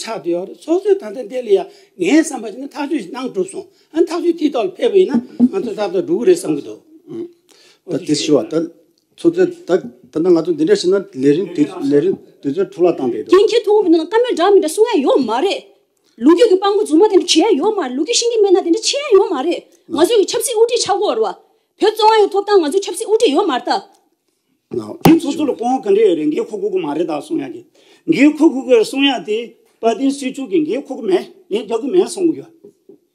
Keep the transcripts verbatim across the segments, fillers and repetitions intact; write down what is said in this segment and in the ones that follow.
ཆགས་བསྡད་ཡོད་རེད། སོ་སོའི་ད་ལྟ་འདི་ལ་ཡ་ངའི་བསམ་པ་བྱས་ན་ཐག་གཅོད་ཞིག་གནང་གྲུབ་སོང་། ཨ་ནི་ཐག་གཅོད་དེའི་ཐོག་ལ་ཕེབས་པ་ཡིན་ན་ང་ཚོ་ཏག་ཏག་འགྲོ་གི་རེད་བསམ་གྱི་འདུག་ད་དེ་ཞུ་བ་ད་ཚོགས་གཙོས་ད་ད་ལྟ་ང་ཚོ་འདི་འདྲ་བྱས་ན་ལས་རིམ་དེ་ལས་རིམ་དུས་ཚོད་འཕྲོ་བརླག་བཏང་བསྡད་འདུག་རྒན་ཁྱེད་ཐུག་གི་མི་འདུག་ན་བཀའ་མོལ་འདྲ་མི་འདྲ་གསུང་ཡ་ཡོད་མ་རེད། ལོ་རྒྱུས་ཀྱི་དཔང་པོ་རྫུན་མ་དེ་འདྲ་བྱེད་ཡ་ཡོད་མ་རེད། ལོ་རྒྱུས་ཤེས་ཀྱི་མེད་ན་དེ་འདྲ་བྱེད་ཡ་ཡོད་མ་རེད། ང་ཚོས་ཀྱི་ཆབ་སྲིད་དབུ་ཁྲིད་ཆགས་ཀྱི་ཡོད་རེད་བ། བོད་བཙན་དབང་ཡོད་ཐོབ་ཐང་ང་ཚོའི་ཆབ་སྲིད་དབུ་ཁྲིད་ཡོད་མ་རེད་ད། ནའོ། དེ་ཚོ་ཚོ་ལ་དགོངས་པ་ག་འདྲ་ཡོད་རེད། འགན་ཁུར་དགོས་ཀྱི་མ་རེད་ད་གསུང་ཡ་གི། འགན་ཁུར་དགོས་ཀྱི་གསུང་ཡ་དེ་དཔལ་ལྡན་སྲིད་ཕྱོགས་ཀྱི་འགན་ཁུར་གྱི་མེད། ལན་རྒྱག་གི་མེད་གསུང་གི་ཡོད།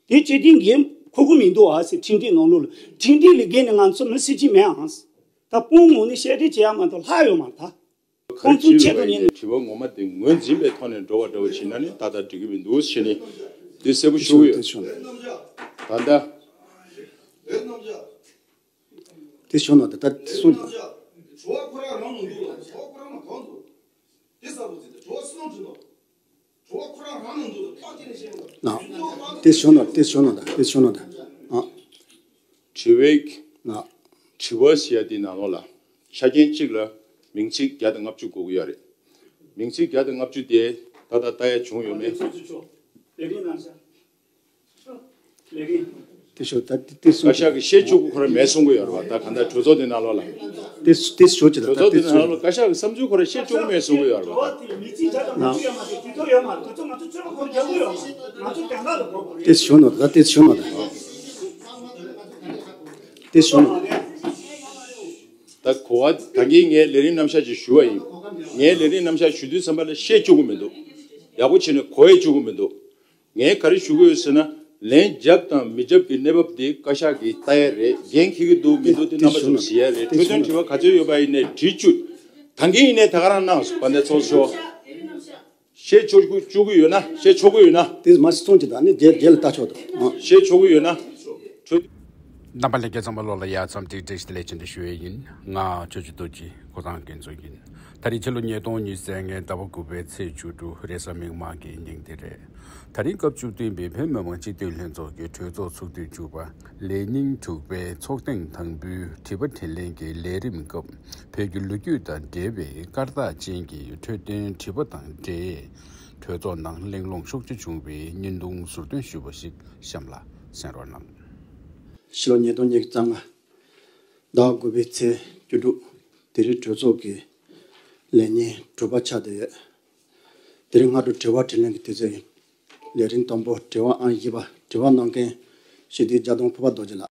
དེ་སྤྱི་བདེ་འགན་ཁུར་གྱི་མི་འདུག་ཨ་ཟེར། ཁྲིམས་སྒྲིག་ནང་ལོགས་ལ་ཁྲིམས་སྒྲིག་ལས་འགན་ནི་ང་ཚོ་མི་སྲིད་ཀྱི་མེད་ཨང་། ད་དཔུང་ངོ་ནས་བཤད་ཁྲིད་བྱེད་ཡ་མ་གཏོགས་ལྷག་ཡོད་མ་རེད་ད། ཁོང་ཚོའི་ཆེད་དུ་ཉིན་དྲི་བ་ངོ་མ་དེ་ངོས་འཛིན་པའི་ཐོག་ནས་འགྲོ་བ་འདྲ་བོ་བྱས་ན་ནི་ཏག་ཏག་འགྲིག་གི་མི་འདུག་ཞེས་ནི་དེ་གསལ་པོ་ཞུ་གི་ཡོད། ད་ལྟ། དེ་ཞུ་ན་ད་ལྟ་གསུངས། ན། དེ་ཞུ་ན་དེ་ཞུ་ན་ད་དེ་ཞུ་ན་ད། ཨ། དྲི་བའི། ན། དྲི་བ་ཟེར་ཡ་དེ་ནང་ལོགས་ལ་ཆ་རྐྱེན་གཅིག་ལ་མིང་ཚིག་བརྒྱ་དང་ལྔ་བཅུ་དགོས་ཀྱི་ཡོད་རེད། མིང་ཚིག་བརྒྱ་དང་ལྔ་བཅུ་དེ་ད་ལྟ་ལྟ་ཡ་བྱུང་ཡོད་མེད། དེ་ཞོ་ད་དེ་དེ་སུ། བཀའ་ཤག་གིས་བཤད་ཆོག་གི་ཁོ་རང་མེད་གསུང་གི་ཡོད་རེད་བ། ད་ག་འདྲ་གྲོས་ཚོགས་དེ་ནང་ལོགས་ལ། དེ་དེ་ཞོ་ཅི་ད་གྲོས་ཚོགས་དེ་དེ་ནང་ལོགས་ལ་བཀའ་ཤག་གི་བསམ་ཚུལ་ཁོ་རང་བཤད་ཆོག་གི་མེད་གསུང་གི་ཡོད་རེད་བ། ད་དེ་ཞོ་ནོ་ད་དེ་ཞོ་ནོ་ད་དེ་ཞོ་ནོ། ད་གོ་བ་ད་གིན་ངས་ལས་རིམ་རྣམ་གཞག་ཅིག་ཞུ་བ་ཡིན། ངས་ལས་རིམ་རྣམ་གཞག་ཞུ་དུས་ཙམ་པ་ལ་བཤད་ཆོག་གི་མི་འདུག་ཡག་པོ་བྱས་ནས་གོ་ཡས་ཆོག་གི་མི་འདུག་ངས་ག་རེ་ཞུ་གི་ཡོད་ཟེར་ན། ལན་རྒྱབ་དང་མི་རྒྱབ་ཀྱི་གནས་བབ་དེ་བཀའ་ཤག་གིས་ལྟ་ཡ་རེད། འགན་འཁྱེར་གྱི་འདུག་མི་འདུག་དེ་རྣམ་པ་ཚོར་གཟིགས་ཡ་རེད། འཕྲོས་དོན་དྲི་བ་ག་ཚོད་ཡོད་པ་ཡིན་ནའི་དྲི་བཅུག་ད་གིན་ཡིན་ནའི་ད་ག་རང་གནང་སོང་། དཔལ་ལྡན་ཚོགས་གཙོ། བཤད་ཆོག་བཅུག་གི་ཡོད་ན། བཤད་ཆོག་གི་ཡོད་ན། དེ་མ་སི་ཚོང་གི་ད་ནི་རྒྱལ་རྒྱལ་ལ་ལྟ་ཆོག་དང་། བཤད་ཆོག་གི་ཡོད་ན། འཕྲོས། རྣམ་པ་ལྷན་རྒྱས་ཚང་མ་ལོ་ལ་ཡ་མཚམས་ཏིག་ཏིག་ཞིག་ལས་ཆེན་དུ་ཞུ་ཡས་ཡིན། ང་ཆོས་ཀྱི་རྡོ་རྗེ་ཁོ་ཚང་འགན་འཛིན་ཡིན། ད་རེས་ཕྱི་ལོ་ཉིས་སྟོང་ཉི་ཤུ་རྩ་ལྔའི་ཟླ་བ་དགུ་པའི་ཚེས་བཅུ་དྲུག་རེས་གཟའ་མིག་དམར་གྱི་ཉིན་དེ་རེད། ད་རེས་སྐབས་བཅུ་བདུན་པའི་བོད་མི་མང་སྤྱི་འཐུས་ལྷན་ཚོགས་ཀྱི་གྲོས་ཚོགས་ཚོགས་དུས་བཅུ་པ་ལས་ཉིན་དྲུག་པའི་ཚོགས་ཐེངས་དང་པོའི་དྲི་བ་དྲིས་ལན་གྱི་ལས་རིམ་སྐབས། བོད་ཀྱི་ལོ་རྒྱུས་དང་འབྲེལ་བའི་བཀར་རྟགས་ཅན་གྱི་འཕྲོས་དོན་དྲི་བ་དང་འབྲེལ། གྲོས་ཚོགས་ནང་གླེང་སློང་ཤུགས་ཆེ་བྱུང་བའི་བརྙན་ཐུང་ཟུར་འདོན་ཞུས་པ་ཞིག་གཤམ་ལ་གསན་རོགས་གནང་། ཕྱི་ལོ་ཉིས་སྟོང་ཉི་ཤུ་རྩ་ལྔ་ཟླ་དགུ་པའི་ཚེས་བཅུ་དྲུག་དེ་རིང་གྲོས་ཚོགས་ཀྱི་ལས་ཉིན་དྲུག་པ་ཆགས་བསྡད་ཡོད། དེ་རིང་སྔ་དྲོ་དྲི་བ་དྲིས་ལན་གྱི་དུས་ཚོད་ཡིན། ལས་རིམ་དང་པོ་དྲི་བ་ཨང་བཞི་པ། དྲི་བ་གནང་མཁན་སྤྱི་འཐུས་རྒྱ་མདོང་ཕུར་པ་རྡོ་རྗེ་ལགས།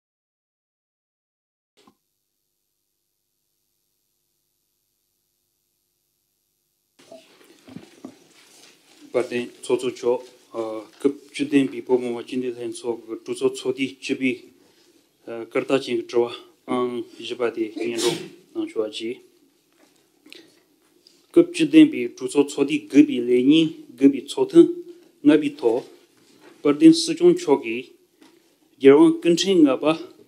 དཔལ་ལྡན་ཚོགས་གཙོ་མཆོག་ཨ། སྐབས་བཅུ་བདུན་པའི་བོད་མི་མང་སྤྱི་འཐུས་ལྷན་ཚོགས་ཀྱི་གྲོས་ཚོགས་ཚོགས་དུས་བཅུ་པའི་ཨ། བཀར་རྟགས་ཅན་གྱི་དྲི་བ་ཨང་བཞི་པ་དེ་སྙན་སྒྲོན་གནང་ཆོག་པ་བྱས། སྐབས་བཅུ་བདུན་པའི་གྲོས་ཚོགས་ཚོགས་དུས་དགུ་པའི་ལས་ཉིན་དགུ་པའི་ཚོགས་ཐེངས་ལྔ་པའི་ཐོག་དཔལ་ལྡན་སྲིད་སྐྱོང་མཆོག་གིས། རྒྱལ་དབང་སྐུ་ཕྲེང་ལྔ་པ་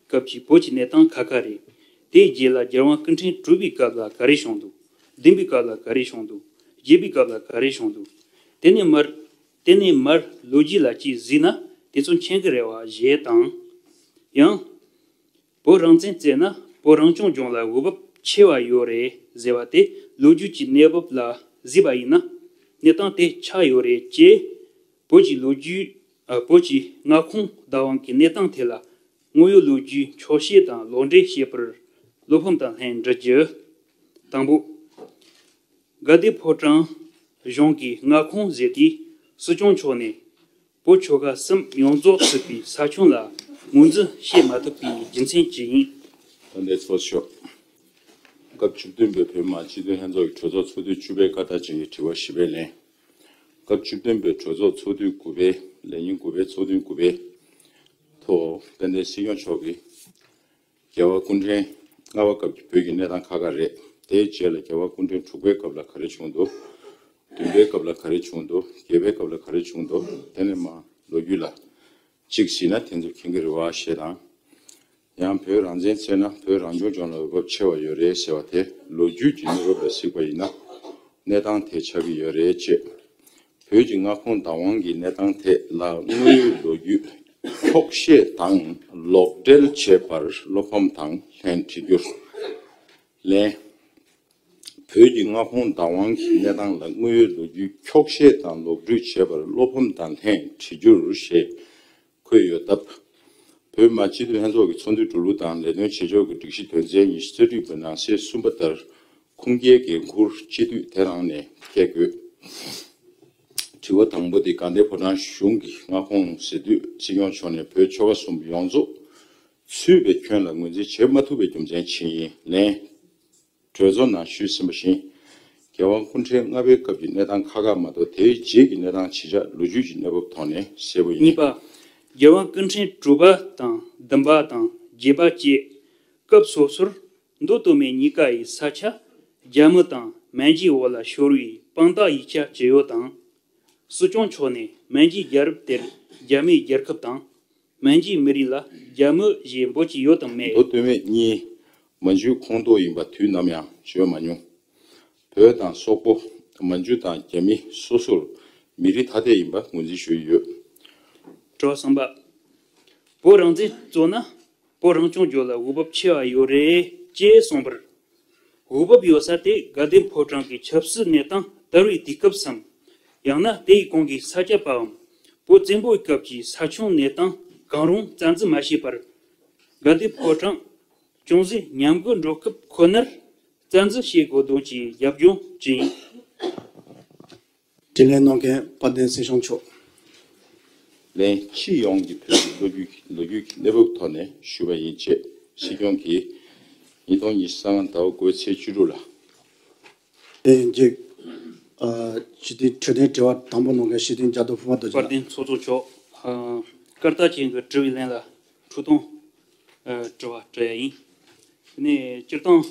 སྐབས་ཀྱི་བོད་ཀྱི་གནས་སྟངས་ཁ་ཁ་རེད། དེའི་རྗེས་ལ་རྒྱལ་དབང་སྐུ་ཕྲེང་དྲུག་པའི་སྐབས་ལ་ག་རེ་བྱུང་འདུག་བདུན་པའི་སྐབས་ལ་ག་རེ་བྱུང་འདུག་བརྒྱད་པའི་སྐབས་ལ་ག་རེ་བྱུང་འདུག་དེ་ནས་མར། དེ་ནས་མར་ལོ་རྒྱུས་ལ་ཅིག་གཟིགས་ན་དེ་ཚོ་མཁྱེན་གི་རེད་བ་ཞེས་དང་། ཡང་། བོད་རང་བཙན་བཙལ་ན་བོད་རང་སྐྱོང་ལྗོངས་ལ་འོས་བབ་ཆེ་བ་ཡོད་རེད་ཟེར་བ་དེ་ལོ་རྒྱུས་ཀྱི་གནས་བབ་ལ་གཟིགས་པ་ཡིན་ན་གནས་སྟངས་དེ་ཆགས་ཡོད་རེད་ཅེས། བོད་ཀྱི་ལོ་རྒྱུས། ཨ། བོད་ཀྱི་མངའ་ཁོངས་བདག་དབང་གི་གནས་སྟངས་ཐད་ལ་དངོས་ཡོད་ལོ་རྒྱུས་འཁྱོག་བཤད་དང་ལོག་འགྲེལ་བྱེད་པར་བློ་ཕམ་དང་ལྷན་འདྲི་རྒྱུ། དང་པོ། དགའ་ལྡན་ཕོ་བྲང་གཞུང་གི་མངའ་ཁོངས་ཟེར་དུས་སྲིད་སྐྱོང་མཆོག་ནས་བོད་ཆོལ་ཁ་གསུམ་ཡོངས་རྫོགས་ཚུད་པའི་ས་ཁྱོན་ལ་ངོས་འཛིན་བྱེད་མ་ཐུབ་པའི་རྒྱུ་མཚན་ཅི་ཡིན། དཔལ་ལྡན་ཚོགས་གཙོ། སྐབས་བཅུ་བདུན་པའི་བོད་མི་མང་སྤྱི་འཐུས་ལྷན་ཚོགས་ཀྱི་གྲོས་ཚོགས་ཚོགས་དུས་བཅུ་པའི་བཀའ་རྟགས་ཅན་གྱི་དྲི་བ་བཞི་པའི་ལན། སྐབས་བཅུ་བདུན་པའི་གྲོས་ཚོགས་ཚོགས་དུས་དགུ་པའི་ལས་ཉིན་དགུ་པའི་ཚོགས་ཐེངས་དགུ་པའི་ཐོག་དཔལ་ལྡན་སྲིད་སྐྱོང་མཆོག་གིས། རྒྱལ་བ་སྐུ་ཕྲེང་ལྔ་པ་སྐབས་ཀྱི་བོད་ཀྱི་གནས་སྟངས་ཁ་ཁ་རེད། དེའི་རྗེས་ལ་རྒྱལ་བ་སྐུ་ཕྲེང་དྲུག་པའི་སྐབས་ལ་ག་རེ་བྱུང་འདུག་བདུན་པའི་སྐབས་ལ་ག་རེ་བྱུང་འདུག་བརྒྱད་པའི་སྐབས་ལ་ག་རེ་བྱུང་འདུག་དེ་ནས་མར་ལོ་རྒྱུས་ལ་གཅིག་གཟིགས་ན་དེ་ཚོ་མཁྱེན་གྱི་རེད་བ་ཞེས་དང་། ཡང་བོད་རང་བཙན་བཙལ་ན་བོད་རང་སྐྱོང་ལྗོངས་ལ་འོས་བབ་ཆེ་བ་ཡོད་རེད་ཟེར་བ་དེ་ལོ་རྒྱུས་ཀྱི་གནས་བབ་ལ་གཟིགས་པ་ཡིན་ན་གནས་སྟངས་དེ་ཆགས་ཀྱི་ཡོད་རེད་ཅེས། བོད་ཀྱི་མངའ་ཁོངས་བདག་དབང་གི་གནས་སྟངས་ཐད་ལ་དངོས་ཡོད་ལོ་རྒྱུས་འཁྱོག་བཤད་དང་ལོག་འགྲེལ་བྱེད་པར་བློ་ཕམ་དང་ལྷན་དྲི་རྒྱུར། ལན། བོད་ཀྱི་མངའ་ཁོངས་བདག་དབང་གི་གནས་སྟངས་ལ་དངོས་ཡོད་ལོ་རྒྱུས་འཁྱོག་བཤད་དང་ལོག་ རུས་བྱས་པར་བློ་ཕམ་དང་ལྷན་བྲིས་རྒྱུར་ཞེས་འཁོད་ཡོད་སྟབས། བོད་མི་མང་སྤྱི་འཐུས་ལྷན་ཚོགས་ཀྱི་ཚོགས་འདུའི་འགྲོ་ལུགས་དང་ལས་དོན་བྱེད་ཕྱོགས་ཀྱི་སྒྲིག་གཞི་དོན་ཚན་ཉི་ཤུ་རྩ་དྲུག་པའི་ནང་གསེས་གསུམ་པ་ལྟར་ཁུངས་སྐྱེལ་འགན་འཁུར་སྤྱི་འཐུས་དེ་རང་ནས་འཁྱེར་དགོས། དྲི་བ་དང་པོ་དེ་དགའ་ལྡན་ཕོ་བྲང་གཞུང་གི་མངའ་ཁོངས་ཟེར་དུས་སྲིད་སྐྱོང་མཆོག་ནས་བོད་ཆོལ་ཁ་གསུམ་ཡོངས་རྫོགས་ཚུད་པའི་ཁྱོན་ལ་ངོས་འཛིན་བྱེད་མ་ཐུབ་པའི་རྒྱུ་མཚན་ཇི་ཡིན། ལན། གྲོས་ཚོགས་ནང་ཞུས་ཟིན་པ་བཞིན། རྒྱལ་དབང་སྐུ་ཕྲེང་ལྔ་པའི་སྐབས་ཀྱི་གནས་སྟངས་ཁག་ཁག་མ་གཏོགས་དེའི་རྗེས་ཀྱི་གནས་སྟངས་ཇི་ཆགས་ལོ་རྒྱུས་ཀྱི་གནས་བབ་ཐོག་ནས་གསལ་པོ་ཡིན། གཉིས་པ། རྒྱལ་དབང་སྐུ་ཕྲེང་དྲུག་པ་དང་བདུན་པ་དང་བརྒྱད་པ་བཅས་སྐབས་སོ་སོར་མདོ་སྟོད་སྨད་གཉིས་ཀ་ཡི་ས་ཆ་རྒྱ་མི་དང་མན་ཇུའི་འོག་ལ་ཤོར་བའི་དཔང་རྟགས་ཡིག་ཆ་ཇི་ཡོད་དང་། སྲིད་སྐྱོང་མཆོག་ནས་མན་ཇུའི་རྒྱལ་རབས་དེར་རྒྱ་མིའི་རྒྱལ་ཁབ་དང་། མན་ཇུའི་མི་རིགས་ལ་རྒྱ་མི་ཞེས་འབོད་ཀྱི་ཡོད་དམ་མེད། མདོ་སྟོད་སྨད་གཉིས་མན་ཇུའི་ཁོངས་གཏོགས་ཡིན་པ་དུས་ནམ་ཡང་བརྗོད་མ་མྱོང་། བོད་དང་སོག་པོ། མན་ཇུ་དང་རྒྱ་མི་སོ་སོར་མི་རིགས་ཐ་དད་ཡིན་པ་ངོས་འཛིན་ཞུ་ཡི་ཡོད། དྲི་བ་གསུམ་པ། བོད་རང་བཙན་རྩོད་ན་བོད་རང་སྐྱོང་ལྗོངས་ལ་འོས་བབ་ཆེ་བ་ཡོད་རེད་ཅེས་གསུངས་པར། འོས་བབ་ཡོད་ས་དེ་དགའ་ལྡན་ཕོ་བྲང་གི་ཆབ་སྲིད་གནས་སྟངས་དར་བའི་དུས་སྐབས་སམ། ཡང་ན་དེའི་གོང་གི་ས་སྐྱ་པའམ་བོད་བཙན་པོའི་སྐབས་ཀྱི་ས་ཁྱོན་གནས་སྟངས་གང་རུང་རྩ་འཛིན་མ་བྱས་པར། དགའ་ལྡན་ཕོ་བྲང་ཅུང་ཟད་ཉམས་རྒུད་འགྲོ་སྐབས་ཁོ་ནར་རྩ་འཛིན་བྱེད་དགོས་དོན་གྱི་རྒྱབ་ལྗོངས་ཅི་ཡིན། དྲིས་ལན་གནང་མཁན་དཔལ་ལྡན་སྲིད་སྐྱོང་མཆོག་ལན། སྤྱི་ཡོངས་ཀྱི་བོད་ཀྱི་ལོ་རྒྱུས་ལོ་རྒྱུས་ཀྱི་གནས་བབ་ཐོག་ནས་ཞུས་པ་ཡིན། ཅེས་སྲིད་སྐྱོང་གིས་ཉིས་སྟོང་ཉི་ཤུ་རྩ་ལྔ་ཟླ་བ་དགུའི་ཚེས་བཅུ་དྲུག་ལ། ལན་གཅིག་ཨ། སྤྱི་འཐུས་འཕྲོད་བསྟེན་དྲི་བ་དང་པོ་གནང་མཁན་སྤྱི་འཐུས་རྒྱ་རྡོ་ཕུ་མ་རྡོ་རྗེ་དཔལ་ལགས། ལྡན་ཚོགས་གཙོ་མཆོག་ཨ། སྐར་རྟགས་ཅན་གྱི་དྲི་བའི་ལན་ལ་འཕྲོས་དོན་ཨ། དྲི་བ་དྲི་ཡ་ཡིན། དེ་ནས་སྤྱིར་བཏང་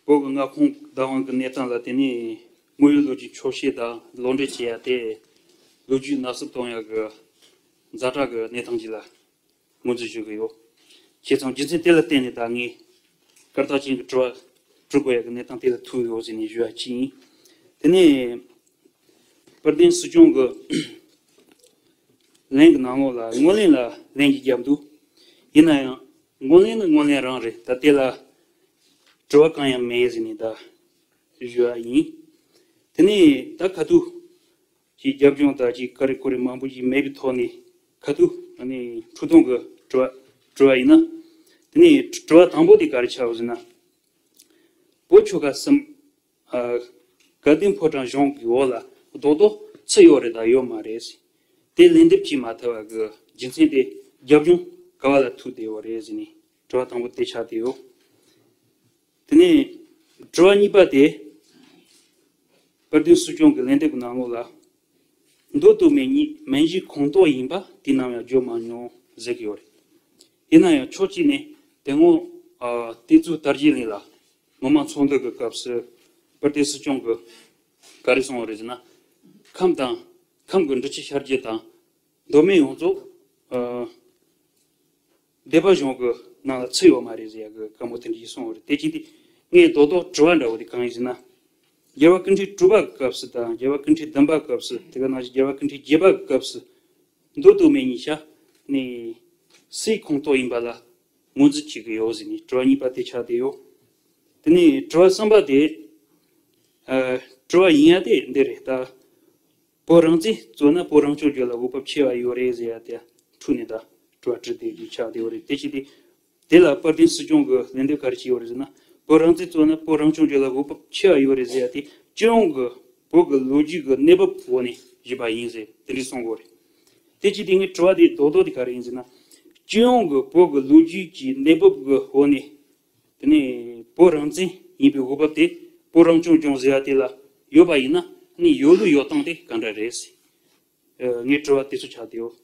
བོད་ཀྱི་མངའ་ཁོངས་བདག་དབང་གི་གནས་སྟངས་ལ་བརྟེན་ནས་དངོས་ཡོད་ལོ་རྒྱུས་འཁྱོག་བཤད་དང་ལོག་འགྲེལ་བྱེད་ཡ་དེ་ལོ་རྒྱུས་ནག་སུབ་གཏོང་ཡ་གི་ཛ་དྲག་གི་གནས་སྟངས་ཅིག་ལ་ངོས་འཛིན་ཞུ་གི་ཡོད། བྱས་ཙང་རྒྱུ་མཚན་དེ་ལ་བརྟེན་ནས་ད་ངས་སྐར་རྟགས་ཅན་གྱི་དྲི་བ་དྲི་དགོས་ཡ་གི་གནས་སྟངས་དེ་ལ་ཐུག་ཡོད་ཟེར་ནས་ཞུ་ཡ་གཅིག་ཡིན། དེ་ནས་དཔལ་ལྡན་སྲིད་སྐྱོང་གི་ལན་གྱི་ནང་ལོགས་ལ་སྔོན་གླེང་ལ་ལན་གྱི་རྒྱབ་འདུག་ཡིན་ན་ཡང་སྔོན་གླེང་ནི་སྔོན་གླེང་རང་རེད། ད་དེ་ལ་དྲི་བ་གང་ཡང་མེད་ཟེར་ནས་ད་ཞུ་ཡ་ཡིན། དེ་ནས་ད་ཁ་ཐུག་ཀྱི་རྒྱབ་ལྗོངས་དང་ཀྱི་ཀ་རེ་ཀོ་རེ་མང་པོ་ཞིག་མེད་པའི་ཐོག་ནས་ཁ་ཐུག་ཨ་ནི་འཕྲོས་དོན་གྱི་དྲི་བ་དྲི་བ་ཡིན་ན། དེ་ནས་དྲི་བ་དང་པོ་དེ་ག་རེ་ཆགས་ཡོད་ཟེར་ན། བོད་ཆོལ་ཁ་གསུམ་ཨ། དགའ་ལྡན་ཕོ་བྲང་གཞུང་གི་འོག་ལ་རྡོག་རྡོག་ཚུད་ཡོད་རེད་དང་ཡོད་མ་རེད་ཟེར། དེ་ལན་འདེབས་བྱེད་མ་ཐུབ་པ་གི་རྒྱུ་མཚན་དེ་རྒྱབ་ལྗོངས་ག་བ་ལ་ཐུག་བསྡད་ཡོད་རེད་ཟེར་ནས་དྲི་བ་དང་པོ་དེ་ཆགས་བསྡད་ཡོད། དེ་ནས་དྲི་བ་གཉིས་པ་དེ། དཔལ་ལྡན་སྲིད་སྐྱོང་གི་ལན་འདེབས་ཀྱི་ནང་ལོགས་ལ། མདོ་སྟོད་སྨད་གཉིས་མན་ཇུའི་ཁོངས་གཏོགས་ཡིན་པ་དུས་ནམ་ཡང་བརྗོད་མ་མྱོང་ཟེར་གྱི་ཡོད་རེད། ཡིན་ན་ཡང་ཕྱོགས་གཅིག་ནས་དེ་སྔོན་ཨ། དེ་ཚོའི་དར་རྒྱས་གླིང་ལ་མི་མང་ཚོགས་འདུ་གི་སྐབས་སུ་དཔལ་ལྡན་སྲིད་སྐྱོང་གིས་ག་རེ་གསུངས་པ་རེད་ཟེར་ན། ཁམས་དང་ཁམས་ཀྱི་འབྲི་ཆུ་ཤར་རྒྱུད་དང་། མདོ་སྨད་ཡོངས་རྫོགས་ཨ། སྡེ་པ་གཞུང་གི་ནང་ལ་ཚུད་ཡོད་མ་རེད་ཟེར་ཡ་གི་བཀའ་མོལ་དེ་འདྲ་ཞིག་གསུངས་ཡོད་རེད། དེ་བྱས་ཏེ་ངས་རྡོག་རྡོག་དྲི་བ་འདྲ་བོ་དེ་གང་ཡིན་ཟེར་ན། རྒྱལ་བ་སྐུ་ཕྲེང་དྲུག་པ་གི་སྐབས་སུ་དང་རྒྱལ་བ་སྐུ་ཕྲེང་བདུན་པ་གི་སྐབས་སུ། དེ་ག་ནང་བཞིན་རྒྱལ་བ་སྐུ་ཕྲེང་བརྒྱད་པ་གི་སྐབས་སུ་མདོ་སྟོད་སྨད་གཉིས་ཆ་ནས་སུའི་ཁོངས་གཏོགས་ཡིན་པ་ལ་ངོས་འཛིན་བྱེད་ཀྱི་ཡོད་ཟེར་ནས་དྲི་བ་གཉིས་པ་དེ་ཆགས་བསྡད་ཡོད། དེ་ནས་དྲི་བ་གསུམ་པ་དེ། ཨ། དྲི་བ་ཡིན་ཡ་དེ་འདི་རེད་ད། བོད་རང་བཙན་རྩོད་ན་བོད་རང་སྐྱོང་ལྗོངས་ལ་འོས་བབ་ཆེ་བ་ཡོད་རེད་ཟེར་ཡ་དེ་འཕྲོས་ནས་ད་དྲི་བ་དྲི་བསྡད་རྒྱུ་ཆགས་བསྡད་ཡོད་རེད། དེ་བྱས་ཏེ་དེ་ལ་དཔལ་ལྡན་སྲིད་སྐྱོང་གི་ལན་འདེབས་ག་རེ་བྱས་ཡོད་རེད་ཟེར་ན། བོད་རང་བཙན་རྩོད་ན་བོད་རང་སྐྱོང་ལྗོངས་ལ་འོས་བབ་ཆེ་བ་ཡོད་རེད་ཟེར་ཡ་དེ་སྤྱི་ཡོངས་ཀྱི་བོད་ཀྱི་ལོ་རྒྱུས་ཀྱི་གནས་བབ་འོག་ནས་བཞེས་པ་ཡིན་ཟེར་དེ་འདྲས་གསུངས་ཡོད་རེད། དེ་བྱས་ཏེ་ངའི་དྲི་བ་དེ་རྡོག་རྡོག་དེ་ག་རེ་ཡིན་ཟེར་ན། སྤྱི་ཡོངས་ཀྱི་བོད་ཀྱི་ལོ་རྒྱུས་ཀྱི་གནས་བབ་ཀྱི་འོག་ནས། དེ་ནས་བོད་རང་བཙན་ཡིན་པའི་འོས་བབ་དེ་བོད་རང་སྐྱོང་ལྗོངས་ཟེར་བ་དེ་ལ་ཡོད་པ་ཡིན་ན་ནི་ཡོད་ལུགས་ཡོད་སྟངས་དེ་ག་འདྲ་རེད་ཟེར། ངའི་དྲི་བ་དེ་ཚོ་ཆགས་བསྡད་ཡོད།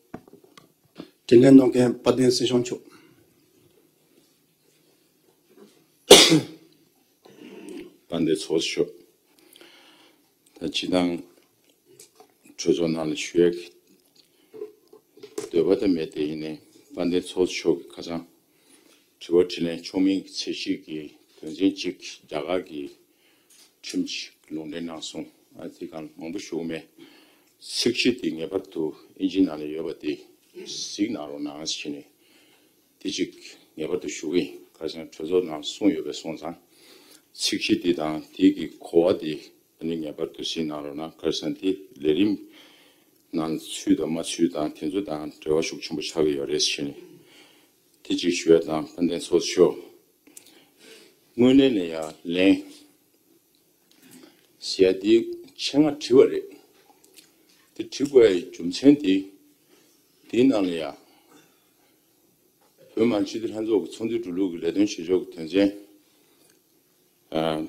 དྲིས་ལན་གནང་མཁན་དཔལ་ལྡན་སྲིད་སྐྱོང་མཆོག་དཔལ་ལྡན་ཚོགས་གཙོ་མཆོག་ད་སྤྱིར་བཏང་གྲོས་ཚོགས་ནང་ལ་ཞུ་ཡག་གི་འདོད་པ་དེ་མེད་དེ། ཡིན་ནའི་དཔལ་ལྡན་ཚོགས་གཙོ་མཆོག་གིས་ཁ་སང་དྲི་བ་དྲིས་ལན་ཆོག་མིན་གྱི་ཚད་གཞི་གི་དོན་ཚན་གཅིག་རྒྱ་གར་གྱི་ཁྲིམས་ཅིག་ལུང་འདྲེན་གནང་སོང་། ཨ། དེ་གང་མང་པོ་ཞུ་གི་མེད། ཚིག་གཞི་དེ་ངེས་པར་དུ་ཨིན་ཇི་ནང་ལ་ཡོད་པ་དེ་གཟིགས་གནང་རོགས་གནང་ཟེར་ནས། དེ་གཅིག་ངེས་པར་དུ་ཞུ་གི་ཡིན། ཁ་སང་གྲོས་ཚོགས་ནང་གསུངས་ཡོད་པས་སོང་ཙང་། ཚིག་གཞི་དེ་དང་དེ་གི་གོ་བ་དེ་ ཨ་ནི་ངེས་པར་དུ་གཟིགས་གནང་རོགས་གནང་། ག་རེ་ཟེར་ན་དེ་ལས་རིམ་ནང་ཚུད་དང་མ་ཚུད་དང་དེ་ཚོ་དང་འབྲེལ་བ་ཤུགས་ཆེན་པོ་ཆགས་ཀྱི་ཡོད་རེད་ཟེར་ནས་དེ་གཅིག་ཞུ་ཡ་དང་། དཔལ་ལྡན་ཚོགས་གཙོ་མཆོག་དངོས་གནས་ནས་ཡང་ལན་ཟེར་ཡ་དེ་ཆེད་མངགས་བྲིས་པ་རེད། དེ་བྲིས་དགོས་ཡ་རྒྱུ་མཚན་དེ་དེའི་ནང་ལ་ཡང་བོད་མི་མང་སྤྱི་འཐུས་ལྷན་ཚོགས་ཀྱི་ཚོགས་འདུའི་འགྲོ་ལུགས་ཀྱི་ལས་དོན་བྱེད་ཕྱོགས་ཀྱི་དོན་ཚན། ཨ།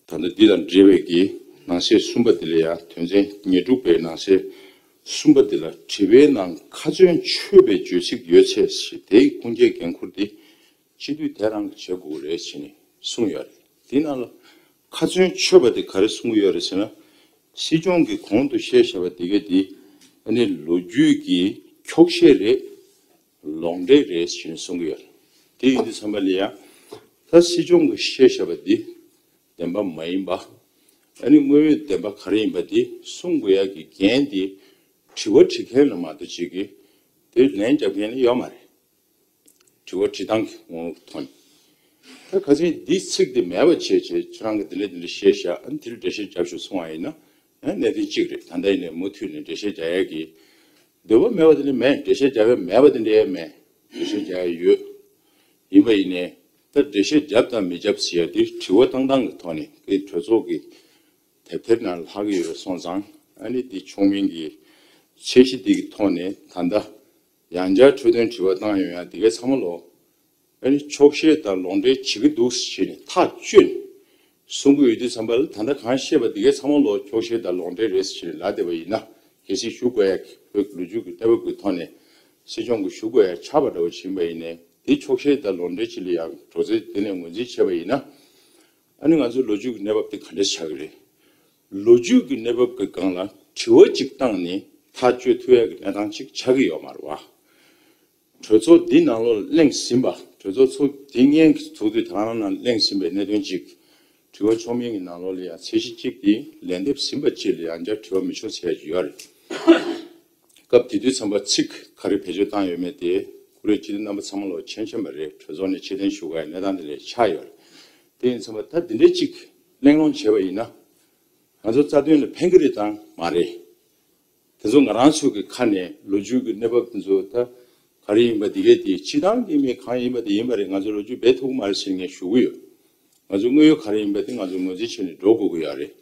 ད་ལྟ་འདི་དང་འབྲེལ་བའི་གི་ནང་གསེས་གསུམ་པ་འདི་ལ་ཡང་དོན་ཚན་ཉེར་དྲུག་པའི་ནང་གསེས་གསུམ་པ་འདི་ལ། དྲི་བའི་ནང་ཁ་ཚོན་ཆོད་པའི་བརྗོད་ཚིག་ཡོད་ཚེ་ཞེས། དེའི་ཁུངས་སྐྱེལ་འགན་འཁུར་དེ་སྤྱི་འཐུས་དེ་རང་གིས་བྱེད་དགོས་རེད་ཞེས་ནས་གསུངས་ཡོད་རེད། དེའི་ནང་ལ་ཁ་ཚོན་ཆོད་པ་དེ་ག་རེ་གསུང་གི་ཡོད་རེད་ཟེར་ན། སྲིད་སྐྱོང་གིས་གོང་དུ་བཤད་བཞག་པ་དེ་ག་དེ་ཨ་ནི་ལོ་རྒྱུས་ཀྱི་འཁྱོག་བཤད་རེད། ལོག་འགྲེལ་རེད་ཞེས་གསུང་གི་ཡོད། དེ་ཡིན་དུས་ཙམ་པ་ལ་ཡང་ད་སྲིད་སྐྱོང་གིས་བཤད་བཞག་པ་འདི་བདེན་པ་མ་ཡིན་པ། ཨ་ནི་དངོས་ཡོད་བདེན་པ་ག་རེ་ཡིན་པ་འདི་གསུང་དགོས་ཡག་གི་འགན་དེ་དྲི་བ་དྲི་མཁན་ལ་མ་གཏོགས་ཅིག་གིས་དེ་ལན་རྒྱབ་མཁན་ལ་ཡོད་མ་རེད། དྲི་བ་དྲི་སྟངས་ཀྱི་ངོ་བོ་ཐོག་ནས། ད་ཁ་སང་འདི་ཚིག་འདི་མེད་པ་བྱས་བྱས་ཁྱེད་རང་གིས་འདི་འདྲ་འདི་འདྲ་བཤད་བཞག་ཨ་ནི་དེ་ལ་འགྲེལ་བཤད་རྒྱབ་ཤོག་གསུང་བ་ཡིན་ན། ཨ་ནི་གནད་དོན་གཅིག་རེད། ད་ལྟ་ཡིན་ནའི་མུ་མཐུད་ནས་འགྲེལ་བཤད་རྒྱག་ཡག་གི་འདོད་པ་མེད་པ་དེ་འདྲ་མེད། འགྲེལ་བཤད་རྒྱག་ཡ་མེད་པ་དེ་འདྲ་ཡང་མེད། འགྲེལ་བཤད་རྒྱག་ཡ་ཡོད། ཡིན་པ་ཡིན་ནའི་ད་འགྲེལ་བཤད་རྒྱབ་དང་མི་རྒྱབ་ཟེར་ཡ་དེ་དྲི་བ་བཏང་སྟངས་ཀྱི་ཐོག་ནས་ཀྱི་གྲོས་ཚོགས་ཀྱི་དེབ་ཐེར་ནང་ལྷག་གི་ཡོད་པ་སོང་ཙང་། ཨ་ནི་འདི་ཆོག་མིན་གྱི་ཚད་གཞི་འདི་གི་ཐོག་ནས་ད་ལྟ་ཡང་བསྐྱར་འཕྲོས་དོན་དྲི་བ་བཏང་ཡོང་ཡ་དེ་གའི་ཚང་མ་ལོ། ཨ་ནི་འཁྱོག་བཤད་དང་ལོག་འགྲེལ་བྱེད་ཀྱི་འདུག་ཟེར་ནས་ཐག་གཅོད་ནས་གསུང་གི་ཡོད་དུས་ཙམ་པ་ལ། ད་ལྟ་གང་བཤད་པ་འདི་གའི་ཚང་མ་ལོ་འཁྱོག་བཤད་དང་ལོག་འགྲེལ་རེད་ཟེར་ནས་ལབ་བསྡད་པ་ཡིན་ན། གལ་སྲིད་ཞུ་དགོས་ཡ་བོད་ཀྱི་ལོ་རྒྱུས་ཀྱི་གནས་བབ་ཀྱི་ཐོག་ནས་སྲིད་སྐྱོང་གིས་ཞུ་དགོས་ཡ་ཆགས་པ་འདྲ་བོ་ཕྱིན་པ་ཡིན་ནའི། དེ་འཁྱོག་བཤད་དང་ལོག་འགྲེལ་ཅིག་ལ་ཡང་གྲོས་ཚོགས་དེ་ནས་ངོས་འཛིན་བྱས་པ་ཡིན་ན། ཨ་ནི་ང་ཚོའི་ལོ་རྒྱུས་ཀྱི་གནས་བབ་དེ་ག་འདྲས་ཆགས་ཀྱི་རེད། ལོ་རྒྱུས་ཀྱི་གནས་བབ་ཀྱི་སྒང་ལ་དྲི་བ་གཅིག་བཏང་ནས་ཐག་གཅོད་ཐུབ་ཡ་གི་གནས་སྟངས་གཅིག་ཆགས་ཀྱི་ཡོད་མ་རེད་བ། གྲོས་ཚོགས་འདི་ནང་ལོགས་གླེང་ཟིན་པ། གྲོས་ཚོགས་ཚོགས་འདི་སྔོན་གྱི་ཚོགས་དུས་དེ་ག་རང་ནང་གླེང་ཟིན་པའི་གནད་དོན་གཅིག་དྲི་བ་ཆོག་མིན་གྱི་ནང་ལོགས་ལ་ཡང་ཚད་གཞི་གཅིག་དེ་ལན་འདེབས་ཟིན་པ་གཅིག་ལ་ཡང་བསྐྱར་དྲི་བ་མི་ཆོག་ཟེར་ཡ་ཅིག་ཡོད་རེད། སྐབས་དེ་དུས་ཙམ་པ་ཚིག་ག་རེ་བེད་སྤྱོད་བཏང་ཡོད་མེད་དེ་ཁོ་རེ་སྤྱི་འཐུས་རྣམ་པ་ཚང་མ་ལོ་མཁྱེན་མཁྱེན་པ་རེད། གྲོས་ཚོགས་ནས་ཕྱིར་འཐེན་ཞུ་དགོས་ཡ་གནས་སྟངས་དེ་ལས་ཆགས་ཡོད་རེད། དེ་ཡིན་ཙམ་པ་ད་འདི་འདྲའི་གཅིག་གླེང་སློང་བྱས་པ་ཡིན་ན། ང་ཚོ་རྩ་དོན་ལ་ཕན་གྱི་རེད་དང་མ་རེད། དེ་ཚོ་ང་རང་ཚོ་གི་ཁ་ནས་ལོ་རྒྱུས་ཀྱི་གནས་བབ་དེ་ཚོ་ད་ག་རེ་ཡིན་པ་དེ་གས་དེ་སྤྱི་བཏང་གི་མི་གང་ཡིན་པ་དེ་ཡིན་པ་རེད། ང་ཚོ་ལོ་རྒྱུས་སྦས་ཐུབ་ཀྱི་མ་རེད་ཟེར་ངས་ཞུ་གི་ཡོད། ང་ཚོ་དངོས་ཡོད་ག་རེ་ཡིན་པ་དེ་ང་ཚོ་ངོས་འཛིན་བྱས་ནས་འགྲོ་དགོས་ཀྱི་ཡོད་རེད།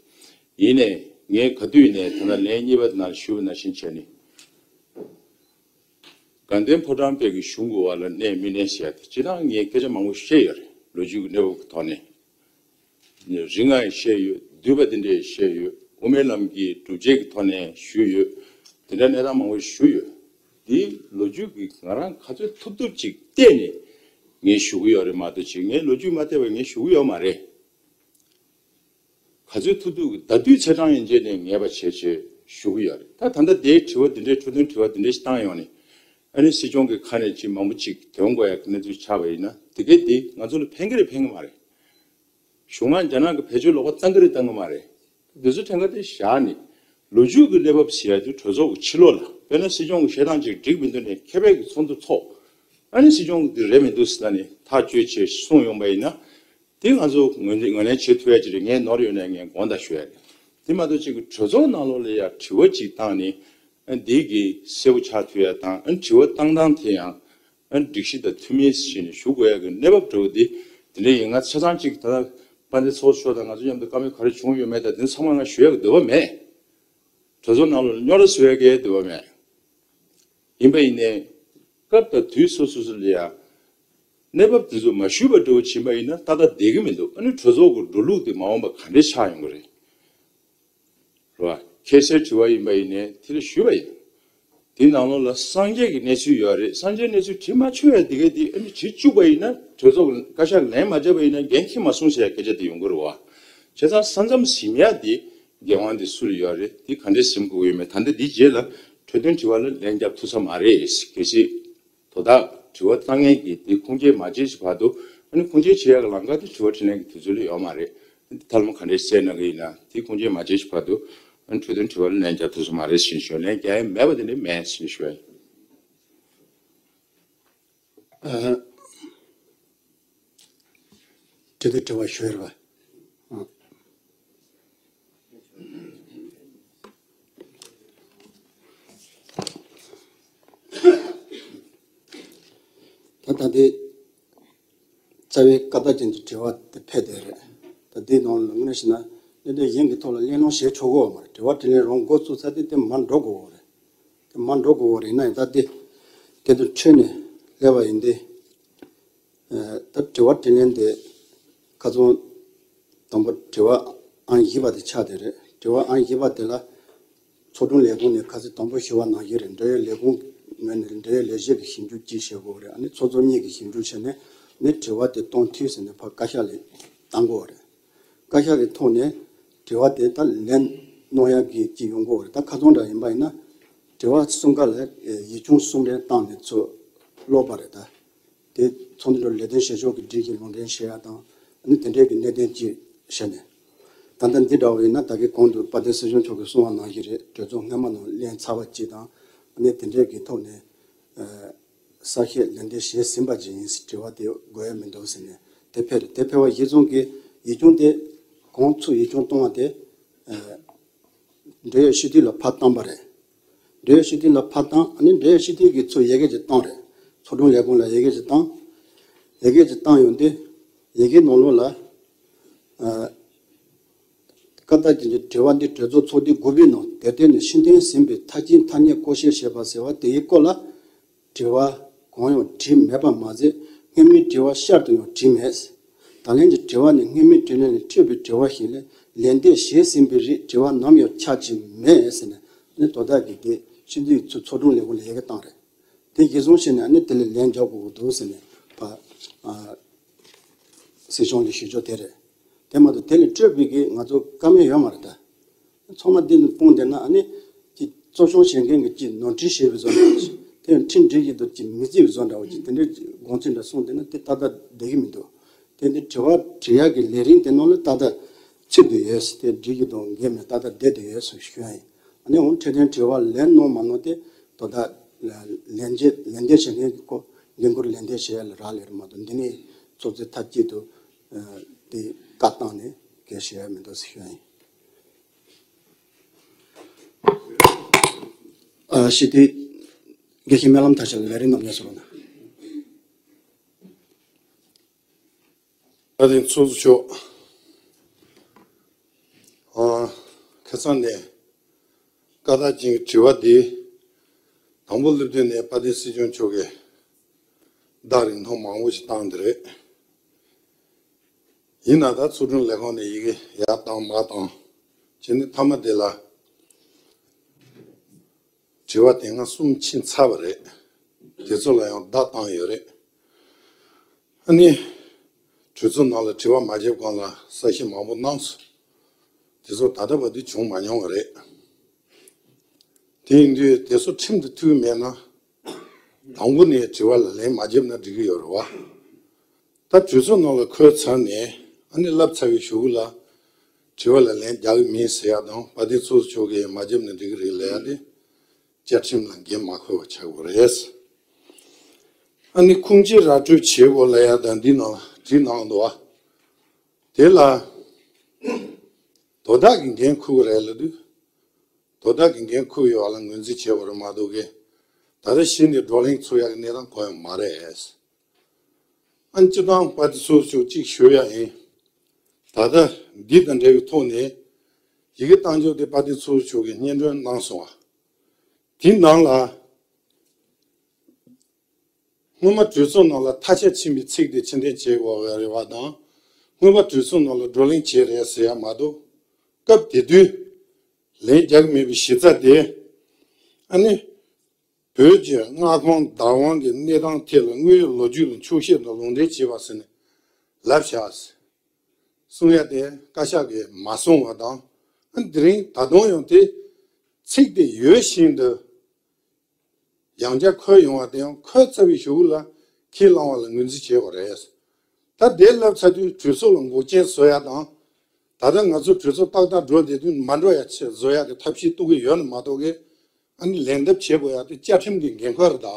ཡིན་ནའི་ངས་ག་དུས་ནས་ད་ལྟ་ལན་གཉིས་པ་ནང་ཞུས་པ་ནང་བཞིན་བྱས་ནས། དགའ་ལྡན་ཕོ་བྲང་དཔལ་གྱི་གཞུང་གི་འོག་ལ་གནས་མི་གནས་ཟེར་ཡ་དེ་སྤྱིར་བཏང་ངས་སྐད་ཆ་མང་པོ་བཤད་ཡོད་རེད། ལོ་རྒྱུས་ཀྱི་གནས་བབ་ཀྱི་ཐོག་ནས། རིང་ང་ཡང་བཤད་ཡོད། བསྡུས་པ་དེ་འདྲས་བཤད་ཡོད། དབུ་མའི་ལམ་གྱི་སྒྲུབ་བྱེད་ཀྱི་ཐོག་ནས་ཞུས་ཡོད། དེ་འདྲ་གནས་སྟངས་མང་པོ་ཞུས་ཡོད། འདི་ལོ་རྒྱུས་ཀྱི་ང་རང་ག་ཚོད་ཐུབ་ཐུབ་ཅིག་བལྟས་ནས་ངས་ཞུ་གི་ཡོད་རེད་མ་གཏོགས་ཅིག་ངས་ལོ་རྒྱུས་མ་བལྟས་པ་ངས་ཞུ་གི་ཡོད་མ་རེད། ག་ཚོད་ཐུབ་ཐུབ་ཀྱི་ད་དུས་ཚེས་གྲངས་ཡན་ཆད་ནས་ངེས་པ་བྱས་བྱས་ཞུ་གི་ཡོད་རེད། ད་ད་ལྟ་དེའི་དྲི་བ་འདི་འདྲའི་འཕྲོས་དོན་དྲི་བ་འདི་འདྲ་ཞིག་བཏང་ཡོང་ནས། ཨ་ནི་སྲིད་སྐྱོང་གི་ཁ་ནས་ཅིག་མང་པོ་ཅིག་ཐོན་དགོས་ཡ་གི་གནས་ཚུལ་ཆགས་པ་ཡིན་ན། དེ་གས་དེ་ང་ཚོ་ལ་ཕན་གི་རེད་ཕན་གི་མ་རེད། གཞུང་མང་རྒྱ་ནག་གི་བེད་སྤྱོད་ལོག་པ་བཏང་གི་རེད་བཏང་གི་མ་རེད། དེ་ཚོ་ཕྲན་ག་དེ་བཞག་ནས་ལོ་རྒྱུས་ཀྱི་གནས་བབ་ཟེར་ཡ་དེ་གྲོས་ཚོགས་ཀྱི་ཕྱི་ལོགས་ལ། དཔེར་ན་སྲིད་སྐྱོང་གི་བཤད་སྟངས་ཅིག་འགྲིག་མི་འདུག་ནས་མཁས་པའི་གི་ཚོགས་འདུ་ཚོགས། ཨ་ནི་སྲིད་སྐྱོང་གི་འདི་རེད་མི་འདུག་ཟེར་ནས་ཐག་གཅོད་བྱས་གསུངས་ཡོང་པ་ཡིན་ན། དེ་ང་ཚོ་ངོས་ངོས་ལེན་བྱེད་ཐུབ་ཡ་ཅིག་རེད། ངས་ནོར་ཡོད་ན་ངས་དགོངས་དག་ཞུ་ཡ་རེད། དེ་མ་གཏོགས་ཅིག་གི་གྲོས་ཚོགས་ནང་ལོགས་ལ་ཡ་དྲི་བ་ཅིག་བཏང་ནས་ཨ་འདི་གི་གསལ་པོ་ཆགས་ཐུབ་ཡ་དང་། ཨ་དྲི་བ་བཏང་སྟངས་དེ་ཡང་ཨ་སྒྲིག་གཞི་དང་མཐུན་མིན་ཞིག་ནས་ཞུ་དགོས་ཡ་གི་གནས་བབ་འདྲ་བོ་འདི་དེ་འདྲ་ཡིན། ང་ཆ་ཚང་ཅིག་ད་ལྟ་དཔལ་ལྡན་ཚོགས་གཙོ་མཆོག་དང་ང་ཚོ་མཉམ་དུ་བཀའ་མོལ་ག་རེ་བྱུང་ཡོད་མེད་དང་དེ་ཚང་མ་ང་ཞུ་ཡ་གི་འདོད་པ་མེད། གྲོས་ཚོགས་ནང་ལོགས་ལ་རྙོག་དྲ་བཟོ་ཡ་གི་འདོད་པ་མེད། ཡིན་པ་ཡིན་ནའི་སྐབས་དང་དུས་སོ་སོ་སོ་ལ་ཡ་གནས་བབ་དེ་ཚོ་མ་ཞུས་པ་འདྲ་བོ་ཕྱིན་པ་ཡིན་ན་ཏག་ཏག་བསྡད་ཀྱི་མི་འདུག་ཨ་ནི་གྲོས་ཚོགས་ཀྱི་འགྲོ་ལུགས་དེ་མ་འོངས་པ་ག་འདྲས་ཆགས་ཡོང་གི་རེད། རེད་བ། ཁྱད་གསོད་དྲི་བ་ཡིན་པ་ཡིན་ནའི་དེ་ལ་ཞུས་པ་ཡིན། དེའི་ནང་ལོགས་ལ་སངས་རྒྱས་ཀྱི་གནས་ཚུལ་ཡོད་རེད། སངས་རྒྱས་གནས་ཚུལ་བྲིས་མ་ཆོག་ཡ་དེ་ག་དེ་ཨ་ནི་བྲིས་བཅུག་པ་ཡིན་ན་གྲོས་ཚོགས་ཀྱི་བཀའ་ཤག་ལན་མ་བརྒྱབ་པ་ཡིན་ན་འགན་འཁྱེར་མ་སོང་ཟེར་ཡ་སྐད་ཆ་དེ་ཡོང་གི་རེད་བ། བྱས་ཙང་ས་མཚམས་ཟིན་ཡ་དེ་འགན་དབང་དེ་སུ་ལ་ཡོད་རེད། དེ་ག་འདྲས་ཟིན་དགོས་ཀྱི་ཡོད་མེད། ད་ལྟ་འདིའི་རྗེས་ལ་འཕྲོས་དོན་དྲི་བ་ལ་ལན་རྒྱབ་ཐུབ་ས་མ་རེད། གལ་སྲིད་དོ་བདག་དྲི་བ་བཏང་མཁན་གྱིས་དེ་ཁུངས་སྐྱེལ་མ་བྱེད་ཀྱི་བར་དུ། ཨ་ནི་ཁུངས་སྐྱེལ་བྱེད་ཡག་གི་ལམ་ཁ་དེ་དྲི་བ་དྲིས་ལན་གྱི་དུས་ཚོད་ལ་ཡོད་མ་རེད། ཐལ་མོ་ག་འདྲས་བསད་གནང་གི་ཡིན་ན་དེ་ཁུངས་སྐྱེལ་མ་བྱེད་ཀྱི་བར་དུ། ཨ་ནི་འཕྲོས་དོན་དྲི་བ་ལ་ལན་རྒྱག་ཐུབ་ས་མ་རེད་ཟེར་ནས་ཞུ། ལན་རྒྱག་ཡ་མེད་པ་དེ་འདྲ་མེད་ཟེར་ནས་ཞུ་ཡ་ཡིན། ཨ། དེ་དུས་དྲི་བ་ཞུ་ཡ་རེད་པ། ཨ། ད་ལྟའི་རྩ་བའི་བཀའ་རྟགས་ཅན་གྱི་དྲི་བ་དེ་ཕེབས་དེ་རེད། ད་འདིའི་ནང་ལ་དངོས་གནས་བྱས་ན་གནད་དོན་གཞན་གྱི་ཐོག་ལ་གླེང་སློང་བྱེད་ཆོག་གི་ཡོད་མ་རེད། དྲི་བ་དྲིས་ལན་རང་འགོ་བཙུགས་ཚར་དུས་དེ་མར་འགྲོ་དགོས་ཡོད་རེད། དེ་མར་འགྲོ་དགོས་ཡོད་རེད་ན་ཡང་ད་དེ་དེ་དུ་འཕྲོས་ནས་སླེབས་པ་ཡིན་ཏེ། ད་དྲི་བ་དྲིས་ལན་དེ་ཁ་སང་དང་པོ་དྲི་བ་ཨང་བཞི་པ་དེ་ཆགས་བསྡད་རེད། དྲི་བ་ཨང་བཞི་པ་དེ་ལ་ཚོགས་དྲུང་ལས་ཁུངས་ནས་ཁ་སང་དང་པོ་ཞུ་བ་ནང་བཞིན་རེད། འབྲེལ་ཡོད་ལས་ཁུངས་ངོས་ནས་འབྲེལ་ཡོད་ལས་བྱེད་ཀྱི་ཞིབ་འཇུག་ཅིག་བྱེད་དགོས་རེད། ཨ་ནི་ཚོགས་གཙོ་གཉིས་ཀྱིས་ཞིབ་འཇུག་བྱས་ནས་ནི་དྲི་བ་དེ་གཏོང་འཐུས་ཟེར་ནས་ཕར་བཀའ་ཤག་ལ་བཏང་དགོས་རེད། བཀའ་ཤག་གི་ཐོག་ནས་དྲི་བ་དེ་ད་ལན་གནང་ཡག་གི་ཅིག་ཡོང་གི་ཡོད་རེད། ད་ཁ་སང་འདྲ་ཡིན་པ་ཡིན་ན་དྲི་བ་གསུམ་ཀ་ལ་ཡིག་ཆུང་གསུམ་རེ་བཏང་ནས་ཚུར་ཀློག་པ་རེད། ད་དེ་ཚོགས་འདུ་ལ་ལས་དོན་བྱེད་ཕྱོགས་ཀྱི་སྒྲིག་གཞི་ལུང་འདྲེན་བྱེད་ཡག་དང་ཨ་ནི་དེ་འདྲའི་གི་གནད་དོན་ཅིག་བྱས་ནས། ད་ལྟ་འདི་འདྲ་བ་ཡིན་ན་ད་གིན་གོང་དུ་དཔལ་ལྡན་སྲིད་སྐྱོང་མཆོག་གིས་གསུངས་པ་ནང་བཞིན་རེད། གྲོས་ཚོགས་སྔོན་མ་ནང་ལན་ཚར་བ་ཅིག་དང་ཨ་ནི་དེ་འདྲའི་གི་ཐོག་ནས་གསལ་བཤད་ལན་འདེབས་བྱས་ཟིན་པ་ཅིག་ཡིན། དྲི་བ་དེ་དགོས་ཡ་མི་འདུག་ཟེར་ནས་དེ་ཕེབས་རེད། དེ་ཕེབས་པ་གཞིར་བཟུང་གི་ཡིག་ཆུང་དེ་གོང་ཚུར་ཡིག་ཆུང་གཏོང་བ་དེ་འབྲེལ་ཡོད་སྤྱི་འཐུས་ལ་ཕར་བཏང་པ་རེད། འབྲེལ་ཡོད་སྤྱི་འཐུས་ལ་ཕར་བཏང་། ཨ་ནི་འབྲེལ་ཡོད་སྤྱི་འཐུས་ཀྱིས་ཚུར་ཡི་གེ་ཅིག་བཏང་རེད། ཚོགས་དྲུང་ལས་ཁུངས་ལ་ཡི་གེ་ཅིག་བཏང་། ཡི་གེ་ཅིག་བཏང་ཡོང་དུས་ཡི་གེ་ནང་ལོགས་ལ་ཨ་བཀའ་རྟགས་ཅན་གྱི་དྲི་བ་འདི་གྲོས་ཚོགས་ཚོགས་དུས་དགུ་པའི་ནང་དེབ་ཐེར་ནས་ཕྱིར་འཐེན་ཟིན་པའི་མཐའ་དཀྱིལ་ཐ་སྙད་བཀོལ་སྤྱོད་བྱས་པ་ཟེར་བ་དེའི་སྐོར་ལ་དྲི་བ་གང་ཡང་དྲིས་མེད་པ་མ་ཟད་སྔོན་མའི་དྲི་བ་བསྐྱར་དུ་ཡང་དྲིས་མེད། ད་ལན་གྱི་དྲི་བ་ནི་སྔོན་མའི་དྲིས་ལན་ལས་འཕྲོས་པའི་དྲི་བ་ཞིག་ལས་ལན་འདེབས་བྱས་ཟིན་པའི་རིགས་དྲི་བ་ནམ་ཡང་ཆགས་ཀྱི་མེད་ཟེར་ནས་ནི་དོ་བདག་གིས་དེ་ཕྱིར་འཐེན་ཚུར་ཚོགས་དྲུང་ལས་ཁུངས་ལ་ཡི་གེ་བཏང་རེད། དེ་གཞིར་བཟུང་བྱས་ནས་ནི་དེ་ལ་ལན་རྒྱག་དགོས་ཀྱི་འདུག་ཟེར་ནས་ཕར་ཨ་སྲིད་སྐྱོང་གིས་ཞུ་ཕྱོགས་དེ་རེད། དེ་མ་གཏོགས་དེ་ལས་སྤྲོས་པའི་གི་ང་ཚོ་བཀའ་མོལ་ཡོད་མ་རེད་ད། ཚང་མ་འདི་ནས་སྤུངས་བསྡད་ན་ཨ་ནི་ཅིག་གཙོ་སྐྱོང་བྱེད་མཁན་གྱི་ཅིག་ནོར་འཁྲུལ་བྱས་པའི་བཟོ་འདྲ་བ་ཅིག་དེ་ཡང་ཁྲིམས་སྒྲིག་གཞི་དང་ཅིག་མི་བརྩི་བའི་བཟོ་འདྲ་བ་ཅིག་དེ་འདྲའི་དགོངས་ཚུལ་འདྲ་གསུངས་བསྡད་ན་དེ་ཏག་ཏག་བསྡད་ཀྱི་མི་འདུག་དེ་འདི་དྲི་བ་དྲི་ཡག་གི་ལས་རིམ་དེ་ནང་ལ་ཏག་ཏག་ཚུད་བསྡད་ཡོད། དེ་སྒྲིག་གཞི་དང་འགལ་མེད་ཏག་ཏག་བསྡད་བསྡད་ཡོད་ཟེར་ཞུ་ཡ་ཡིན། ཨ་ནི་འོང་འཕྲོས་དོན་དྲི་བ་ལན་གནང་མ་གནང་དེ་དོ་བདག་ལན་འདེབས་ལན་འདེབས་བྱེད་མཁན་གྱི་སྐོར་འགན་འཁུར་ལན་འདེབས་བྱེད་ཡ་ལ་རག་ལས་རེད་མ་གཏོགས་འདི་ནས་ཚོགས་གཙོས་མཐའ་གཅིག་ཏུ་དེ་བཀའ་བཏང་ནས་གལ་བྱེད་ཡ་མི་འདུག་ཟེར་ཞུ་ཡ་ཡིན། ཨ་སྤྱི་འཐུས་དགེ་བཤེས་སྨོན་ལམ་མཐར་ཕྱིན་ལགས་ལས་རིམ་རྣམས་སྙན་སེང་རོགས་གནང་། དཔལ་ལྡན་ཚོགས་གཙོ་མཆོག་ཨ་ཁ་སང་ནས་བཀའ་རྟགས་ཅན་གྱི་དྲི་བ་འདི་དང་པོ་སླེབས་དུས་ནས་དཔལ་ལྡན་སྲིད་སྐྱོང་མཆོག་གིས་བརྡ་རིང་ཐུང་མང་པོ་ཞིག་བཏང་འདི་རེད། ཡིན་ན་ད་ཚོགས་དྲུང་ལས་ཁང་ནས་ཡི་གེ་ཡར་བཏང་མར་བཏང་བྱས་ནས་མཐའ་མ་དེ་ལ་དྲི་བ་དེ་སྔ་གསུམ་ཕྱིན་ཚར་བ་རེད། དེ་ཚོ་ལ་ཡང་བརྡ་བཏང་ཡོད་རེད། ཨ་ནི་གྲོས་ཚོགས་ནང་ལ་དྲི་བ་མ་བརྒྱབ་གོང་ལ་གསལ་བཤད་མང་པོ་གནང་སོང་། དེ་ཚོ་ད་ལྟ་བར་དུ་བྱུང་མ་མྱོང་བ་རེད། དེ་ཡིན་དུས་དེ་ཚོ་ཁྲིམས་དང་མཐུན་མེད་ན་དང་པོ་ནས་དྲི་བ་ལ་ལན་མ་བརྒྱབ་ན་འགྲིག་གི་ཡོད་རེད་བ། ད་གྲོས་ཚོགས་ནང་ལ་འཁོད་ཚར་ནས་ཨ་ནི་བསླབས་ཚར་བའི་གཞུག་གུ་ལ་དྲི་བ་ལ་ལན་རྒྱག་གི་མིན་ཟེར་ཡ་དང་དཔལ་ལྡན་ཚོགས་གཙོ་མཆོག་གིས་མ་བརྒྱབ་ན་འགྲིག་གི་རེད་ལབ་ཡ་དེ་བཅའ་ཁྲིམས་ལ་འགན་མ་འཁུར་བ་ཆགས་དགོས་རེད། ཨ་ནི་ཁུངས་སྐྱེལ་ར་སྤྲོད་བྱེད་དགོས་ལབ་ཡ་དང་འདི་ནང་ལ་བྲིས་གནང་འདུག་བ། དེ་ལ་དོ་བདག་གིས་འགན་འཁུར་དགོས་རེད་ལབ་དུས་དོ་བདག་གིས་འགན་འཁུར་ཡོད་པ་ལ་ངོས་འཛིན་བྱེད་དགོས་རེད་མ་གཏོགས་གི་ད་ལྟ་གཞི་ནས་བགྲོ་གླེང་ཚུགས་ཡག་གི་གནས་སྟངས་གང་ཡང་མ་རེད། ཨ་ནི་སྤྱིར་བཏང་དཔལ་ལྡན་ཚོགས་གཙོ་མཆོག་གཅིག་ཞུ་ཡ་ཡིན། ད་ལྟ་འདི་དང་འབྲེལ་བའི་ཐོག་ནས་ཡི་གེ་བཏང་ཕྱོགས་དེ་དཔལ་ལྡན་ཚོགས་གཙོ་མཆོག་གིས་སྙན་སྒྲོན་གནང་སོང་བ། དེའི་ནང་ལ་སྔོན་མ་གྲོས་ཚོགས་ནང་ལ་ཐ་ཆད་ཕྱིན་པའི་ཚིག་དེ་ཕྱིར་འཐེན་བྱེད་དགོས་པ་རེད་བ་དང་། སྔོན་མ་གྲོས་ཚོགས་ནང་ལ་བགྲོ་གླེང་བྱས་རེད་ཟེར་ཡ་མ་གཏོགས་སྐབས་དེ་དུས་ལན་རྒྱག་གི་མེད་པའི་གཞི་རྩ་དེ་ཨ་ནི། བོད་ཀྱི་མངའ་ཁོངས་བདག་དབང་གི་གནས་སྟངས་ཐད་ལ་དངོས་ཡོད་ལོ་རྒྱུས་ལ་འཁྱོག་བཤད་དང་ལུང་འདྲེན་བྱས་པ་ཟེར་ནས་ལབ་བཞག་གསུང་ཡ་དེ་བཀའ་ཤག་གིས་མ་གསུང་བ་དང་། དེ་རིང་ད་དུང་ཡང་དེ་ཚིག་དེ་ཡོད་བཞིན་དུ་ཡང་བསྐྱར་འཁོད་ཡོང་བ་དེ་ཡང་འཁོད་ཚར་བའི་གཞུག་ལ་ཁས་བླངས་པ་ལ་ངོས་འཛིན་བྱེད་དགོས་རེད། ད་དེ་ལབ་ཚར་དུས་གྲོས་ཚོགས་ལ་འགོག་རྐྱེན་བཟོ་ཡ་དང་། ད་ལྟ་ང་ཚོ་གྲོས་ཚོགས་ཏག་ཏག་འགྲོ་བསྡད་དུས་མ་འགྲོ་ཡ་ཆེད་བཟོ་ཡ་གི་ཐབས་ཤེས་གཏོང་གི་ཡོད་ན་མ་གཏོགས་གི་ཨ་ནི་ལན་འདེབས་བྱེད་དགོས་ཡ་དེ་བཅའ་ཁྲིམས་ཀྱི་འགན་ཁུར་རེད་ད།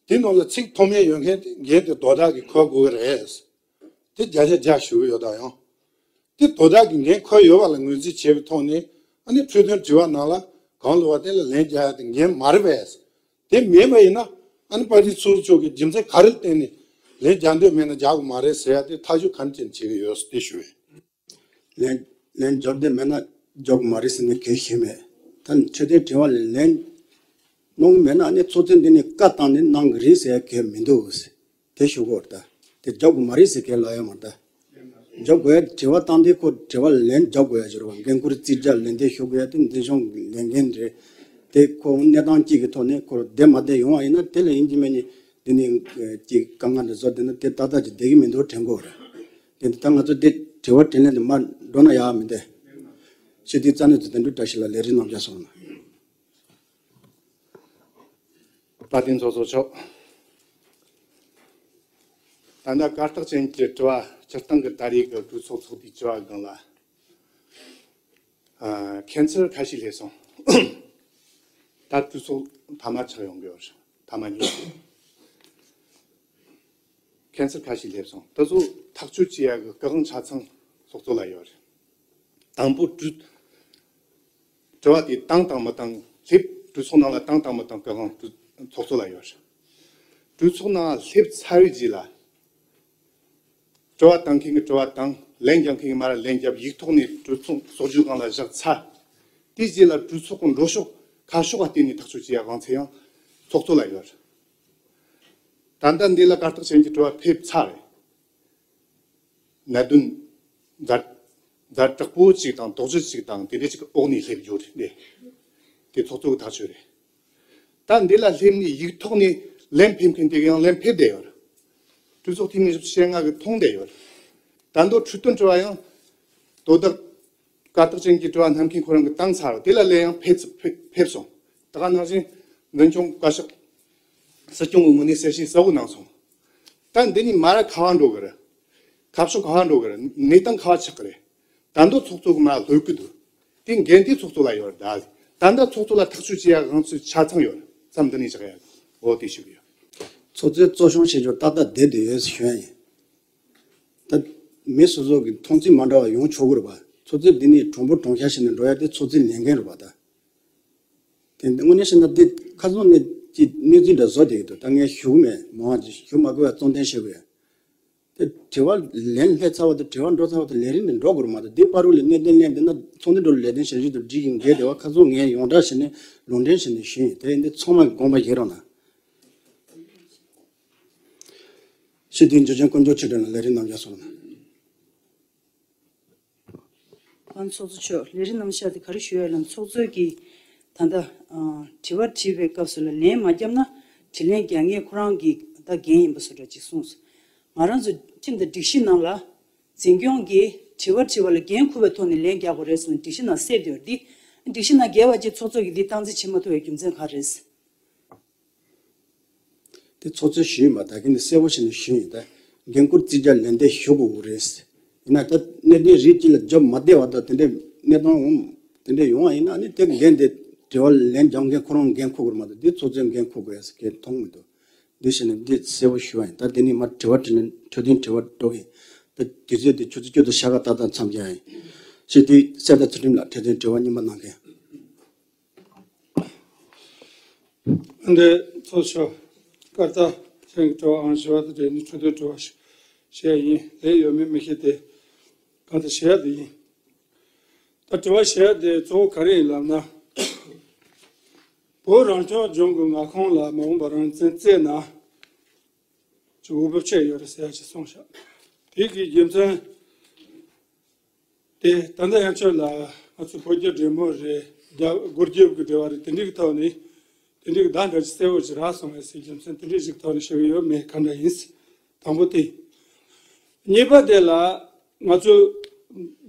དེ་ནང་ལ་ཚིག་ཐོགས་མེད་ཡོད་མཁན་དེ་འགན་དེ་དོ་བདག་གིས་འཁུར་དགོས་ཀྱི་རེད། དེ་བརྒྱ་ཆ་བརྒྱ་ཞུ་གི་ཡོད་ད་ཡང་། དེ་དོ་བདག་གིས་འགན་འཁུར་ཡོད་པ་ལ་ངོས་འཛིན་བྱས་པའི་ཐོག་ནས་ཨ་ནི་འཕྲོས་དོན་དྲི་བ་ནང་ལ་གང་ལབ་པ་དེ་ལ་ལན་རྒྱག་ཡ་དེ་འགན་མ་རེད་པས། དེ་མེད་པ་ཡིན་ན་ ཨ་ནི་དཔལ་ལྡན་ཚོགས་གཙོ་གིས་རྒྱུ་མཚན་ག་རེ་བརྟེན་ནས་ལན་རྒྱག་འདོད་མེད་ན་རྒྱག་དགོས་མ་རེད་ཟེར་ཡ་དེ་ཐག་གཅོད་ག་འདྲ་བྱས་ནས་བྱེད་ཀྱི་ཡོད་དེ་ཞུ་ཡིན། ལན་ལན་རྒྱག་འདོད་མེད་ན་རྒྱག་དགོས་མ་རེད་ཟེར་ནས་གལ་ཞིག་མེད། ད་ནི་ཆོས་དོན་དྲི་བ་ལན་གནང་གི་མེད་ན་ཨ་ནི་ཚོགས་གཙོས་འདི་ནས་བཀའ་བཏང་ནས་གནང་གི་རེད་ཟེར་ཡ་གལ་མི་འདུག་ཟེར། དེ་ཞུ་དགོས་རེད་ད། དེ་རྒྱག་དགོས་མ་རེད་ཟེར་མཁན་ལབ་ཡ་མ་རེད་ད། རྒྱག་དགོས་ཡ་དྲི་བ་བཏང་དུས་ཁོ་དྲི་བ་ལན་རྒྱག་དགོས་ཡ་ཅིག་རེད་བ། འགན་ཁུར་རྩིས་རྒྱག་ལན་འདེབས་ཞུ་དགོས་ཡ་དེ་འཛིན་སྐྱོང་གི་ལས་འགན་རེད། དེ་ཁོ་གནས་སྟངས་གཅིག་གི་ཐོག་ནས་ཁོ་བསྡད་མ་བསྡད་ཡོང་བ་ཡིན་ན་དེ་ལ་ཡིན་གཅིག་མིན་གཉིས་དེ་ནས་ཀྱི་དཀའ་ངལ་འདི་བཟོ་བསྡད་ན་དེ་ཏག་ཏག་ཅིག་བསྡད་ཀྱི་མི་འདུག་དྲན་དགོས་རེད། དེ་ད་ང་ཚོ་དེ་དྲི་བ་དྲིས་ལན་དེ་མར་འགྲོ་ན་ཡག་མི་འདུག་ཞེས་དེའི་རྩ་ནས་ཚོ་དོན་གྲུབ་བཀྲ་ཤིས་ལགས་ལས་རིམ་རྣམས་ཀྱང་སོང་ན། དཔལ་ལྡན་ཚོགས་གཙོ་མཆོག་ད་ལྟ་གར་སྟེགས་ཅན་གྱི་དྲི་བ་སྤྱིར་བཏང་གི་ད་རེས་ཀྱི་གྲོས་ཚོགས་ཚོགས་དུས་བཅུ་བ་སྒང་ལ། ཨ། ཁྱད་མཚར་ཁ་ཤས་སླེབས་སོང་། ད་གྲོས་ཚོགས་མཐའ་མ་ཆགས་ཡོང་གི་ཡོད་རེད། མཐའ་མ་གཉིས། ཁྱད་མཚར་ཁ་ཤས་སླེབས་སོང་། དེ་ཚོ་ཐག་གཅོད་བྱེད་ཡ་གི་སྐུ་དབང་ཆ་ཚང་ཚོགས་གཙོ་ལ་ཡོད་རེད། དང་པོ་གྲོས་དྲི་བ་དེ་བཏང་དང་མི་བཏང་སླེབས། གྲོས་ཚོགས་ནང་ལ་བཏང་དང་མི་བཏང་སྐུ་དབང་གྲོས་ཚོགས་གཙོ་ལ་ཡོད་རེད། གྲོས་ཚོགས་ནང་སླེབས་ཚར་བའི་རྗེས་ལ། དྲི་བ་བཏང་མཁན་གྱིས་དྲི་བ་བཏང་། ལན་རྒྱག་མཁན་གྱིས་མར་ལན་རྒྱབ། ཡིག་ཐོག་ནས་གྲོས་ཚོགས་ཚོགས་གཞོན་སྒང་ལ་བཞག་ཚར། དེའི་རྗེས་ལ་གྲོས་ཚོགས་ཀྱི་འགྲོ་ཕྱོགས་ཁ་ཕྱོགས་ལ་བརྟེན་ནས་ཐག་གཅོད་བྱེད་ཡ་དབང་ཚད་ཡང་ཚོགས་གཙོ་ལ་ཡོད་རེད། ད་ལྟ་འདི་ལ་གར་སྟེགས་ཅན་གྱི་དྲི་བ་ཕེབས་ཚར་རེད། གནད་དོན་ཛ་ཛ་དྲག་པོ་ཅིག་དང་དོགས་གཞི་ཅིག་དང་དེ་འདྲ་ཅིག་གི་འོག་ནས་སླེབས་རྒྱུ་རེད། དེ་ཚོགས་གཙོ་གི་ཐག་གཅོད་རེད། ད་འདི་ལ་སླེབས་ནས་ཡིག་ཐོག་ནས་ལན་ཕེབས་མཁན་དེ་ག་ཡང་ལན་ཕེབས་བསྡད་ཡོད་རེད། གྲོས་ཚོགས་འཐུས་མི་བཞི་བཅུ་ཞེ་ལྔ་གིས་མཐོང་བསྡད་ཡོད་རེད། ད་མདོ་འཕྲོས་དོན་དྲི་བ་ཡང་དོ་བདག་གར་སྟེགས་ཅན་གྱི་དྲི་བ་བསྣམས་མཁན་ཁོ་རང་གིས་བཏང་ཚར་བ་དེ་ལ་ལན་ཡང་ཕེབས་ཕེབས་ཕེབས་སོང་། ད་ག་ནང་བཞིན་འཛིན་སྐྱོང་བཀའ་ཤག་སྲིད་སྐྱོང་གི་ངོས་ནས་གསལ་བཤད་གསལ་བོ་གནང་སོང་། ད་འདི་ནས་མར་ག་པར་འགྲོ་གི་རེད། ཁ་ཕྱོགས་ག་པར་འགྲོ་གི་རེད། གནས་སྟངས་ག་པར་ཆགས་ཀྱི་རེད། ད་མདོ་ཚོགས་གཙོ་གི་མར་ལྷོད་ཀྱི་འདུག་དེ་འགན་དེ་ཚོགས་གཙོ་ལ་ཡོད་རེད། ད་ད་ལྟ་ཚོགས་གཙོ་ལ་ཐག་གཅོད་བྱེད་ཡ་དབང་ཚད་ཆ་ཚང་ཡོད་རེད། མཚམས་འདི་ནས་བཞག་ཡ། འོ་དེ་ཞུ་གི་ཡོད། ཚོགས་གཙོས་གཙོ་སྐྱོང་བྱེད་རྒྱུར་ཏག་ཏག་བསྡད་བསྡད་ཡོད་ཞུ་ཡ་ཡིན། ད་མི་སོ་སོ་གི་མཐོང་ཚུལ་མ་འདྲ་བ་ཡོང་ཆོག་གི་རེད་པ། ཚོགས་གཙོས་འདི་ནས་གྲུང་པོ་གྲུང་ཤ་བྱས་ནས་འགྲོ་ཡ་དེ་ཚོགས་གཙོའི་ལས་འགན་རེད་པ་ད། དེ་འདི་དངོས་གནས་བཤད་ན་འདི་ཁ་སང་ནས་ཀྱི་གནས་ཚུལ་འདྲ་བཟོ་བསྡད་ཀྱི་འདུག་ད་ངས་ཞུ་གི་མེད། མང་བ་ཞུ་མ་དགོས་པ་གཙོ་འདོན་བྱེད་དགོས་ཡ། དེ་དྲི་བ་ལན་སླེབས་ཚར་བ་དང་དྲི་བ་འགྲོ་ཚར་བ་དང་ལས་རིམ་དེ་འགྲོ་དགོས་རེད་མ་གཏོགས་འདི་བར་དུ་ལ་གནད་དོན་གླེང་བསྡད་ན་ཚོགས་འདུ་འགྲོ་ལས་དོན་བྱ་གཞི་དང་སྒྲིག་གི་འགལ་བསྡད་པ་ཁ་སང་ངས་ཡོངས་བསྒྲགས་བྱས་ནས་ལུང་འདྲེན་བྱས་ནས་ཞུས་ཡིན། དེ་འདི་ཚང་མ་དགོངས་པ་བཞེས་རོགས་གནང་། སྤྱི་འཐུས་འཇུ་ཆེན་དཀོན་མཆོག་ཆོས་སྒྲོན་ལགས་ལས་རིམ་རྣམས་ཀྱང་གསུངས་གནང་། ཨ་ནི་ཚོགས་གཙོ་མཆོག་ལས་རིམ་རྣམས་ཤར་ཏེ་ག་རེ་ཞུ་ཡ་ལབ་ན་ཚོགས་གཙོས་ཀྱིས་ད་ལྟ་ཨ་དྲི་བ་དྲིས་པའི་སྐབས་སུ་ལ་ལན་མ་བརྒྱབ་ན་དྲིས་ལན་རྒྱག་མཁན་ཁོ་རང་གི་ད་འགན་ཡིན་པ་བཟོ་འདྲ་ཅིག་གསུངས་སོང་། ང་རང་ཚོ་ཁྲིམས་དང་སྒྲིག་གཞི་ནང་ལ་འཛིན་སྐྱོང་གིས་དྲི་བ་དྲིས་པ་ལ་འགན་འཁུར་བའི་ཐོག་ནས་ལན་རྒྱག་དགོས་རེད་ཟེར་ནས་སྒྲིག་གཞི་ནང་གསལ་བསྡད་ཡོད་རེད། འདི་སྒྲིག་གཞི་ནང་འགལ་བ་ཅིག་ཚོགས་གཙོ་གིས་འདི་སྟངས་འཛིན་བྱེད་མ་ཐུབ་པའི་རྒྱུ་མཚན་ག་རེ་རེད། དེ་ཚོགས་གཙོས་ཞུས་ཡིན་པ་ད་གིན་ནས་གསལ་པོ་བྱས་ནས་ཞུས་ཡིན། ད་འགན་འཁུར་རྩིས་རྒྱག་ལན་འདེབས་ཞུ་དགོས་རེད། ཡིན་ན་ད་གནད་དོན་རིགས་གཅིག་ལ་རྒྱབ་མ་བསྡད་པ་དང་དེ་འདྲའི་གནས་སྟངས་འོང་དེ་འདྲའི་ཡོང་བ་ཡིན་ན་ནི་དེ་འགན་དེ་དྲི་བ་ལན་རྒྱག་མཁན་ཁོ་རང་འགན་འཁུར་དགོས་རེད་མ་གཏོགས་དེ་ཚོགས་གཙོས་འགན་འཁུར་དགོས་ཡ་ཟེར་མཁན་མཐོང་མི་འདུག་འདི་བྱས་ནས་འདི་གསལ་པོ་ཞུ་བ་ཡིན། ད་དེ་ནས་མར་དྲི་བ་དྲིས་ལན་འཕྲོས་དོན་དྲི་བ་འགྲོ་གི་ཡིན། ད་དུས་ཚོད་དེ་ཆུ་ཚོད་བཅུ་དང་ཕྱེད་ཀ་ཏག་ཏག་མཚམས་བཞག་ཡིན། ཞེས་དུས་གསལ་དང་ཚུལ་ཁྲིམས་ལ་འཕྲོས་དོན་དྲི་བ་གཉིས་པ་གནང་མཁན། འདི་ཚོགས་གཙོ་མཆོག་སྐར་རྟགས་ཅན་གྱི་དྲི་བ་ཨང་བཞི་པ་དང་འབྲེལ་ནས་འཕྲོས་དོན་དྲི་བ་ཞིག་བཤད་ཡིན། ལན་ཡོད་མེད་མི་ཤེས་ཏེ། གང་ལྟར་བཤད་ཡ་དེ་ཡིན། ད་དྲི་བ་བཤད་ཡ་དེ་གཙོ་བོ་ག་རེ་ཡིན་ལབ་ན། བོད་རང་སྐྱོང་ལྗོངས་ཀྱི་མངའ་ཁོངས་ལ་མ་འོངས་པར་རང་བཙན་བརྩད་ན་ཅིག་འོས་བབ་ཆེ་ཡོད་རེད་ཟེར་ཡ་ཅིག་གསུངས་ཤག་དེ་གི་རྒྱུ་མཚན། དེ་ད་ལྟ་ཡང་ཁྱོད་ལ་ང་ཚོ་བོད་རྒྱ་འབྲེལ་མོལ་རེད། རྒྱ་སྒོ་རྒྱབ་ཀྱི་འབྲེལ་བ་རེད། དེ་འདྲའི་གི་ཐོག་ནས་དེ་འདྲའི་གི་བརྡ་འདྲ་ཅིག་གསལ་བོ་ཅིག་རག་སོང་བས་ཟེར་རྒྱུ་མཚན་དེ་འདྲའི་ཞིག་ཐོག་ནས་ཞུ་གི་ཡོད་མེད་ག་འདྲ་ཡིན། དང་པོ་དེ། གཉིས་པ་དེ་ལ་ང་ཚོ་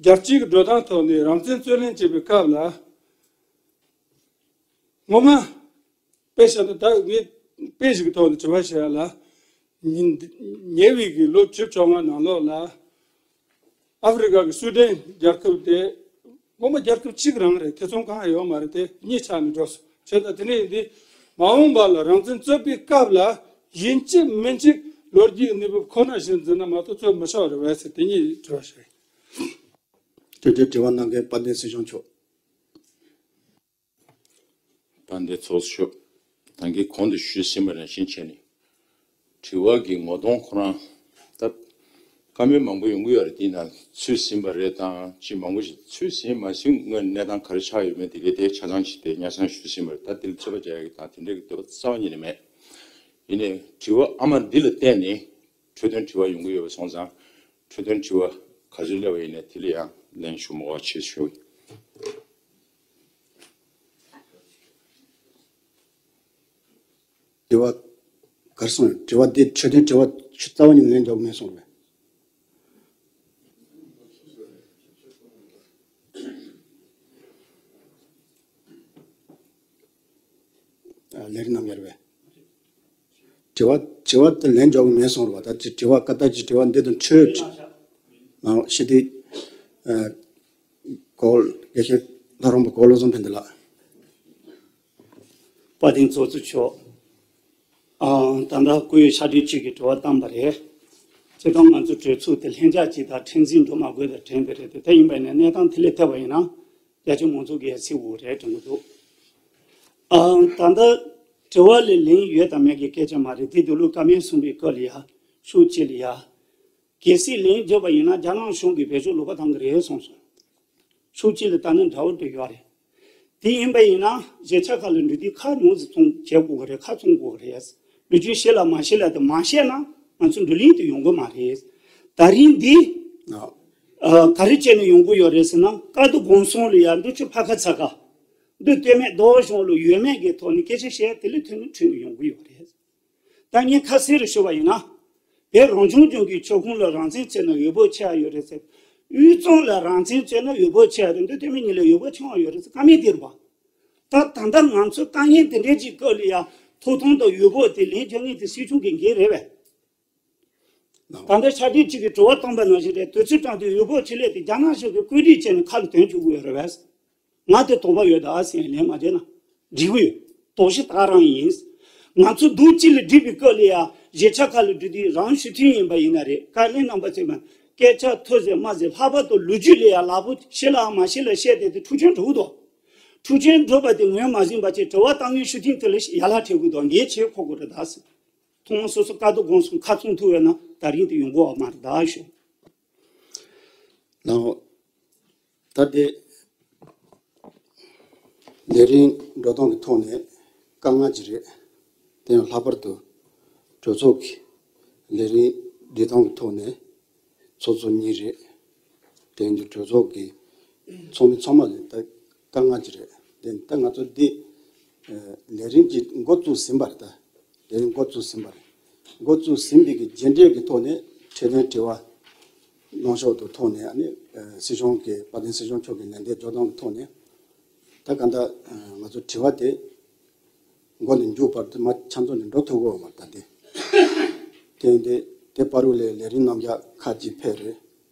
རྒྱལ་སྤྱིའི་གི་འགྲོ་སྟངས་ཐོག་ནས་རང་བཙན་རྩོད་ལེན་བྱེད་པའི་སྐབས་ལ་ངོ་མ། དཔེ་བཞག་ན་ད་ངས་དཔེ་ཞིག་གི་ཐོག་ནས་དྲི་བ་བཤད་ཡ་ལ། ཉིན་ཉེ་བའི་གི་ལོ་བཅུ་བཅོ་ལྔ་ནང་ལོགས་ལ་ཨ་ཧྥེ་རི་ཀ་གི་སུའུ་ཏན་རྒྱལ་ཁབ་དེ་ངོ་མ་རྒྱལ་ཁབ་གཅིག་རང་རེད། ཐེ་ཚོམ་གང་ཡང་ཡོད་མ་རེད། དེ་གཉིས་ཆགས་ནས་འགྲོ་སོང་། བྱས་ཙང་དེ་ནས་འདི་མ་འོངས་པ་ལ་རང་བཙན་རྩོད་པའི་སྐབས་ལ་ཡིན་གཅིག་མིན་གཅིག་ལོ་རྒྱུས་གནས་བབ་ཁོ་ན་བཞིན་འཛིན་ན་མ་གཏོགས་རྩོད་མི་ཆོག་རེད་བས་ཟེར་དེ་གཉིས་དྲི་བ་ཞིག་རེད། དེ་དུས་དྲི་བ་གནང་མཁན་དཔལ་ལྡན་སྲིད་སྐྱོང་མཆོག་དཔལ་ལྡན་ཚོགས་གཙོ་མཆོག་ནང་གི་གོང་དུ་ཞུས་ཟིན་པ་ནང་བཞིན་བྱས་ནས། དྲི་བ་གི་ངོ་གདོང་ཁོ་རང་ད་བཀའ་མོལ་མང་པོ་ཡོང་གི་ཡོད་རེད། དེ་ན་ཚུད་ཟིན་པ་རེད་དང་ཅི་མང་པོ་ཞིག་ཚུད་ཟིན་མ་ཟིན་སྔོན་གནས་སྟངས་ག་རེ་ཆགས་ཡོད་མེད་དེ་གའི་དེ་ཆ་ཚང་ཞིག་དེ་སྙན་སེང་ཞུས་ཟིན་པ་རེད། ད་དེ་ལ་རྩོད་པ་རྒྱག་ཡག་གི་དང་དེ་འདྲ་གི་འདོད་པ་རྩ་བ་ཉིད་ནས་མེད། ཡིན་ནའི་དྲི་བ་ཨ་མ་འདི་ལ་བརྟེན་ནས་འཕྲོས་དོན་དྲི་བ་ཡོང་གི་ཡོད་པ་སོང་ཙང་འཕྲོས་དོན་དྲི་བ་ག་ཚོད་སླེབས་པ་ཡིན་ནའི་དེ་ལ་ཡང་ལན་ཞུ་མ་དགོས་པ་བྱེད་ཞུ། དྲི་བ་གར་སོང་། དྲི་བ་འདི་འཕྲོས་དོན་དྲི་བ་ཆུ་རྩ་བ་ཉིད་ལན་འཇོག་མེད་སོང་བས། ལས་རིགས་རྣམ་གཞག་རེད་བས། དྲི་བ་དྲི་བ་དེ་ལན་འཇོག་མེད་སོང་རེད་བ། ད་དྲི་དྲི་བ་ཀ་ད་ཅི་དྲི་བ་འདི་དང་འཕྲོས་ནང་ཤི་དེ་གོ་དགེ་བཤེས་ལྷ་རམས་པ་གོ་བློ་བཟང་ཕན་བདེ་ལགས། དཔལ་ལྡན་ཚོགས་གཙོ་མཆོག་ཨང་། ད་ལྟ་སྐུ་ཡོད་ཕྱག་སྦྲེལ་གཅིག་གིས་དྲི་བ་བཏང་པ་རེད། སྤྱིར་བཏང་ང་ཚོ་གྲོས་ཚོགས་དེ་ལྷན་རྒྱས་གཅིག་དང་ཁྲིམས་འཛིན་འགྲོ་མ་དགོས་དང་དྲན་པ་རེད་དེ། དེ་ཡིན་པ་ཡིན་ན་གནས་སྟངས་དེ་ལས་ཐད་པ་ཡིན་ན་རྒྱ་ཆེ་མང་ཚོགས་ཀྱི་ཡ་སི་འོ་རེད་དྲན་གྱི་འདུག་ཨང་། ད་ལྟ་དྲི་བ་ལས་ལན་ཡོད་དང་མེད་ཀྱི་སྐད་ཆ་མ་རེད་དེ། འདི་ལོ་བཀའ་མོལ་གསུངས་པའི་སྐབས་ལ་ཡ་ཤུགས་ཆེ་ལ་ཡ། གལ་སྲིད་ལན་བརྒྱབ་པ་ཡིན་ན་རྒྱ་ནག་གཞུང་གིས་བེད་སྤྱོད་ལོག་པ་བཏང་གི་རེད་གསུངས་སོང་། ཤུགས་ཆེ་ལ་ལྟ་ན་འདྲ་བོ་འདྲ་ཡོད་རེད། དེ་ཡིན་པ་ཡིན་ན་གཞིས་ཆགས་ཁག་ལ་འགྲོ་དུས་ཁ་ཉུང་ཙམ་ཚོང་བྱེད་དགོས་ཀྱི་རེད། ཁ་ཚོང་དགོས་ཀྱི་རེད། ལོ་རྒྱུས་ཤེས་ལ་མ་ཤེས་ལ་དེ་མ་བཤད་ན་ང་ཚོ་འགྲོ་གླེང་དུ་ཡོང་གི་མ་རེད། ད་རིང་འདི་ཨ། ཨ། ག་རེ་བྱས་ནས་ཡོང་གི་ཡོད་རེད་ཟེར་ན། ཀ་རྡོ་སྒང་གསུམ་ལ་ཡ་འདི་ཆུ་ཕ་ཁ་ཚ་ཁ་འདི་སྟོད་སྨད་རྡོ་གཞུང་ལ་ཡོད་མེད་ཀྱི་ཐོག་ནས་སྐད་ཆ་བཤད་དེ་ལས་ཐོན་ནས་ཁྲིད་ནས་ཡོང་གི་ཡོད་རེད། ད་ངས་ཁ་གསལ་རུ་ཞུ་བ་ཡིན་ན། བོད་རང་སྐྱོང་ལྗོངས་ཀྱི་ཁྱབ་ཁོངས་ལ་རང་བཙན་རྩོད་ན་འོས་འབབ་ཆེ་བ་ཡོད་རེད་ཟེར། དབུས་གཙང་ལ་རང་བཙན་རྩོད་ན་འོས་འབབ་ཆེ་བ་རེད་འདུག་དེ་མིན་ཉིད་ལ་འོས་འབབ་ཆུང་བ་ཡོད་རེད་ཟེར་བཀའ་མོལ་དེ་རེད་པ། ད་ད་ལྟ་ང་ཚོ་དཀའ་ངལ་དེ་འདྲའི་ཅིག་སྐབས་ལ་ཡ་ཐོབ་ཐང་དང་འོས་འབབ་དེ་ལན་རྒྱག་མཁན་དེ་སྲིད་སྐྱོང་གི་འགན་རེད་པས། ད་ལྟ་ཕྱག་སྦྲེལ་གཅིག་གིས་དྲི་བ་བཏང་པ་ནང་བཞིན་རེད། དུས་ཚོད་སྐྲག་དུས་འོས་འབབ་ཆེད་ལས་དེ་རྒྱ་ནག་གཞུང་གི་བཀོད་སྒྲིག་བྱས་ནས་ཁ་ལ་དོན་བཅུག་དགོས་རེད་པས། ང་དེ་དོགས་པ་ཡོད་ད་ཟེར་ལན་མ་བརྒྱབ་ན་འགྲིག་གི་ཡོད། དོགས་གཞི་ད་རང་ཡིན། ང་ཚོ་འདུག་གཅིག་ལ་སྒྲིག་པའི་སྐབས་ལ་ཡ་གཞིས་ཆགས་ཁག་ལ་འགྲོ་དུས་རང་ཞུ་མཐུན་ཡིན་པ་ཡིན་ན་རེད། བཀའ་བློན་རྣམ་པ་ཚོས་མ་སྐད་ཆ་ཐོས་ཟེར་མ་ཟེར་ལྷག་པར་དུ་ལོ་རྒྱུས་ལ་ཡ་ལག་པོ་ཤེས་ལ་མ་ཤེས་ལ་བཤད་དེ་དེ་འཁྲུག་ཆེན་འགྲོ་གི་འདུག་འཁྲུག་ཆེན་འགྲོ་བ་དེ་ངོས་མ་ཟིན་པ་བྱས་དྲི་བ་བཏང་མཁན་ཞུ་མཐུན་དེ་ལ་ཡ་ལ་ཁྲིད་དགོས་འདུག་འགན་ཆེ་འཁུར་དགོས་རེད་ད་ཟེར། ཐོག་མ་སོ་སོ་ཀ་རྡོ་སྒང་གསུམ་ཁ་ཚོང་ཐུབ་ཡོད་ན་ད་རིང་དེ་ཡོང་གི་ཡོད་མ་རེད་ད་ཞུ། ལའོ། ད་དེ་ལས་རིམ་འགྲོ་སྟངས་ཀྱི་ཐོག་ནས་དཀའ་ངལ་ཅིག་རེད། དེ་ཡང་ལྷག་པར་དུ་གྲོས་ཚོགས་ཀྱི་ལས་རིམ་སྒྲིག་སྟངས་ཀྱི་ཐོག་ནས་ཚོགས་གཙོ་གཉིས་རེད། དེ་ཡང་གྲོས་ཚོགས་ཀྱི་ཚོགས་མི་ཚང་མ་ལ་ད་དཀའ་ངལ་ཅིག་རེད། དེ་ད་ང་ཚོ་འདི་ལས་རིམ་གྱི་འགོ་བཙུགས་ཟིན་པ་རེད་ད། ལས་རིམ་འགོ་བཙུགས་ཟིན་པ་རེད། འགོ་བཙུགས་ཟིན་པའི་གི་རྗེས་འབྲས་ཀྱི་ཐོག་ནས་འཕྲོས་དོན་དྲི་བ་གནང་ཕྱོགས་དུ་ཐོག་ནས་ཨ་ནི་སྲིད་སྐྱོང་གི་དཔལ་ལྡན་སྲིད་སྐྱོང་མཆོག་གིས་ལན་འདེབས་འཇོག་སྟངས་ཀྱི་ཐོག་ནས་ད་ག་འདྲ་ང་ཚོ་དྲི་བ་དེ་མགོ་ནས་མཇུག་བར་དུ་མ་ཆ་ཚང་ནས་འགྲོ་ཐུབ་ཀྱི་ཡོད་མ་རེད་ད་དེ། དེ་ཡིན་དུས་དེ་བར་དུ་ལས་ལས་རིམ་རྣམ་གཞག་ཁག་ཅིག་ཕེབས་རེད།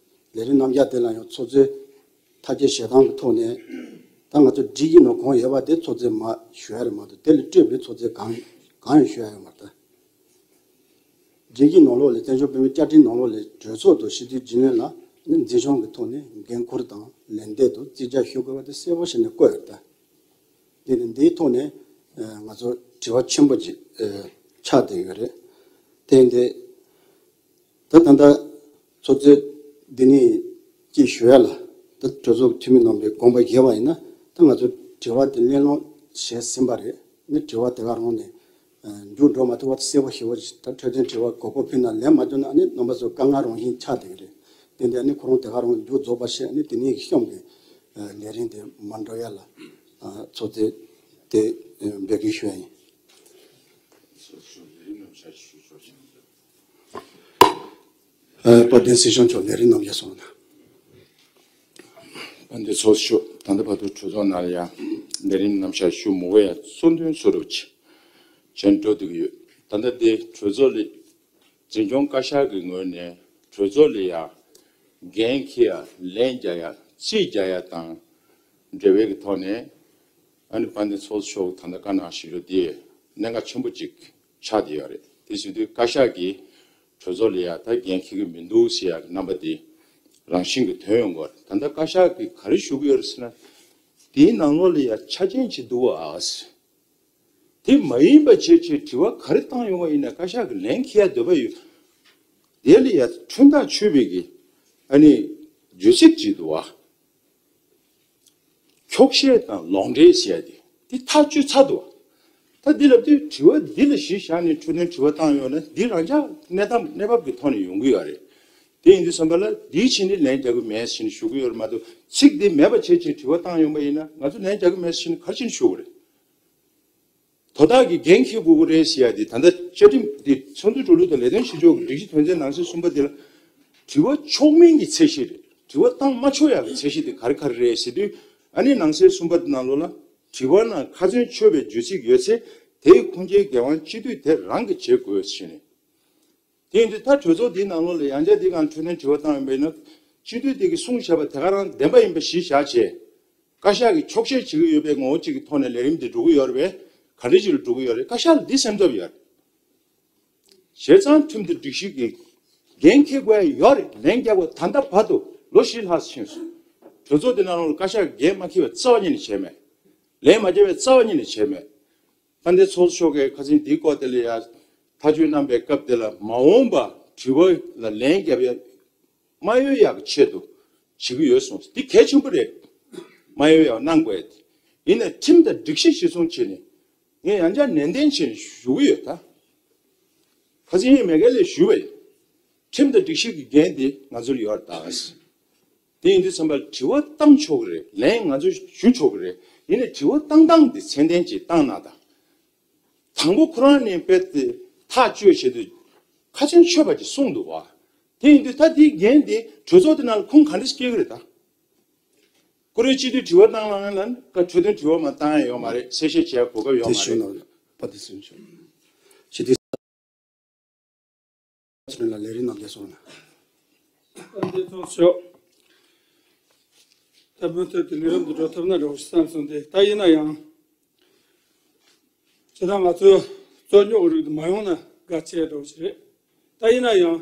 ལས་རིམ་རྣམ་གཞག་དེ་ལ་ཡང་ཚོགས་གཙོས་ཐག་གཅོད་བྱེད་སྟངས་ཀྱི་ཐོག་ནས་ད་ང་ཚོ་སྒྲིག་གཞི་ནང་གང་ཡོད་པ་དེ་ཚོགས་གཙོས་མར་ཞུ་ཡ་རེད་མ་གཏོགས་དེ་ལས་སྤྲོས་པའི་ཚོགས་གཙོས་གང་གང་ཡང་ཞུ་ཡ་ཡོད་མ་རེད་ད། སྒྲིག་གཞི་ནང་ལོགས་ལ་བཙན་བྱོལ་བོད་མིའི་བཅའ་ཁྲིམས་ནང་ལོགས་ལ་གྲོས་ཚོགས་དང་སྤྱི་འཐུས་རྒྱུན་ལས་ལ་ནི་འཛིན་སྐྱོང་གི་ཐོག་ནས་འགན་འཁུར་དང་ལན་འདེབས་དང་རྩིས་རྒྱག་ཞུ་དགོས་པ་དེ་གསལ་པོ་བྱས་ནས་བཀོད་ཡོད་རེད་ད། དེ་ནི་འདིའི་ཐོག་ནས་ང་ཚོ་དྲི་བ་ཆེན་པོ་ཅིག་ཆགས་བསྡད་ཡོད་རེད། དེ་ཡིན་དུས། ད་ད་ལྟ་ཚོགས་གཙོས་འདི་ནས་ཅིག་ཞུ་ཡ་ལ་ད་གྲོས་ཚོགས་འཐུས་མི་རྣམ་པས་དགོངས་པ་བཞེས་པ་ཡིན་ན་ད་ང་ཚོ་དྲི་བ་དེ་གླེང་སློང་བྱས་ཟིན་པ་རེད། ནི་དྲི་བ་དེ་ག་རང་ནས་མཇུག་འགྲོ་མ་ཐུབ་པ་གསལ་པོ་ཞེ་པོ་ཞིག་ད་འཕྲོས་དོན་དྲི་བ་གོ་སྐབས་ཕུལ་ན་ལན་མ་བརྒྱབ་ན་ཨ་ནི་རྣམ་པ་ཚོ་དཀའ་ངལ་རང་བཞིན་ཆགས་བསྡད་ཀྱི་རེད། དེ་འདི་ཨ་ནི་ཁོ་རང་དེ་ག་རང་མཇུག་རྫོགས་པ་བྱས་ཨ་ནི་དེ་ནས་གཤམ་གྱི་ལས་རིམ་དེ་མ་འགྲོ་ཡ་ལ་ཚོགས་གཙོས་དེ་འབོད་སྐུལ་ཞུ་ཡ་ཡིན། ཨ། དཔལ་ལྡན་སྲིད་སྐྱོང་མཆོག་ལས་རིམ་རྣམ་གཞག་གསུངས་དང་། དཔལ་ལྡན་ཚོགས་གཙོ་མཆོག་ད་ལྟ་བར་དུ་གྲོས་ཚོགས་ནང་ལ་ཡང་ལས་རིམ་རྣམ་གཞག་ཞུ་མི་དགོས་ཡ་གཙོ་འདོན་སོ་རུབ་ཅིག་བྱས་འགྲོ་བསྡད་ཀྱི་ཡོད། ད་ལྟ་འདི་གྲོས་ཚོགས་ལ་འཛིན་སྐྱོང་བཀའ་ཤག་གི་ངོས་ནས་གྲོས་ཚོགས་ལ་ཡང་འགན་འཁྱེར་ཡ་ལན་རྒྱག་ཡ་རྩིས་རྒྱག་ཡ་དང་འབྲེལ་བའི་གི་ཐོག་ནས། ཨ་ནི་དཔལ་ལྡན་ཚོགས་གཙོ་མཆོག་ད་ལྟ་བཀའ་གནང་བཞིན་ཡོད་དེ་གནད་འགག་ཆེན་པོ་གཅིག་ཆགས་བསྡད་ཡོད་རེད། དེ་བྱེད་དུས་བཀའ་ཤག་གིས་གྲོས་ཚོགས་ལ་ཡ་ད་འགན་འཁྱེར་གྱི་མི་འདུག་ཟེར་ཡ་གི་རྣམ་པ་དེ་རང་བཞིན་གྱི་ཐོན་ཡོང་གི་ཡོད་རེད། ད་ལྟ་བཀའ་ཤག་གིས་ག་རེ་ཞུ་གི་ཡོད་རེད་ཟེར་ན། དེའི་ནང་ལོགས་ལ་ཡ་ཆ་རྐྱེན་ཅིག་འདུག་བ། དེ་མ་ཡིན་པ་བྱས་བྱས་དྲི་བ་ག་རེ་བཏང་ཡོང་བ་ཡིན་ན་བཀའ་ཤག་གི་ལན་འཁྱེར་ཡ་འདོད་པ་ཡོད། དེ་ལ་ཡ་ཁྲིམས་ཐག་ཆོད་པའི་གི་ཨ་ནི་བརྗོད་ཚིག་ཅིག་འདུག་བ། འཁྱོག་བཤད་དང་ལོག་འགྲེལ་ཟེར་ཡ་དེ་དེ་ཐག་ཆོད་ཚར་འདུག་བ། ད་འདི་ལབ་དུས་དྲི་བ་འདི་ལ་གཞི་བཞག་ནས་འཕྲོས་དོན་དྲི་བ་བཏང་ཡོང་ན་འདི་རང་ཅག་གནས་སྟངས་གནས་བབ་ཀྱི་ཐོག་ནས་ཡོང་གི་ཡོད་རེད། དེ་ཡིན་དུས་ཙམ་པ་ལ་འདིའི་ཕྱི་ནས་ལན་རྒྱག་གི་མེད་ཟེར་ནས་ཞུ་གི་ཡོད་རེད་མ་གཏོགས་ཚིག་འདི་མེད་པ་བྱས་བྱས་དྲི་བ་བཏང་ཡོང་པ་ཡིན་ན་ང་ཚོ་ལན་རྒྱག་གི་མེད་ཟེར་ནས་ག་རེ་བྱས་ནས་ཞུ་དགོས་རེད། དོ་བདག་གིས་འགན་འཁྱེར་དགོས་ཀྱི་རེད་ཟེར་ཡ་དེ་ད་ལྟ་བཅའ་ཁྲིམས་དེ་ཚོགས་འདུ་འགྲོ་ལུགས་དང་ལས་དོན་བྱེད་ཕྱོགས་ཀྱི་སྒྲིག་གཞི་དོན་ཚན་ནང་གསེས་གསུམ་པ་དེ་ལ་དྲི་བ་ཆོག་མིན་གྱི་ཚད་གཞི་རེད། དྲི་བ་བཏང་མ་ཆོག་ཡག་གི་ཚད་གཞི་དེ་ག་རེ་ག་རེ་རེད་ཟེར་དུས་ཨ་ནི་ནང་གསེས་གསུམ་པ་དེ་ནང་ལོགས་ལ་དྲི་བ་ནང་ཁ་ཚོན་ཆོད་པའི་བརྗོད་ཚིག་ཡོད་ཚེ་དེའི་ཁུངས་སྐྱེལ་འགན་དབང་སྤྱི་འཐུས་དེ་རང་གིས་བྱེད་དགོས་ཟེར་ནས། དེ་ཡིན་དུས་ད་གྲོས་ཚོགས་འདིའི་ནང་ལོགས་ལ་ཡང་བསྐྱར་འདི་གང་འཕྲོས་དོན་དྲི་བ་བཏང་ཡོད་པ་ཡིན་ན་སྤྱི་འཐུས་དེ་གིས་གསུངས་བཞག་པ་དེ་ག་རང་བདེན་པ་ཡིན་པ་གཞི་བཞག་བྱས། བཀའ་ཤག་གིས་འཁྱོག་བཤད་བྱེད་ཀྱི་ཡོད་པའི་ངོ་བོ་གཅིག་གི་ཐོག་ནས་ལས་རིམ་འདི་འགྲོ་གི་ཡོད་རེད་པས། ག་འདྲ་ཞིག་ལ་འགྲོ་གི་ཡོད་རེད། བཀའ་ཤག་ལ་འདི་སེམས་འཚབ་ཡོད་རེད། བྱས་ཙང་ཁྲིམས་དང་སྒྲིག་གཞི་གི་འགན་འཁྱེར་དགོས་ཡ་ཡོད་རེད། ལན་རྒྱག་པ་ད་ལྟ་བར་དུ་ལོ་བཞི་ལྷག་ཕྱིན་སོང་། གྲོས་ཚོགས་དེ་ནང་ལ་བཀའ་ཤག་གིས་འགན་མ་འཁྱེར་བའི་རྩ་བ་ཉིད་ནས་བྱས་མེད། ལན་མ་བརྒྱབ་པའི་རྩ་བ་ཉིད་ནས་བྱས་མེད། དཔལ་ལྡན་ཚོགས་གཙོ་མཆོག་གིས་ཁ་སང་འདིའི་སྐོར་དེ་ལ་ཡ་ཐག་གཅོད་གནང་པའི་སྐབས་དེ་ལ་མ་འོངས་པ་དྲི་བ་ལ་ལན་རྒྱབ་ཡ་མ་ཡོང་ཡག་གི་ཆེད་དུ་བྱེད་ཀྱི་ཡོད་གསུངས། འདི་གལ་ཆེན་པོ་རེད། མ་ཡོང་ཡག་གནང་དགོས་ཡ་དེ། ཡིན་ནའི་ཁྲིམས་དང་སྒྲིག་གཞི་གཞིར་བཟུང་བྱས་ནས་ངས་ཡང་བསྐྱར་ནན་ཏན་བྱས་ནས་ཞུ་གི་ཡོད་ད། ཁ་སང་ངས་མེས་རྒྱལ་ལ་ཞུས་པ་ཡིན། ཁྲིམས་དང་སྒྲིག་གཞི་གི་འགན་དེ་ང་ཚོར་ཡོད་རེད་ད། དེ་ཡིན་དུས་ཙམ་པར་དྲི་བ་བཏང་ཆོག་གི་རེད། ལན་ང་ཚོས་ཞུ་ཆོག་གི་རེད། ཡིན་ནའི་དྲི་བ་བཏང་སྟངས་དེ་ཚད་ལྡན་ཅིག་བཏང་གནང་དང་། དང་པོ་ཁོ་རང་ནས་དཔེ་དེ་ཐག་གཅོད་བྱེད་དུས་ཁ་ཚོན་ཆོད་པ་ཅིག་གསུངས་འདུག་བ། དེ་ཡིན་དུས་ད་དེའི་འགན་དེ་གྲོས་ཚོགས་དེ་ནང་ལ་ཁུངས་ག་འདྲ་ཞིག་སྐྱེལ་གི་རེད་ད། ཀུ་རེ་སྤྱི་འཐུས་དྲི་བ་བཏང་ལ་ང་ལ་ཀ་འཕྲོས་དོན་དྲི་བ་མ་བཏང་ཡ་ཡོད་མ་རེད། གསལ་བཤད་བྱེད་ཡ་གོ་སྐབས་ཡོད་མ་རེད། ཕ་དེ་སུན་ཆོག་ཕྱི་དེ་ཚོ་ལ་ལས་རིགས་རྣམ་རྒྱལ་སོང་ན། ཨ་འདི་ཚོ་ཤོག་ད་མུ་མཐུད་དུ་ལས་རིམ་དུ་འགྲོ་ཐུབ་ན་འགྲོ་བསམ་སོང་སྟེ། ད་ཡིན་ན་ཡང་། ཇི་ལྟར་ང་ཚོའི་རྩོད་རྙོག་རིགས་དེ་མ་ཡོང་ན་དགའ་ཆེ་འགྲོ་ཞིག་རེད། ད་ཡིན་ན་ཡང་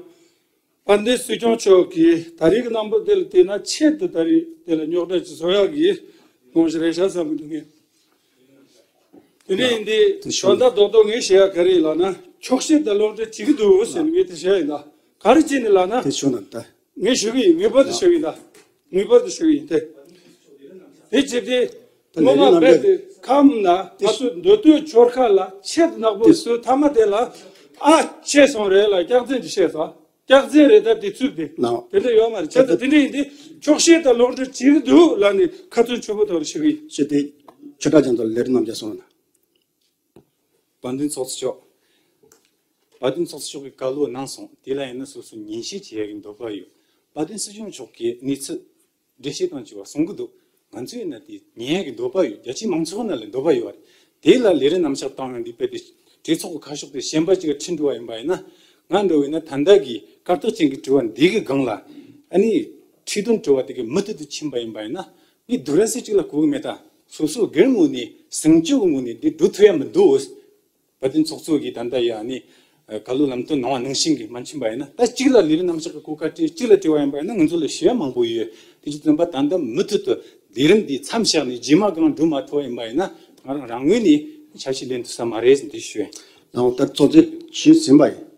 དཔལ་ལྡན་སྲིད་སྐྱོང་མཆོག་གིས་ད་རེས་ཀྱི་རྣམ་པ་དེ་ལ་བལྟས་ན་ཆེད་དུ་ད་རེས་དེ་ལ་རྙོག་དྲ་ཅིག་བཟོ་ཡག་གི་དགོངས་གཞི་རེད་ཤག་བསམ་གྱི་འདུག་ངས། དེ་འདྲ་ཡིན་དུས་དེ་ཤོད་དོན་དག་རྡོག་རྡོག་ངས་བཤད་ཡག་ག་རེ་ཡིན་ལབ་ན་འཁྱོག་བཤད་དང་ལོག་འགྲེལ་བྱེད་ཀྱི་འདུག་ཟེར་ནས་ངས་དེ་བཤད་ཡིན་ད། ག་རེ་བྱས་ནས་ལབ་ན། དེ་ཤོད་ན་ད། ངས་ཞུ་གི་ཡིན། ངེས་པར་དུ་ཞུ་གི་ཡིན་ད། ངེས་པར་དུ་ཞུ་གི་ཡིན་ཏེ། དེ་བྱས་ཏེ། ད་ངོ་མ་ལས་རིགས་རྣམ་རྒྱལ་རྦད་དེ་ཁམས་ན་ང་ཚོ་མདོ་སྟོད་ཆོལ་ཁ་ལ་ཆེད་དུ་ནག་པོ་དེ་སུ་ཐ་མ་དེ་ལ་ཨ་ཆེ་སོང་རེད་ལ་སྐྱག་རྫུན་གྱི་བཤད་ཚོ་སྐྱག་རྫུན་རེད། ད་དེ་ཚུལ་དེ་ལའོ། དེ་འདྲ་ཡོད་མ་རེད། བྱས་ཙང་དེ་འདྲ་ཡིན་དེ་འཁྱོག་བཤད་དང་ལོག་འགྲེལ་བྱེད་ཀྱི་འདུག་ལབ་ནས་ཁ་ཚོན་ཆུ་བོ་ཐོག་ལ་ཞུ་གི་ཡིན། ཞེས་ཏེ། ཆོས་གྲགས་རྒྱ་མཚོ་ལ་ལས་རིགས་རྣམ་རྒྱལ་སོང་ན། དཔལ་ལྡན་ཚོགས་གཙོ་མཆོག་དཔལ་ལྡན་ཚོགས་གཙོ་མཆོག་གིས་བཀའ་སློབ་གནང་སོང་། དེ་ལ་ཡིན་ན་སོ་སོ་ཉན་ཞིབ་བྱེད་ཡ་གི་འདོད་པ་ཡོད། དཔལ་ལྡན་སྲིད་སྐྱོང་མཆོག་གིས་གནས་ཚུལ་འགྲེལ་བཤད་གཏོང་བྱས་པ་གསུང་གི་འདུག་ང་ཚོས་ཡིན་ན་དེ་ཉན་ཡ་གི་འདོད་པ་ཡོད། རྒྱ་ཆེའི་མང་ཚོགས་ནང་ལ་འདོད་པ་ཡོད་རེད། དེ་ལ་ལས་རིམ་རྣམ་གཞག་བཏང་ཡོང་དུས་དཔེ་དེ་གྲོས་ཚོགས་ཀྱི་ཁ་ཕྱོགས་དེ་གཞན་པ་ཅིག་ག་ཁྲིད་འགྲོ་བ་ཡིན་པ་ཡིན་ན། ང་འདྲ་བོ་ཡིན་ན་ད་ལྟ་གི་སྐར་རྟགས་ཅན་གྱི་དྲི་བ་འདི་གི་སྒང་ལ་ཨ་ནི་ཁྲིད་སྟོན་དྲི་བ་དེ་གི་མུ་མཐུད་དུ་ཕྱིན་པ་ཡིན་པ་ཡིན་ན། ངས་བསྡུར་ར་སེ་གཅིག་ལ་གོ་གི་མེད་ད། སོ་སོ་སྒེར་ངོས་ནས་ཟིང་སྐྱོ་གི་ངོས་ནས་འདི་བསྡུར་ཐུབ་ཡ་མི་འདུག་དཔལ་ལྡན་ཚོགས་གཙོ་གིས་ད་ལྟ་ཡ་ནི་བཀའ་སློབ་ལམ་སྟོན་གནང་བ་ནང་བཞིན་གྱི་མ་ཕྱིན་པ་ཡིན་ན། ད་གཅིག་ལ་ལས་རིམ་རྣམ་གཞག་གི་གོ་སྐབས་སྤྲད། གཅིག་ལ་དྲི་བ་ཡིན་པ་ཡིན་ན་ང་ཚོ་ལ་ཞུ་ཡ་མང་པོ་ཡོད། དེ་བཞིན་བསྟན་པ་ད་ལྟ་མུ་མཐུད་དུ་ལས་རིམ་འདི་མཚམས་བཞག་ནས་རྗེས་མ་གང་འགྲུབ་མ་ཐུབ་པ་ཡིན་པ་ཡིན་ན་ང་རང་རང་ངོས་ནས་འཆར་གཞི་ལེན་ཐུབ་ས་མ་རེད་ཟེར་འདི་ཞུ། ཡང་ད་གཙོ་ཆེ་ཞུས་ཟིན་པ་ཡིན།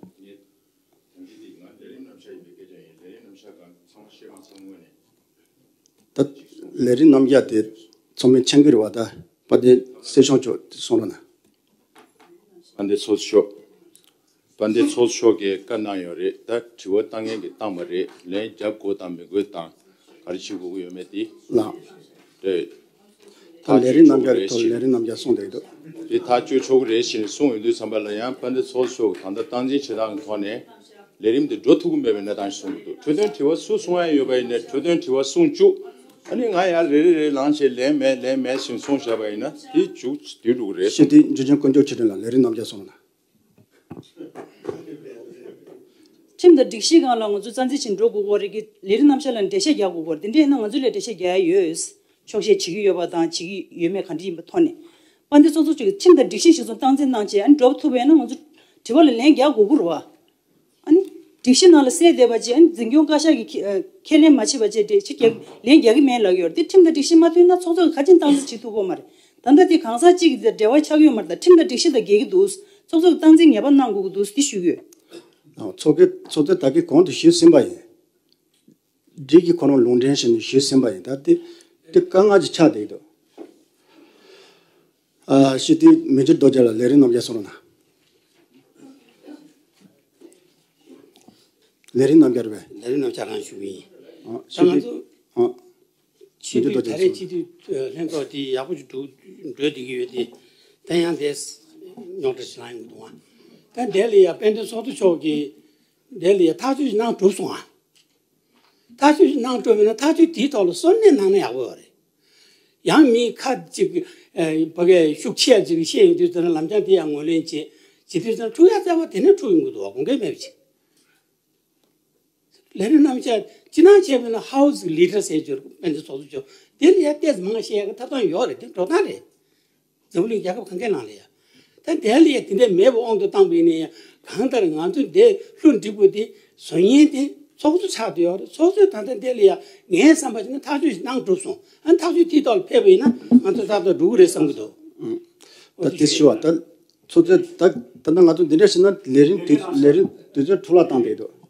ད་ལས་རིམ་རྣམ་གཞག་དེ་ཚང་མས་མཁྱེན་གྱི་རེད་བ། ད་དཔལ་ལྡན་སྲིད་སྐྱོང་མཆོག་གསུང་རོགས་གནང་། དཔལ་ལྡན་ཚོགས་གཙོ་མཆོག་དཔལ་ལྡན་ཚོགས་གཙོ་མཆོག་གིས་བཀའ་གནང་ཡོད་རེད། ད་དྲི་བ་བཏང་མཁན་གྱིས་བཏང་པ་རེད། ལན་རྒྱབ་དགོས་དང་མི་དགོས་དང་ག་རེ་བྱེད་དགོས་ཀྱི་ཡོད་མེད་དེ་ལགས། རེད། ད་ལས་རིམ་རྣམ་གཞག་གི་ཐོག་ལས་རིམ་རྣམ་གཞག་གསུངས་བསྡད་འདུག་དེ་ཐག་གཅོད་ཆོག་གི་རེད་ཞེས་གསུངས་ཡོང་དུས་ཙམ་པ་ལ་ཡང་དཔལ་ལྡན་ཚོགས་གཙོ་མཆོག་གིས་ད་ལྟ་སྟངས་འཛིན་བྱེད་སྟངས་ཀྱི་ཐོག་ནས་ལས་རིམ་དེ་འགྲོ་ཐུབ་ཀྱི་མེད་པའི་གནས་སྟངས་ཤིག་བཟུང་གི་འདུག་འཕྲོས་དོན་དྲི་བ་སུ་གསུང་ཡ་ཡོད་པ་ཡིན་ནའི་འཕྲོས་དོན་དྲི་བ་གསུང་བཅུག་ཨ་ནི་ང་ཡར་རེ་རེ་རེ་ལངས་བྱས་ལན་མེད་ལན་མེད་ཟེར་གསུངས་བཞག་པ་ཡིན་ན་དེ་མཇུག་དེ་འགྲོ་གི་རེད། ཤེས་ཏེ་འཇུ་ཆེན་དཀོན་མཆོག་ཆོས་སྒྲོན་ལགས་ལས་རིམ་རྣམ་གཞག་གསུངས་ན། ཁྲིམས་དང་སྒྲིག་གཞིའི་སྒང་ལ་ང་ཚོ་རྩ་འཛིན་བྱེད་འགྲོ་དགོས་ཀྱི་རེད། ལས་རིམ་རྣམ་གཞག་ལ་འགྲེལ་བཤད་རྒྱག་དགོས་ཀྱི་རེད། དེ་འདྲ་ཡིན་ན་ང་ཚོ་ལ་འགྲེལ་བཤད་རྒྱག་ཡ་ཡོད། འཁྱོག་བཤད་བྱེད་ཀྱི་ཡོད་པ་དང་བྱེད་ཀྱི་ཡོད་མེད་ག་འདྲ་ཡིན་པ་ཐོག་ནས། དཔལ་ལྡན་ཚོགས་གཙོ་མཆོག་གིས་ཁྲིམས་དང་སྒྲིག་གཞི་གཞིར་བཟུང་སྟངས་འཛིན་གནང་བྱས་ཨ་ནི་འགྲོ་ཐུབ་པ་ཡིན་ན་ང་ཚོ་དྲི་བ་ལ་ལན་རྒྱག་དགོས་ཀྱི་རེད་བ། ཨ་ནི། སྒྲིག་གཞི་ནང་ལ་གསལ་བསྡད་པ་བྱས་ཨ་ནི་འཛིན་སྐྱོང་བཀའ་ཤག་གིས་ཁས་ཁས་ལེན་མ་བྱས་པ་བྱས་འགྲེལ་བཤད་རྒྱག་ལན་རྒྱག་གི་མེད་ལབ་ཡོད་རེད། དེ་ཁྲིམས་དང་སྒྲིག་གཞི་མ་མཐུན་ན་ཚོགས་གཙོ་གིས་ག་ཅི་སྟངས་འཛིན་བྱེད་ཐུབ་ཀྱི་ཡོད་མ་རེད། ད་ལྟ་དེ་གང་ཟག་གཅིག་གི་དེ་འབྲེལ་བ་ཆགས་ཡོད་མ་རེད། ད་ཁྲིམས་དང་སྒྲིག་གཞི་དང་འགལ་གྱི་འདུག། ཚོགས་གཙོས་སྟངས་འཛིན་ངེས་པར་གནང་དགོས་ཀྱི་འདུག་འདི་ཞུ་གི་ཡོད། ཨ། ཚོགས་ཀྱི་ཚོགས་གཙོས་ད་གིན་གོང་དུ་ཞུས་ཟིན་པ་ཡིན། སྒྲིག་གི་ཁོ་རང་ལུང་འདྲེན་བྱས་ནས་ཞུས་ཟིན་པ་ཡིན། ད་དེ་དེ་དཀའ་ངལ་ཅིག་ཆགས་བསྡད་འདུག། ཨ། ཞི་བདེ་མི་འགྱུར་རྡོ་རྗེ་ལགས་ལས་རིམ་རྣམ་རྒྱལ་གསུང་རོགས་གནང་། ལས་རིམ་རྣམ་རྒྱལ་རེད་པས། ལས་རིམ་རྣམ་རྒྱལ་རང་ཞུ་གི་ཡིན། ཨ། ད་ང་ཚོ། ཨ། ཆེས་མཐོའི་ད་རེས་སྤྱི་འཐུས་ལྷན་ཚོགས་དེ་ཡག་པོ་ཞིག་འགྲོ་འགྲོ་བསྡད་ཀྱི་ཡོད་དེ། ད་ཡང་དེ་རྙོག་དྲ་ཞིག་ལངས་ཡོང་གི་འདུག་ཨ། ད་འདི་ལ་ཡ་དཔལ་ལྡན་ཚོགས་གཙོ་མཆོག་གིས་འདི་ལ་ཡ་ཐག་གཅོད་ཞིག་གནང་གྲུབ་སོང་ཨ། ཐག་གཅོད་ཞིག་གནང་གྲུབ་ཡོད་ན་ཐག་གཅོད་དེའི་ཐོག་ལ་གསོལ་སྙན་གནང་ན་ཡག་པོ་ཡོད་རེད། ཡང་མི་ཁ་ཅིག་ཨ། ཕ་གིའི་ཤུགས་ཆེ་ཡ་ཅིག་བཤད་ཡོང་དུས་ཙམ་ལ་ལམ་སང་དེ་ཡང་ངོས་ལེན་བྱེད་བྱེད་དུས་ཙམ་འཁྲུག་ཡ་རྩ་བ་དེ་ནས་འཁྲུག་ཡོང་གི་འདུག་བ། དགོངས་འགལ་མེད་པ་ཅིག། ལས་རིམ་རྣམ་གཞག་སྤྱིར་བཏང་བྱས་པ་ཡིན་ན་ཧའུ་སི་ལི་ཌར་ཟེར་རྒྱུ་རེད། དཔལ་ལྡན་ཚོགས་གཙོ་མཆོག་དེ་ལ་ཡ་ཏོག་ཙམ་མང་བཤད་ཡག་གི་ཐོབ་ཐང་ཡོད་རེད། དེ་འགྲོ་སྟངས་རེད། འཛམ་བུ་གླིང་རྒྱལ་ཁབ་གང་གའི་ནང་ལ་ཡ། ད་དེ་ལ་ཡ་དེ་འདྲ་མེད་པའི་དབང་དུ་བཏང་པ་ཡིན་ན་ཡང་གང་ལྟར་ང་ཚོ་འདི་ལྷུ་འགྲིག་པོ་དེ་བཟོ་མཁན་དེ་ཚོགས་གཙོ་ཆགས་བསྡད་ཡོད་རེད། ཚོགས་གཙོས་ད་ལྟ་འདི་ལ་ཡ་ངའི་བསམ་པ་བྱས་ན་ཐག་གཅོད་ཞིག་གནང་གྲུབ་སོང་ཨ། ཐག་གཅོད་དེའི་ཐོག་ལ་ཕེབས་པ་ཡིན་ན་ང་ཚོ་ཏག་ཏག་འགྲོ་གི་རེད་བསམ་གྱི་འདུག། ད་དེ་ཞུ་བ་ད། ཚོགས་གཙོས་ད་ད་ལྟ་ང་ཚོ་འདི་འདྲ་བྱས་ན་ལས་རིམ་དུས་ལས་རིམ་དུས་ཚོད་འཕྲོ་བརླག་བཏང་བསྡད་འདུག།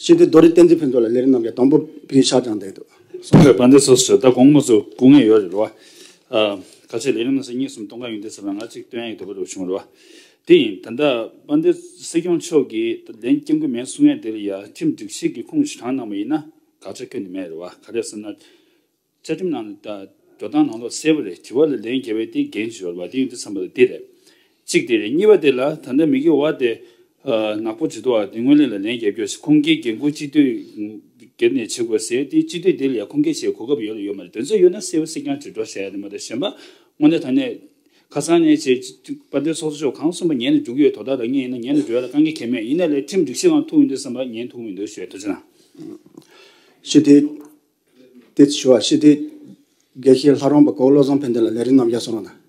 ཞི་བདེ་རྡོ་རིང་བསྟན་འཛིན་ཕུན་ཚོགས་ལགས་ལས་རིམ་རྣམ་རྒྱལ་དང་པོ་ཕིང་ཤག་བཅངས་བསྡད་འདུག། སོང་བའི་དཔལ་ལྡན་ཚོགས་གཙོ་ད་དགོངས་པ་ཚོ་སྐུ་ངལ་ཡོད་རེད་བ། ཨ། ཁ་ཤས་ལས་རིམ་ནང་སེ་གཉིས་གསུམ་གཏོང་ག་ཡོང་དུས་ཙམ་ལ་ང་གཅིག་སྟོན་ཡག་འདོད་པ་རུ་བྱུང་རེད་བ། དེ་ཡིན་ད་ལྟ་དཔལ་ལྡན་སྲིད་སྐྱོང་མཆོག་གིས་ལན་སྐྱོན་གྱི་མེད་གསུང་ཡ་དེ་ལ་ཡ་ཁྲིམས་སྒྲིག་གཞི་གི་ཁུངས་ཤིག་དྲངས་གནང་བ་ཡིན་ན་དགག་བྱ་ཁྱོན་ནས་མེད་རེད་བ། ག་རེ་ཟེར་ན། བཅའ་ཁྲིམས་ནང་ལ་ད་འགྲོ་སྟངས་ནང་ལོགས་གསལ་པོ་རེད། དྲི་བ་ལ་ལན་རྒྱག་པའི་དེ་འགན་ཅིག་ཡོད་རེད་བ། དེ་ཡིན་དུས་ཙམ་པ་ལ་འདི་རེད། གཅིག་དེ་རེད། གཉིས་པ་དེ་ལ་ད་ལྟ་མི་གི་བ་དེ་ཨ་ནག་པོ་ཅིག་འདུག་བ། དེ་སྔོན་ལས་ལ་ལན་རྒྱབ་རྒྱུ་ཞིག་ཁུངས་སྐྱེལ་འགན་འཁུར་སྤྱི་འཐུས་སྒེར་ནས་བྱེད་དགོས་ཟེར་དེ་སྤྱི་འཐུས་དེ་ལ་ཡ་ཁུངས་སྐྱེལ་བྱེད་གོ་སྐབས་ཡོད་ལ་ཡོད་མ་རེད། དོན་ཚན་ཡོད་ན་གསལ་པོ་གསལ་རྐྱང་ཅིག་འགྲོ་བྱ་ཡ་དེ་མ་གཏོགས་གཞན་པ་དངོས་གནས་ད་ནས་ཁ་སང་ནས་བྱས་དཔལ་ལྡན་ཚོགས་གཙོ་མཆོག་གང་གསུངས་པ་ཉན་ནས་འགྲོ་གི་ཡོད། དོ་བདག་ལ་ངས་ཡིན་ན་ཉན་ནས་འགྲོ་ཡ་ལ་དཀའ་ངལ་གང་ཡང་མེད། ཡིན་ན་ལས་ཁྲིམས་སྒྲིག་གཞི་སྒང་ཐུག་ཡོང་དུས་ཙམ་པ་ཉན་ཐུབ་མི་འདུག་ཞུ་ཡ། ཐུགས་རྗེ་གནང་། ཞི་བདེ། དེ་ཞུ་བ་ཞི་བདེ་དགེ་བཤེས་ལྷ་རམས་པ་གོ་བློ་བཟང་ཕན་བདེ་ལགས་ལས་རིམ་རྣམ་རྒྱལ་གསུང་རོགས་གནང་།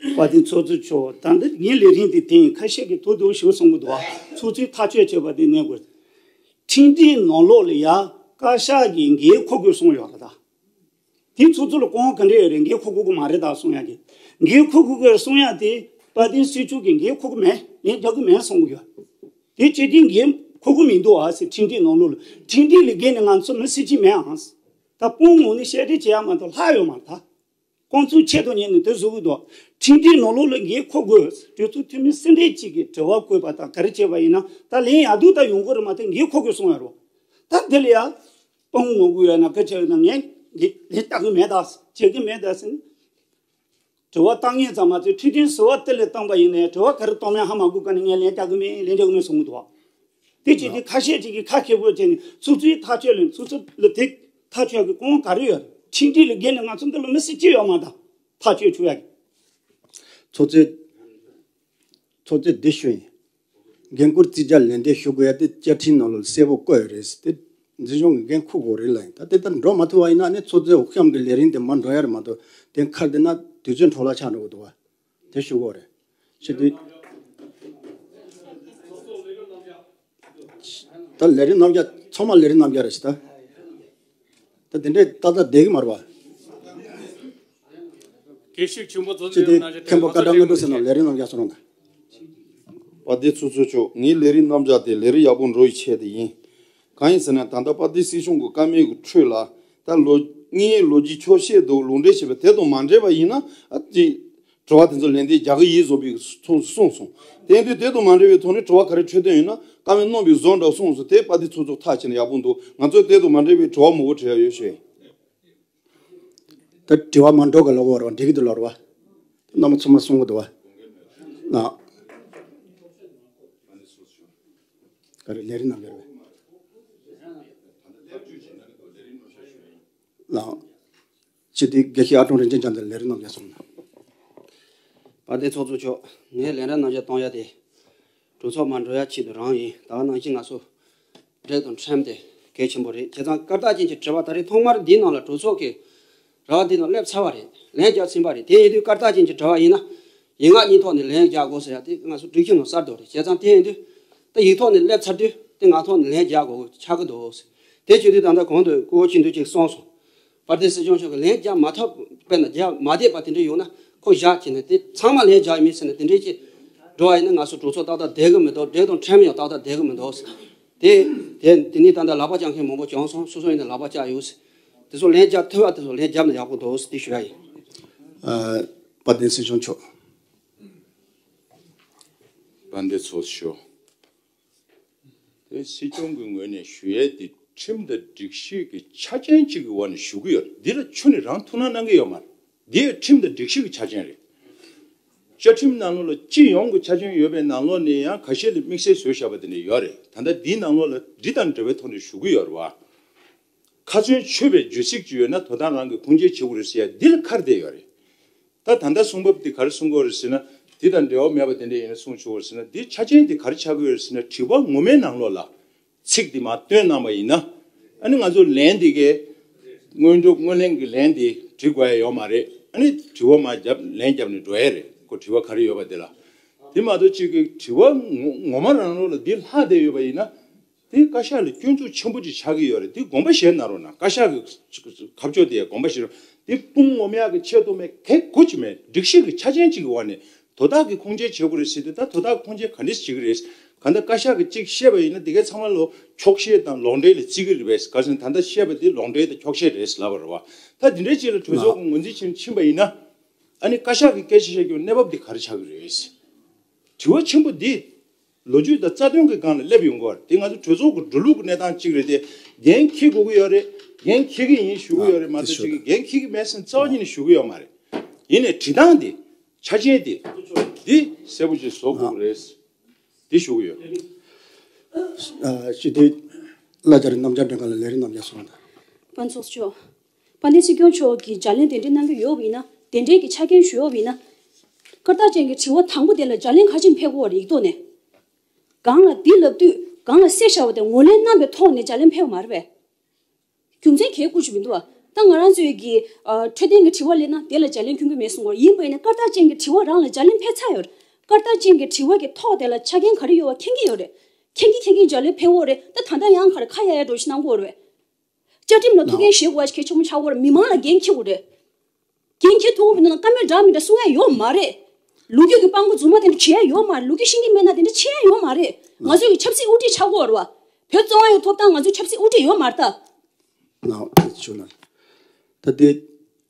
དཔལ་ལྡན་ཚོགས་གཙོ་མཆོག་ད་འདི་ངའི་ལས་རིམ་དེ་དེ་ཡིན། ཁ་ཤས་ཀྱིས་ཐུགས་སྡུག་ཞུ་གསུང་གི་འདུག་བ། ཚོགས་གཙོས་ཐག་གཅོད་བྱས་པ་དེ་གནས་དགོས། ཁྲིམས་སྒྲིག་ནང་ལོགས་ལ་ཡ་བཀའ་ཤག་གིས་འགན་འཁུར་དགོས་གསུངས་ཡོད་རེད་ད། དེ་ཚོགས་གཙོ་ལ་དབང་ག་འདྲ་ཡོད་རེད། འགན་འཁུར་དགོས་ཀྱི་མ་རེད་ད་གསུང་ཡ་གི། འགན་འཁུར་དགོས་ཀྱི་གསུང་ཡ་དེ་དཔལ་ལྡན་སྲིད་སྐྱོང་གིས་འགན་འཁུར་གྱི་མེད། ལན་རྒྱག་གི་མེད་གསུང་གི་ཡོད། དེ་སྤྱི་བཏང་འགན་འཁུར་གྱི་མི་འདུག་ཨ་ཟེར། ཁྲིམས་སྒྲིག་ནང་ལོགས་ལ། ཁྲིམས་སྒྲིག་ལས་འགལ་ནས་ང་ཚོ་མི་སྲིད་ཀྱི་མེད་ཨང་། ད་དཔོན་ངོས་ནས་བཤད་ཁྲིད་བྱེད་ཡ་མ་གཏོགས་ལྷག་ཡོད་མ་རེད་ད། ཁོང་ཚོས་ཆེད་དུ་གཉེར་ནས་དེ་བཟོ་གི་འདུག། ཁྲིམས་སྒྲིག་ནང་ལོགས་ལ་འགན་འཁུར་དགོས། དེ་ཚོ་འཐུས་མི་སུ་འདྲ་ཅིག་གིས་དྲི་བ་བཀོད་པ་དང་ག་རེ་བྱས་པ་ཡིན་ན་ད་ལན་ཡག་སྡུག་ད་ཡོང་གི་རེད་མ་གཏོགས་འགན་འཁུར་དགོས་གསུང་ཡ་རེད། ད་དེ་ལ་ཡ། དཔོན་ངོ་རྒོལ་ཡོད་ན་སྐད་ཆ་ཡོད་ན་ངས་འདི་ལན་བཏབ་གི་མེད་ད། བྱེད་གི་མེད་ད་ཟེར་ནས། དྲི་བ་བཏང་མཁན་ཙམ་མ་ཟད་འཕྲོད་བསྟེན་ཟུར་པ་དེ་ལ་བཏང་པ་ཡིན་ནའི་དྲི་བ་ག་རེ་གཏོང་མིན་ཧ་མ་གོ་ག་ནས་ངས་ལན་རྒྱག་གི་མེད་ལན་རྒྱག་གི་མེད་གསུང་གི་འདུག་བ། དེ་བྱས་ཏེ་ཁ་ཤས་ཅིག་གིས་ཁ་ཁེ་པོ་བྱས་ནས་ཚོགས་གཙོའི་ཐག་གཅོད་ལ་ཚོགས་གཙོ་ལ་དེ་ཐག་གཅོད་ཀྱི་གོང་ག་རེ་ཡོད་རེད། ཁྲིམས་སྒྲིག་ལས་འགལ་ནས་ང་ཚོ་འདི་ལ་མི་སྲིད་ཀྱི་ཡོད་མ་ད་ཐག་གཅོད་ཆོག་ཡ་གི། ཚོགས་གཙོས། ཚོགས་གཙོས་འདི་ཞུ་ཡིན། འགན་འཁུར་རྩིས་རྒྱག་ལན་འདེབས་ཞུ་དགོས་ཡ་དེ་བཅའ་ཁྲིམས་ནང་ལ་གསལ་པོ་བཀོད་ཡོད་རེད། དེ་འཛིན་སྐྱོང་གི་འགན་འཁུར་དགོས་རེད་ལ་ཡིན། ད་དེ་ལྟར་འགྲོ་མ་ཐུབ་པ་ཡིན་ན་ནི་ཚོགས་གཙོས་འོས་འཁྱམ་གྱི་ལས་རིམ་དེ་མར་འགྲོ་ཡ་རེད་མ་གཏོགས་དེ་ཁར་བསྡད་ན་དུས་ཚོད་འཕྲོ་བརླག་ཆགས་འགྲོ་གི་འདུག་བ། དེ་ཞུ་དགོས་རེད། ཞེས་དུས། ད་ལས་རིམ་རྣམ་རྒྱལ་ཚང་མ་ལས་རིམ་རྣམ་རྒྱལ་རེད་ཞེས་ད། ད་དེ་འདྲའི་ཏག་ཏག་བསྡད་ཀྱི་མ་རེད་བ། དགེ་བཤེས་ཆེན་པོ་རྫོང་ཅི་སྟེ་མཁན་པོ་བཀའ་དྲིན་དངོས་གྲུབ་ཟེར་ན་ལས་རིམ་རྣམ་རྒྱལ་གསུང་རོགས་གནང་། དཔལ་ལྡན་ཚོགས་གཙོ་མཆོག་ངའི་ལས་རིམ་རྣམ་རྒྱལ་དེ་ལས་རིམ་ཡག་པོ་འགྲོ་ཡི་ཆེད་དུ་ཡིན། གང་ཡིན་ཟེར་ན་ད་ལྟ་དཔལ་ལྡན་སྲིད་སྐྱོང་གི་བཀའ་མོལ་གྱི་ཁྲོད་ལ་ད་ལོ་ངའི་ལོ་རྒྱུས་འཁྱོག་བཤད་འདུག་ལུང་འདྲེན་བྱས་པ་དེ་དང་མ་འབྲེལ་བ་ཡིན་ན་ཨ་ཅི། དྲི་བ་དེ་ཚོ་ལན་འདེབས་རྒྱག་གི་ཡིན་བཟོ་པའི་ཚོགས་སུ་གསུངས་སོང་། དེ་ཡིན་དུས་དེ་དང་མ་འབྲེལ་བའི་ཐོག་ནས་དྲི་བ་ག་རེ་འཕྲོད་བསྟེན་ཡོད་ན་བཀའ་མོལ་གནང་བའི་བཟོ་འདྲ་གསུངས་སོང་། དེ་དཔལ་ལྡན་ཚོགས་གཙོ་ཐག་བཅད་ན་ཡག་པོ་འདུག། ང་ཚོས་དེ་དང་མ་འབྲེལ་བའི་དྲི་བ་མང་པོ་དྲི་ཡ་ཡོད་ཞུ། ད་དྲི་བ་མ་འགྲོ་ག་ལ་བོར་བ་འགྲིག་གི་འདུག་ལོར་བ། རྣམ་པ་ཚང་མ་གསུང་གི་འདུག་བ། ན། ག་རེ་ལས་རིམ་རྣམ་རྒྱལ་རེད། ལགས། སྤྱི་འཐུས་དགེ་བཤེས་ཨ་ཀྲོང་རིན་ཆེན་རྒྱ་མཚོ་ལས་རིམ་རྣམ་རྒྱལ་གསུང་གནང་། དཔལ་ལྡན་ཚོགས་གཙོ་མཆོག་ངས་ལས་རིམ་རྣམ་རྒྱལ་གཏོང་ཡ་དེ་གྲོས་ཚོགས་མར་འགྲོ་ཡ་ཆེད་དུ་རང་ཡིན། ད་ག་ནང་བཞིན་ང་ཚོ་འབྲེལ་དང་ཁྲིམས་དེ་གལ་ཆེན་པོ་རེད། བྱས་ཙང་སྐར་རྟགས་ཅན་གྱི་དྲི་བ་ད་རེས་ཐོག་མར་འདིའི་ནང་ལ་གྲོས་ཚོགས་ཀྱི་ར་བ་འདི་ནང་སླེབས་ཚར་བ་རེད། ལན་རྒྱག་ཟིན་པ་རེད། དེ་ཡིན་དུས་སྐར་རྟགས་ཅན་གྱི་དྲི་བ་ཡིན་ན་ཡིག་ངག་གཉིས་ཐོག་ནས་ལན་རྒྱག་དགོས་ཟེར་ཡ་དེ་ང་ཚོ་སྒྲིག་གཞི་ནང་གསལ་འདུག་རེད། བྱས་ཙང་དེ་ཡིན་དུས་ད་ཡིག་ཐོག་ནས་སླེབས་ཚར་དུས་དེ་ངག་ཐོག་ནས་ལན་རྒྱག་དགོས་ཆགས་ཀྱི་འདུག། དེ་བྱེད་དུས་ད་ལྟ་གོང་དུ་སྐུ་ངོ་ཆེན་པོས་ཅིག་གསུངས་སོང་། དཔལ་ལྡན་སྲིད་སྐྱོང་མཆོག་གིས་ལན་རྒྱག་མ་ཐུབ་པས་ན་རྒྱག་མ་བསྡད་པ་དེ་འདྲ་ཡོང་ན་ཁོ་བཞག་བྱས་ནས་དེ་ཚང་མ་ལན་རྒྱག་ཡིན་མིན་ཟེར་ནས་དེ་འདྲའི་ཅིག་འགྲོ་བ་ཡིན་ན་ང་ཚོ་གྲོས་ཚོགས་ཏག་ཏག་བསྡད་གི་མི་འདུག་འགྲན་དང་ཁྲེལ་མེད་ཡང་ཏག་ཏག་བསྡད་གི་མི་འདུག་དེ་དེ་དེ་ནས་ད་ལྟ་ལག་པ་བརྐྱང་མཁན་མང་པོ་བྱུང་སོང་། སོ་སོ་ཡིན་ན་ལག་པ་བརྐྱང་ཡོད། དེ་ཚོ་ལན་རྒྱག་ཐུབ་པ་དེ་ཚོ་ལན་རྒྱབ་ན་ཡག་པོ་འདུག་དེ་ཞུ་ཡ་ཡིན། ཨ། དཔལ་ལྡན་སྲིད་སྐྱོང་མཆོག་དཔལ་ལྡན་ཚོགས་གཙོ་མཆོག་དེ་སྲིད་སྐྱོང་གི་ངོས་ནས་ཞུ་ཡས་དེ་ཁྲིམས་དང་སྒྲིག་གཞི་གི་ཆ་རྐྱེན་གཅིག་གི་འོག་ནས་ཞུ་གི་ཡོད། འདི་ལ་ཁྱོན་ནས་རང་ཐུགས་སྣང་གནང་གི་ཡོད་མ་རེད། འདི་ཁྲིམས་དང་སྒྲིག་གཞི་གི་ཆ་རྐྱེན་རེད། བཅའ་ཁྲིམས་ནང་ལོགས་ལ་སྤྱི་ཡོངས་ཀྱི་ཆ་རྐྱེན་ཡོད་པའི་ནང་ལོགས་ནས་ཡང་ཁ་ཤས་ལ་དམིགས་བསལ་བཟོས་བཞག་པ་དེ་འདྲ་ཡོད་རེད། ད་ལྟ་འདིའི་ནང་ལོགས་ལ་འདི་དང་འབྲེལ་བའི་ཐོག་ནས་ཞུ་གི་ཡོད་རེད་བ། ཁ་ཚོན་ཆོད་པའི་བརྗོད་ཚིག་ཅིག་ཡོད་ན་དོ་བདག་རང་གིས་ཁུངས་སྐྱེལ་བྱེད་དགོས་རེད་ཟེར་ཡ་འདི་ལ་ཁ་གཏད་ཡོད་རེད། ད་ད་ལྟ་གསུང་བབ་འདི་ག་རེ་གསུང་གི་ཡོད་རེད་ཟེར་ན། འདི་དང་འབྲེལ་བ་མེད་པ་དེ་འདྲ་ཡིན་ན་གསུང་ཆོག་གི་རེད་ཟེར་ན། འདི་ཆ་རྐྱེན་འདི་ག་རེ་ཆགས་ཀྱི་ཡོད་རེད་ཟེར་ན། དྲི་བ་ངོ་མའི་ནང་ལོགས་ལ་ཚིག་འདི་མར་བཏོན་གནང་བ་ཡིན་ན། ཨ་ནི་ང་ཚོ་ལན་འདི་གའི་སྔོན་འགྲོ་སྔོན་གླེང་གི་ལན་འདི་འབྲི་དགོས་ཡ་ཡོད་མ་རེད། ཨ་ནི་དྲི་བ་མར་རྒྱབ་ལན་རྒྱབ་ནས་འགྲོ་ཡ་རེད། ཁོ་དྲི་བ་ག་རེ་ཡོད་པ་དེ་ལ། དེ་མ་གཏོགས་གཅིག་གི་དྲི་བ་ངོ་ངོ་མ་རང་ལོགས་ལ་འདི་ལྷག་བསྡད་ཡོད་པ་ཡིན་ན། དེ་བཀའ་ཤག་ལ་སྐྱོན་འཛུགས་ཆེན་པོ་ཅིག་ཆགས་ཀྱི་ཡོད་རེད། དེ་དགོངས་པ་བཞེས་གནང་རོགས་གནང་། བཀའ་ཤག་གི་ཁ་ཕྱོགས་དེ་དགོངས་པ་བཞེས་རོགས། དེ་དཔུང་ངོམ་ཡག་གི་ཆེད་དུ་མེད། གལ་དགོས་ཀྱི་མེད། སྒྲིག་གཞི་གི་ཆ་རྐྱེན་གཅིག་གི་འོག་ནས་དོ་བདག་གི་ཁུངས་སྐྱེལ་བྱེད་དགོས་རེད་ཟེར་དུས། ད་དོ་བདག་ཁུངས་སྐྱེལ་ག་འདྲས་བྱེད་ཀྱི་རེད། གང་ལྟར་བཀའ་ཤག་གིས་གཅིག་བཤད་པ་ཡིན་ན་དེ་གའི་ཚང་མ་ལོ་འཁྱོག་བཤད་དང་ལོག་འགྲེལ་ལ་བརྩི་གི་རེད་པས། ག་ཟེར་ན་ད་ལྟ་བཤད་པ་དེ་ལོག་འགྲེལ་དང་འཁྱོག་བཤད་རེད་ལབ་པ་རེད་བ། ད་དེ་འདྲའི་ཅིག་ལ་གྲོས་ཚོགས་ཀྱི་ངོས་འཛིན་བྱེད་ཕྱིན་པ་ཡིན་ན། ཨ་ནི་བཀའ་ཤག་གིས་སྐད་ཆ་བཤད་རྒྱུ་གནས་བབ་འདི་ག་རེ་ཆགས་ཀྱི་རེད། དྲི་བ་ཆེན་པོ་འདི། ལོ་རྒྱུས་དང་རྩ་དོན་གྱི་སྒང་ལ་སླེབས་ཡོང་གི་ཡོད་རེད། དེ་ང་ཚོ་གྲོས་ཚོགས་ཀྱི་འགྲོ་ལུགས་ཀྱི་གནས་སྟངས་གཅིག་རེད་དེ། འགན་འཁྱེར་དགོས་ཀྱི་ཡོད་རེད། འགན་འཁྱེར་གྱི་ཡིན་ཞུ་གི་ཡོད་རེད་མ་གཏོགས། གཅིག་གིས་འགན་འཁྱེར་གྱི་མེད་ཟེར་རྩ་བ་ཉིད་ནས་ཞུ་གི་ཡོད་མ་རེད། ཡིན་ནའི་བྲིས་སྟངས་དེ། ཆ་རྐྱེན་དེ། འདི་གསལ་པོ་ཞིག་བཟོ་དགོས་ཀྱི་རེད། འདི་ཞུ་གི་ཡོད། ཨ། སྤྱི་འཐུས་བླ་བྱ་རི་རྣམ་རྒྱལ་སྒྲོལ་དཀར་ལ་ལས་རིམ་རྣམ་རྒྱལ་གསུངས་དང་། དཔལ་ཚོགས་གཙོ། དཔལ་ལྡན་སྲིད་སྐྱོང་མཆོག་གིས་ལྗགས་ལན་དེ་འདྲའི་གནང་གི་ཡོད་པ་ཡིན་ན། དེ་འདྲའི་གི་ཆ་རྐྱེན་ཞུ་ཡོད་པ་ཡིན་ན། སྐར་རྟགས་ཅན་གྱི་དྲི་བ་དང་པོ་དེ་ལ་ལྗགས་ལན་ག་ཅིག་ཕེབས་ཀྱི་ཡོད་རེད། ཡིག་ཐོག་ནས། གང་ལ་འདི་ལབ་དུས་གང་ལ་གསལ་བཞག་པ་དེ་ངོས་ལེན་གནང་པའི་ཐོག་ནས་ལྗགས་ལན་ཕེབས་པ་མ་རེད་པས། རྒྱུ་མཚན་གལ་དགོས་ཅིག་མི་འདུག་བ། ད་ང་རང་ཚོའི་གི་ཨ་འཕྲོད་བསྟེན་གྱི་དྲི་བ་སླེབས་ན་དེ་ལ་ལྗགས་ལན་སྐྱོན་གྱི་མེད་གསུང་གི་ཡོད་རེད། ཡིན་པ་ཡིན་ན་སྐར་རྟགས་ཅན་གྱི་དྲི་བ་རང་ལ་ལྗགས་ལན་ཕེབས་ཚར་ཡོད་རེད། སྐར་རྟགས་ཅན་གྱི་དྲི་བ་གི་ཐོག་དེ་ལ་ཆ་རྐྱེན་ག་རེ་ཡོད་པ་མཁྱེན་གྱི་ཡོད་རེད། མཁྱེན་གྱིན་མཁྱེན་གྱིན་ལྗགས་ལན་ཕེབས་ཡོད་རེད། ད་ད་ལྟ་ཡང་ག་རེ་ཁ་ཡ་ཡ་འགྲོ་ཞིག་གནང་གི་ཡོད་རེད། བཅའ་ཁྲིམས་ལ་ཐུགས་འགན་བཞེས་དགོས་པ་ཞིག་གལ་ཆེན་པོ་ཆགས་ཀྱི་ཡོད་རེད། མི་མང་ལ་འགན་འཁྱེར་དགོས་རེད། འགན་འཁྱེར་ཐུབ་ཀྱི་མི་འདུག་ན་བཀའ་མོལ་འདྲ་མི་འདྲ་གསུང་ཡ་ཡོད་མ་རེད། ལོ་རྒྱུས་ཀྱི་དཔང་པོ་རྫུན་མ་དེ་འདྲ་བྱེད་ཡ་ཡོད་མ་རེད། ལོ་རྒྱུས་ཤེས་ཀྱི་མེད་ན་དེ་འདྲ་བྱེད་ཡ་ཡོད་མ་རེད། ང་ཚོ་ཡི་ཆབ་སྲིད་དབུ་ཁྲིད་ཆགས་ཀྱི་ཡོད་རེད་བ། བོད་བཙན་དབང་ཡོད་ཐོབ་ཐང་ང་ཚོའི་ཆབ་སྲིད་དབུ་ཁྲིད་ཡོད་མ་རེད་ད། ན་ཞུ་ན། ད་དེ་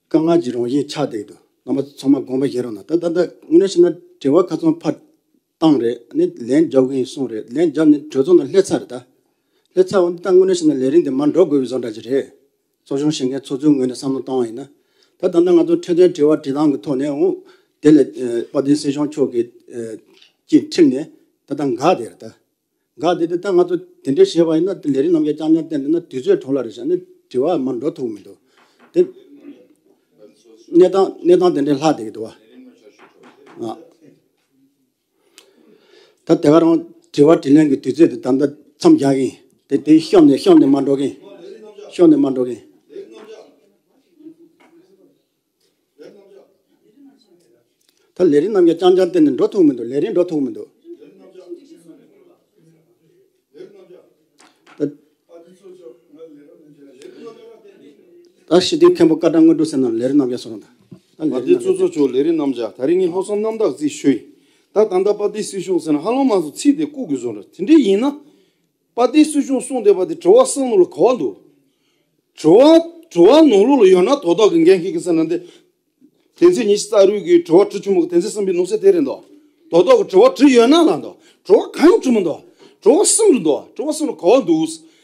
དཀའ་ངལ་གྱི་རང་བཞིན་ཆགས་བསྡད་ཀྱི་འདུག་རྣམ་པ་ཚང་མ་དགོངས་པ་བཞེས་རོགས་གནང་། ད་ད་ད་དངོས་གནས་བཤད་ན་དྲི་བ་ཁ་ཚོན་ཕར་བཏང་རེད། ཨ་ནི་ལན་རྒྱབ་ཀྱི་ཡིན་གསུངས་རེད། ལན་རྒྱབ་ནས་གྲོས་ཚོགས་ནང་སླེབས་ཚར་རེད་ད། སླེབས་ཚར་འོ་འདི་ད་དངོས་གནས་བཤད་ན་ལས་རིམ་འདི་མར་འགྲོ་དགོས་པའི་བཟོ་འདྲ་ཅིག་རེད། ཚོགས་ཆུང་བཞེངས་མཁན་ཚོགས་གཙོའི་ངོས་ནས་བསམ་བློ་བཏང་བ་ཡིན་ན། ད་ད་ལྟ་ང་ཚོ་འཕྲོད་བསྟེན་དྲི་བ་དྲིས་ལན་གྱི་ཐོག་ནས་འོང་། དེ་ལས་ཨ་དཔལ་ལྡན་སྲིད་སྐྱོང་མཆོག་གིས་ཨ་ཅིག་ཁྲིད་ནས་ད་ལྟ་འགག་བསྡད་རེད་ད། འགག་བསྡད་དེ་ད་ང་ཚོ་དེ་འདྲ་བྱས་པ་ཡིན་ན་དེ་ལས་རིམ་རྣམ་རྒྱལ་རྐྱང་རྐྱང་བསྟན་བསྡད་ན་དུས་ཚོད་འཕྲོ་བརླག་རེད་བྱས་ནས་དྲི་བ་མར་འགྲོ་ཐུབ་ཀྱི་མི་འདུག་དེ་གནས་སྟངས་གནས་སྟངས་དེ་འདྲ་ལྷག་བསྡད་ཀྱི་འདུག་བ། ཨ། ད་དེ་ག་རང་དྲི་བ་དྲིས་ལན་གྱི་དུས་ཚོད་དེ་ད་ལྟ་མཚམས་བཞག་གིན། དེ་དེ་ཤོམ་ནས་ཤོམ་ནས་མ་འགྲོ་གིན། ཤོམ་ནས་མ་འགྲོ་གིན། ད་ལས་རིམ་རྣམ་རྒྱལ་རྐྱང་རྐྱང་བསྟན་ནས་འགྲོ་ཐུབ་མི་འདུག་ལས་རིམ་འགྲོ་ཐུབ་མི་འདུག་ད་ད་སྤྱི་འཐུས་མཁན་པོ་བཀའ་དྲིན་དངོས་གྲུབ་ཟེར་ན་ལས་རིམ་རྣམ་རྒྱལ་སོང་རུང་ད། ད་ལས་རིམ་རྣམ་རྒྱལ། དཔལ་ལྡན་ཚོགས་གཙོ་མཆོག་ལས་རིམ་རྣམ་རྒྱལ། ད་རིང་ངས་ལྷག་བསམ་རྣམ་དག་ཅིག་ཞུས། ད་ད་ལྟ་དཔལ་ལྡན་སྲིད་སྐྱོང་ཟེར་ན་ཧ་ལམ་མ་སོང་ཚིག་དེ་བཀོད་དགོས་བཟོ་འདྲ་དེ་འདྲ་ཡིན་ན། དཔལ་ལྡན་སྲིད་སྐྱོང་གསུངས་བསྡད་པ་དེ་དྲི་བ་གསུམ་ནང་ལ་ག་བ་འདུག་དྲི་བ་དྲི་བ་ནང་ལོགས་ལ་ཡོད་ན་དོ་བདག་གི་འགན་འཁྱེར་གི་ཟེར་ན་འདི། དོན་ཚན་ཉི་ཤུ་རྩ་དྲུག་གི་དྲི་བ་དྲི་ཆོག་མི་དགོས་དོན་ཚན་གསུམ་པའི་ནང་གསེས་དེ་རེད་འདུག་དོ་བདག་གི་དྲི་བ་དྲི་ཡོད་ན་ལ་འདུག་དྲི་བ་གང་ཡང་དྲི་མི་འདུག་དྲི་བ་གསུམ་རེད་འདུག་དྲི་བ་གསུམ་ལ་ག་བ་འདུག་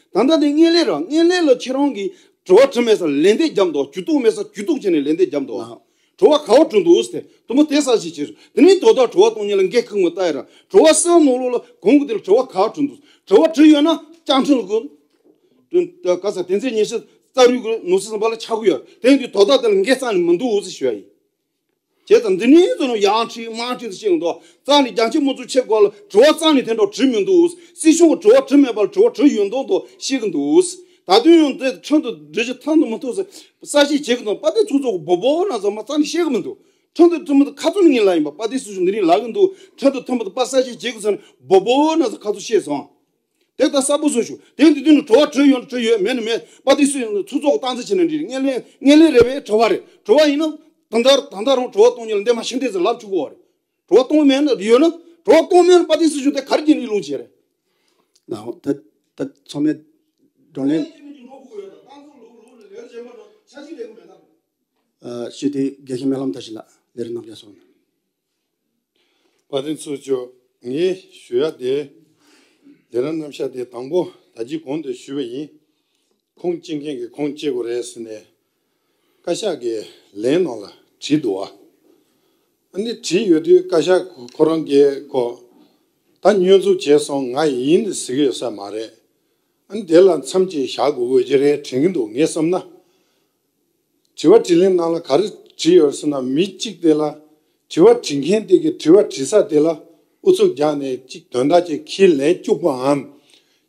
ད་ལྟ་དེ་དངོས་གནས་རང་དངོས་གནས་ལ་ཁྱེད་རང་གིས་དྲི་བ་དྲི་མེད་ས་ལན་འདེབས་རྒྱབ་འདུག་ཇུས་གཏོགས་མེད་ས་ཇུས་གཏོགས་བྱས་ནས་ལན་འདེབས་རྒྱབ་འདུག་དྲི་བ་ག་བ་དྲི་འདུག་ཟེར་དེ་དུ་མ་དེ་ས་ཞིག་བྱས་སོང་། དེ་ནས་དོ་བདག་དྲི་བ་གཏོང་མཁན་ལ་འགན་ཁུར་ངོ་ལྟ་ཡ་ར་དྲི་བ་གསུམ་ནང་ལོགས་ལ་གོང་གི་དེ་ལ་དྲི་བ་ག་བ་དྲི་འདུག་དྲི་བ་དྲི་ཡོད་ན་བཅའ་ཁྲིམས་ལ་གོ་ག་ས་དོན་ཚན་ཉི་ཤུ་རྩ་དྲུག་གི་ནང་གསེས་གསུམ་པ་ལ་ཆགས་ཀྱི་ཡོད། དེ་ཡིན་དུས་དོ་བདག་དེ་ལ་འགན་རྩ་ནས་མི་འདུག་ཟེར་ཞུ་ཡ་ཡིན། བྱས་ཙང་འདི་ནས་ཚོ་ནང་ཡང་ཁྲིད་མང་ཁྲིད་ཟེར་བཤད་འདུག་རྩ་ནས་རྒྱ་ཆེ་མི་ཚོ་ཆེ་སྐོར་ལ་དྲི་བ་རྩ་ནས་དེ་འདྲ་དྲི་མི་འདུག་སྲིད་སྐྱོང་གི་དྲི་བ་དྲི་མེད་པ་ལ་དྲི་བ་དྲི་ཡོད་མདོག་མདོག་བཤད་གི་འདུག་ད་དུང་ཡང་དེ་ཁྲིམས་དང་སྒྲིག་གཞི་མཐུན་དང་མི་མཐུན་ཟེར་གསལ་བཤད་བྱེད་གི་འདུག་དཔལ་ལྡན་ཚོགས་གཙོ་གི་སྦོ་སྦོ་ན་ཚང་མ་རྩ་ནས་བཤད་གི་མི་འདུག་ཁྲིམས་དང་མཐུན་མི་འདུག་ཁ་ཚོན་ངན་ལ་ཡིན་པ་དཔལ་ལྡན་སྲིད་སྐྱོང་འདི་རིང་ལབ་གི་འདུག་ཁྲིམས་དང་མཐུན་མི་འདུག་པ་གསལ་བཤད་བྱེད་གི་ཟེར་ནས་སྦོ་སྦོ་ན་ཚང་ཁ་ཚོན་བཤད་སོང་། དེ་ད་གསལ་པོ་བཟོ་ཞུ། དེ་འདི་དུས་ནས་དྲི་བ་དྲིས་ཡོད་ན་དྲིས་ཡོད། མེད་ན་མེད། དཔལ་ལྡན་སྲིད་སྐྱོང་ཚོགས་གཙོ་གི་སྟངས་འཛིན་བྱས་ན་འགྲིག་རེད། ངན་ལན་ངན་ལན་རེད་པས། དྲི་བ་རེད། དྲི་བ་ཡིན་ན་ད་ལྟ་ད་ལྟ་རང་དྲི་བ་བཏང་མཁན་ལ་འདི་མ་ཤི་འདྲེ་ཟེར་ལབ་ཆོག་གི་རེད། དྲི་བ་གཏོང་མེད་ན་ཡོད་ན། དྲི་བ་གཏོང་མེད་ན་དཔལ་ལྡན་སྲིད་སྐྱོང་དེ་ག་རེ་བྱས་ནས་ལུང་བྱེད་རེད། ལགས་ད་ད་ཚང་མས་བགྲོ་གླེང་། ཨ་ཞུ་དེ་དགེ་བཤེས་སྨོན་ལམ་བཀྲ་ཤིས་ལགས། ལས་རིམ་རྣམ་གཞག་སོང་། དཔལ་ལྡན་ཚོགས་གཙོ། ངས་ཞུ་ཡ་དེ། ལས་རིམ་རྣམ་གཞག་དེ་དང་པོ་ད་ཅི་གོང་དུ་ཞུས་པ་ཡིན། ཁུངས་སྐྱེལ་མཁན་གྱིས་ཁུངས་སྐྱེལ་དགོས་རེད་ཟེར་ནས། བཀའ་ཤག་གི་ལན་ནང་ལ་བྲིས་འདུག་བ། ཨ་ནི་བྲིས་ཡོད་དུས་བཀའ་ཤག་ཁོ་རང་གིས་ཁོ་ད་བསྙོན་འཛུགས་བྱས་སོང་། ང་ཡིན་ཟེར་གྱི་ཡོད་ས་མ་རེད། ཨ་ནི་དེ་ལ་མཚམས་ཅིག་བཞག་དགོས་དགོས་ཀྱི་རེད་དྲན་གྱི་འདུག་ངས་བསམ་ན། དྲི་བ་དྲིས་ལན་ནང་ལ་ག་རེ་བྲིས་ཡོད་ཟེར་ན། མི་གཅིག་དེ་ལ་དྲི་བ་དྲི་མཁན་དེ་གིས་དྲི་བ་དྲི་ས་དེ་ལ་ཨུ་ཚུགས་རྒྱག་ནས་གཅིག་དོན་དག་ཅིག་ཁས་ལེན་བཅུག་པའམ།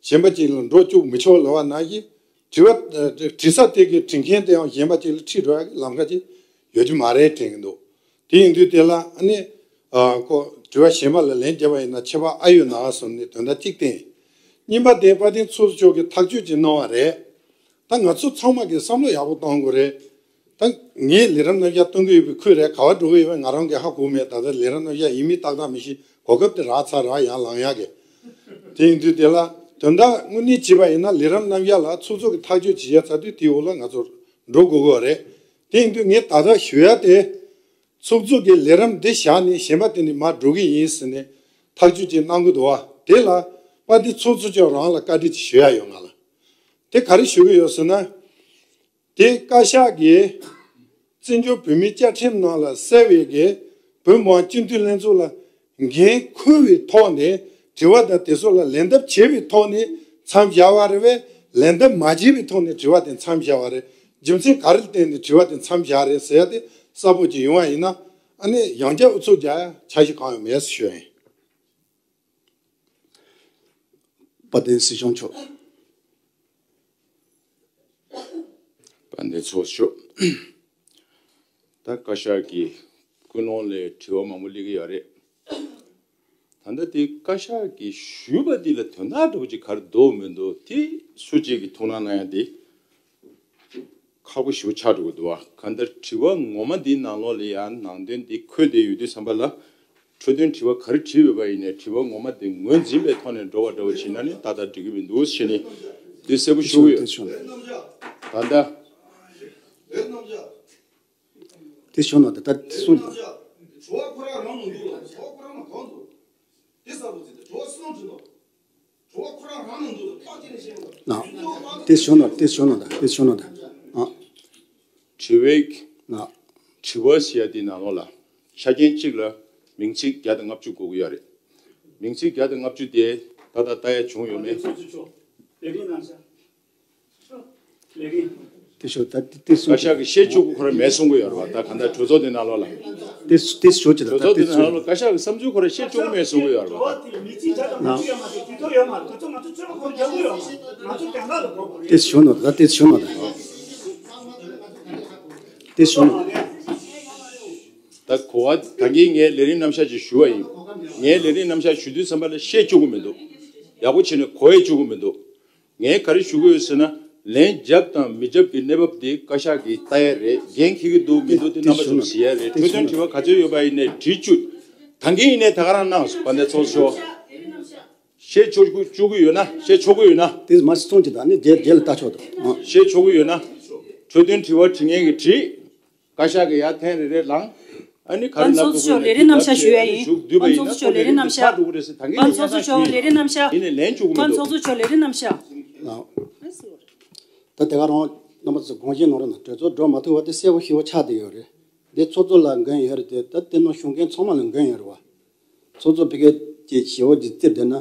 གཞན་པ་ཅིག་ལ་འགྲོ་བཅུག་མི་ཆོག་ལབ་པ་ནང་བཞིན། དྲི་བ་དྲི་ས་དེ་གིས་དྲི་མཁན་དེའང་གཞན་པ་ཅིག་ལ་ཁྲིད་འགྲོ་ཡ་གི་ལམ་ཁ་ཅིག་ཡོད་རྒྱུ་མ་རེད་དྲན་གྱི་འདུག་དེ་ཡིན་དུས་དེ་ལ་ཨ་ནི་ཁོ་དྲི་བ་གཞན་པ་ལ་ལན་བརྒྱབ་པ་ཡིན་ན་ཁྱད་པར་ཨ་ཡོད་ན་གསུངས་ནས་དོན་དག་གཅིག་བསྟན། གཉིས་པ་དེ་དཔལ་ལྡན་ཚོགས་གཙོ་མཆོག་གིས་ཐག་གཅོད་ཅིག་གནང་བ་རེད། ད་ང་ཚོ་ཚང་མ་གིས་བསམ་བློ་ཡག་པོ་གཏོང་དགོས་རེད། ད་ངས་ལས་རིམ་རྣམ་གཞག་གཏོང་གི་ཡོད་པའི་ཁུལ་རེད། ག་པར་འགྲོ་གི་ཡོད་པ་ང་རང་གིས་ཧ་གོ་མེད། ད་ལྟ་ལས་རིམ་རྣམ་གཞག་ཡིན་མིན་ཏག་ཏག་མི་ཤེས། གོ་སྐབས་དེ་རག་ཚར་རག་ཡར་ལངས་ཡག་གི། དེ་ཡིན་དུས་དེ་ལ་དོན་དག་དངོས་གནས་བྱས་པ་ཡིན་ན་ལས་རིམ་རྣམ་གཞག་ལ་ཚོགས་གཙོ་གིས་ཐག་གཅོད་བྱེད་ཡ་ཚར་དུས་དེའི་འོག་ལ་ང་ཚོ་འགྲོ་དགོས་ཀྱི་རེད། དེ་ཡིན་དུས་ངས་ད་ལྟ་ཞུ་ཡ་དེ། ཚོགས་གཙོ་གིས་ལས་རིམ་འདི་བཞག་ནས་གཞན་པ་དེ་ནས་མར་འགྲོ་གི་ཡིན་ཟེར་ནས་ཐག་གཅོད་ཅིག་གནང་གི་འདུག་བ། དེ་ལ་དཔལ་ལྡན་ཚོགས་གཙོ་མཆོག་རང་ལ་བཀའ་འདྲི་ཅིག་ཞུ་ཡ་ཡོད་ང་ལ། དེ་ག་རེ་ཞུ་གི་ཡོད་ཟེར་ན། དེ་བཀའ་ཤག་གིས་བཙན་བྱོལ་བོད་མིའི་བཅའ་ཁྲིམས་ནང་ལ་གསལ་བའི་གི་བོད་མི་མང་སྤྱི་འཐུས་ལྷན་ཚོགས་ལ་འགན་འཁུར་བའི་ཐོག་ནས་དྲི་བ་དང་དེ་ཚོ་ལ་ལན་འདེབས་བྱེད་པའི་ཐོག་ནས་མཚམས་བཞག་པ་རེད་པས། ལན་འདེབས་མ་བྱས་པའི་ཐོག་ནས་དྲི་བ་དེ་མཚམས་བཞག་པ་རེད། རྒྱུ་མཚན་ག་རེ་བརྟེན་ནས་དྲི་བ་དེ་མཚམས་བཞག་རེད་ཟེར་ཡ་དེ་གསལ་པོ་ཅིག་ཡོང་བ་ཡིན་ན། ཨ་ནི་ཡང་བསྐྱར་ཨུ་ཚུགས་རྒྱག་ཡ་འཆར་གཞི་གང་ཡང་མེད་ཟེར་ཞུ་ཡ་ཡིན། དཔལ་ལྡན་སྲིད་སྐྱོང་མཆོག་དཔལ་ལྡན་ཚོགས་གཙོ། ད་བཀའ་ཤག་གི་ཀུན་སློང་ལས་དྲི་བ་མང་པོ་སླེབས་ཀྱི་ཡོད་རེད། ད་ལྟ་དེ་བཀའ་ཤག་གིས་ཞུས་པ་འདི་ལ་དོན་དག་འདྲ་པོ་ཅིག་ག་རེ་འདུག་མི་འདུག་དེ་སུ་གཅིག་གིས་ཐུགས་སྣང་གནང་ཡ་དེ་ཁག་པོ་ཞེ་པོ་ཆགས་འགྲོ་གི་འདུག་བ། གང་ལྟར་དྲི་བ་ངོ་མ་འདིའི་ནང་ལོགས་ལ་ཡང་ནང་དོན་འདི་འཁོད་བསྡད་ཡོད་དུས་ཙམ་པ་ལ། འཕྲོས་དོན་དྲི་བ་ག་རེ་དྲིས་ཡོད་པ་ཡིན་ནའི་དྲི་བ་ངོ་མ་དེ་ངོས་འཛིན་པའི་ཐོག་ནས་འགྲོ་བ་འདྲ་བོ་བྱས་ན་ནི་ཏག་ཏག་འགྲིག་གི་མི་འདུག་ཞེས་ནི་དེ་གསལ་པོ་ཞུ་གི་ཡོད། དེ་ཞུ་ན། ད་ལྟ་དེ་ཞུ་ན་ད་ལྟ་གསུངས། ན། དེ་ཞུ་ན་དེ་ཞུ་ན་ད་དེ་ཞུ་ན་ད། ཨ། དྲི་བའི་ན། དྲི་བ་ཞེས་ཡ་དེའི་ནང་ལོགས་ལ་ཆ་རྐྱེན་གཅིག་ལ་མིང་ཚིག་བརྒྱ་དང་ལྔ་བཅུ་དགོས་ཀྱི་ཡོད་རེད། མིང་ཚིག་བརྒྱ་དང་ལྔ་བཅུ་དེ་ད་ལྟ་ལྟ་ཡ་བྱུང་ཡོད་མེད། དེ་ཞུ་ད་དེ་དེ་བཀའ་ཤག་གིས་བཤད་ཆོག་གི་ཁོ་རང་མེད་གསུང་གི་ཡོད་རེད་བ། ད་ག་འདྲ་གྲོས་ཚོགས་དེ་ནང་ལོགས་ལ། དེ་དེ་ཞུ་ཅི་ད་གྲོས་ཚོགས་དེ་དེ་ནང་ལོགས་ལ་བཀའ་ཤག་གི་བསམ་ཚུལ་ཁོ་རང་བཤད་ཆོག་གི་མེད་གསུང་གི་ཡོད་རེད་བ། ད་དེ་ཞུ་ན་ད་དེ་ཞུ་ན་ད་དེ་ཞུ་ན། ད་གོ་བ་ད་གིན་ངས་ལས་རིམ་རྣམ་གཞག་ཅིག་ཞུ་བ་ཡིན། ངས་ལས་རིམ་རྣམ་གཞག་ཞུ་དུས་ཙམ་པ་ལ་བཤད་ཆོག་གི་མི་འདུག་ཡག་པོ་བྱས་ནས་གོ་ཡས་ཆོག་གི་མི་འདུག་ངས་ག་རེ་ཞུ་གི་ཡོད་ཟེར་ན། ལན་བརྒྱབ་དང་མི་བརྒྱབ་ཀྱི་གནས་བབ་དེ་བཀའ་ཤག་གིས་ལྟ་ཡ་རེད། འགན་འཁྱེར་གྱི་འདུག་མི་འདུག་དེ་རྣམ་པ་ཚོས་གཟིགས་ཡ་རེད། འཕྲོས་དོན་དྲི་བ་ག་ཚོད་ཡོད་པ་ཡིན་ནའི་དྲིས་བཅུག་ད་གིན་ཡིན་ནའི་ད་ག་རང་གནང་སོང་། དཔལ་ལྡན་ཚོགས་གཙོ། བཤད་ཆོག་གི་ཆོག་གི་ཡོད་ན། བཤད་ཆོག་གི་ཡོད་ན། དེ་མ་སོང་ཅི་ད་ནི་རྒྱལ་རྒྱལ་ལ་ལྟ་ཆོག་ད། བཤད་ཆོག་གི་ཡོད་ན། འཕྲོས་དོན་དྲི་བ་དྲི་མཁན་གྱིས་དྲིས། བཀའ་ཤག་གིས་ཡར་ཐེངས་རེ་རེ་ལངས། ཨ་ནི་ག་རེ་ལབ་དགོས་ཀྱི་ཡོད་ན། ལས་རིམ་རྣམ་གཞག་ཞུ་ཡ་ཡིན། ཞུགས་བསྡུས་པ་ཡིན་ན། ཚོགས་གཙོ་མཆོག་ལས་རིམ་རྣམ་གཞག་ད་དེ་ག་རང་རྣམ་པ་ཚོ་དགོངས་བཞེས་གནང་རོགས་གནང་། གྲོས་ཚོགས་འགྲོ་མ་ཐུབ་པ་དེ་ཐག་གིས་ཡིན་ནའི་ལན་བཅུག་གི་མི་འདུག་ད་དེ་ག་རང་ནང་གྲོས་ཚོགས་འགྲོ་མ་ཐུབ་པ་དེ་གསལ་པོ་ཞེ་པོ་ཆགས་བསྡད་ཡོད་རེད། འདི་ཚོགས་གཙོ་ལ་འགན་ཡོད་རེད་དེ། ད་དེ་ནང་ཞུགས་མཁན་ཚང་མ་ལ་འགན་ཡོད་རེད་བ། ཚོགས་གཙོ་ཕ་གི་ཅིག་ཞེ་པོ་ཅིག་བརྩིས་བསྡད་ན།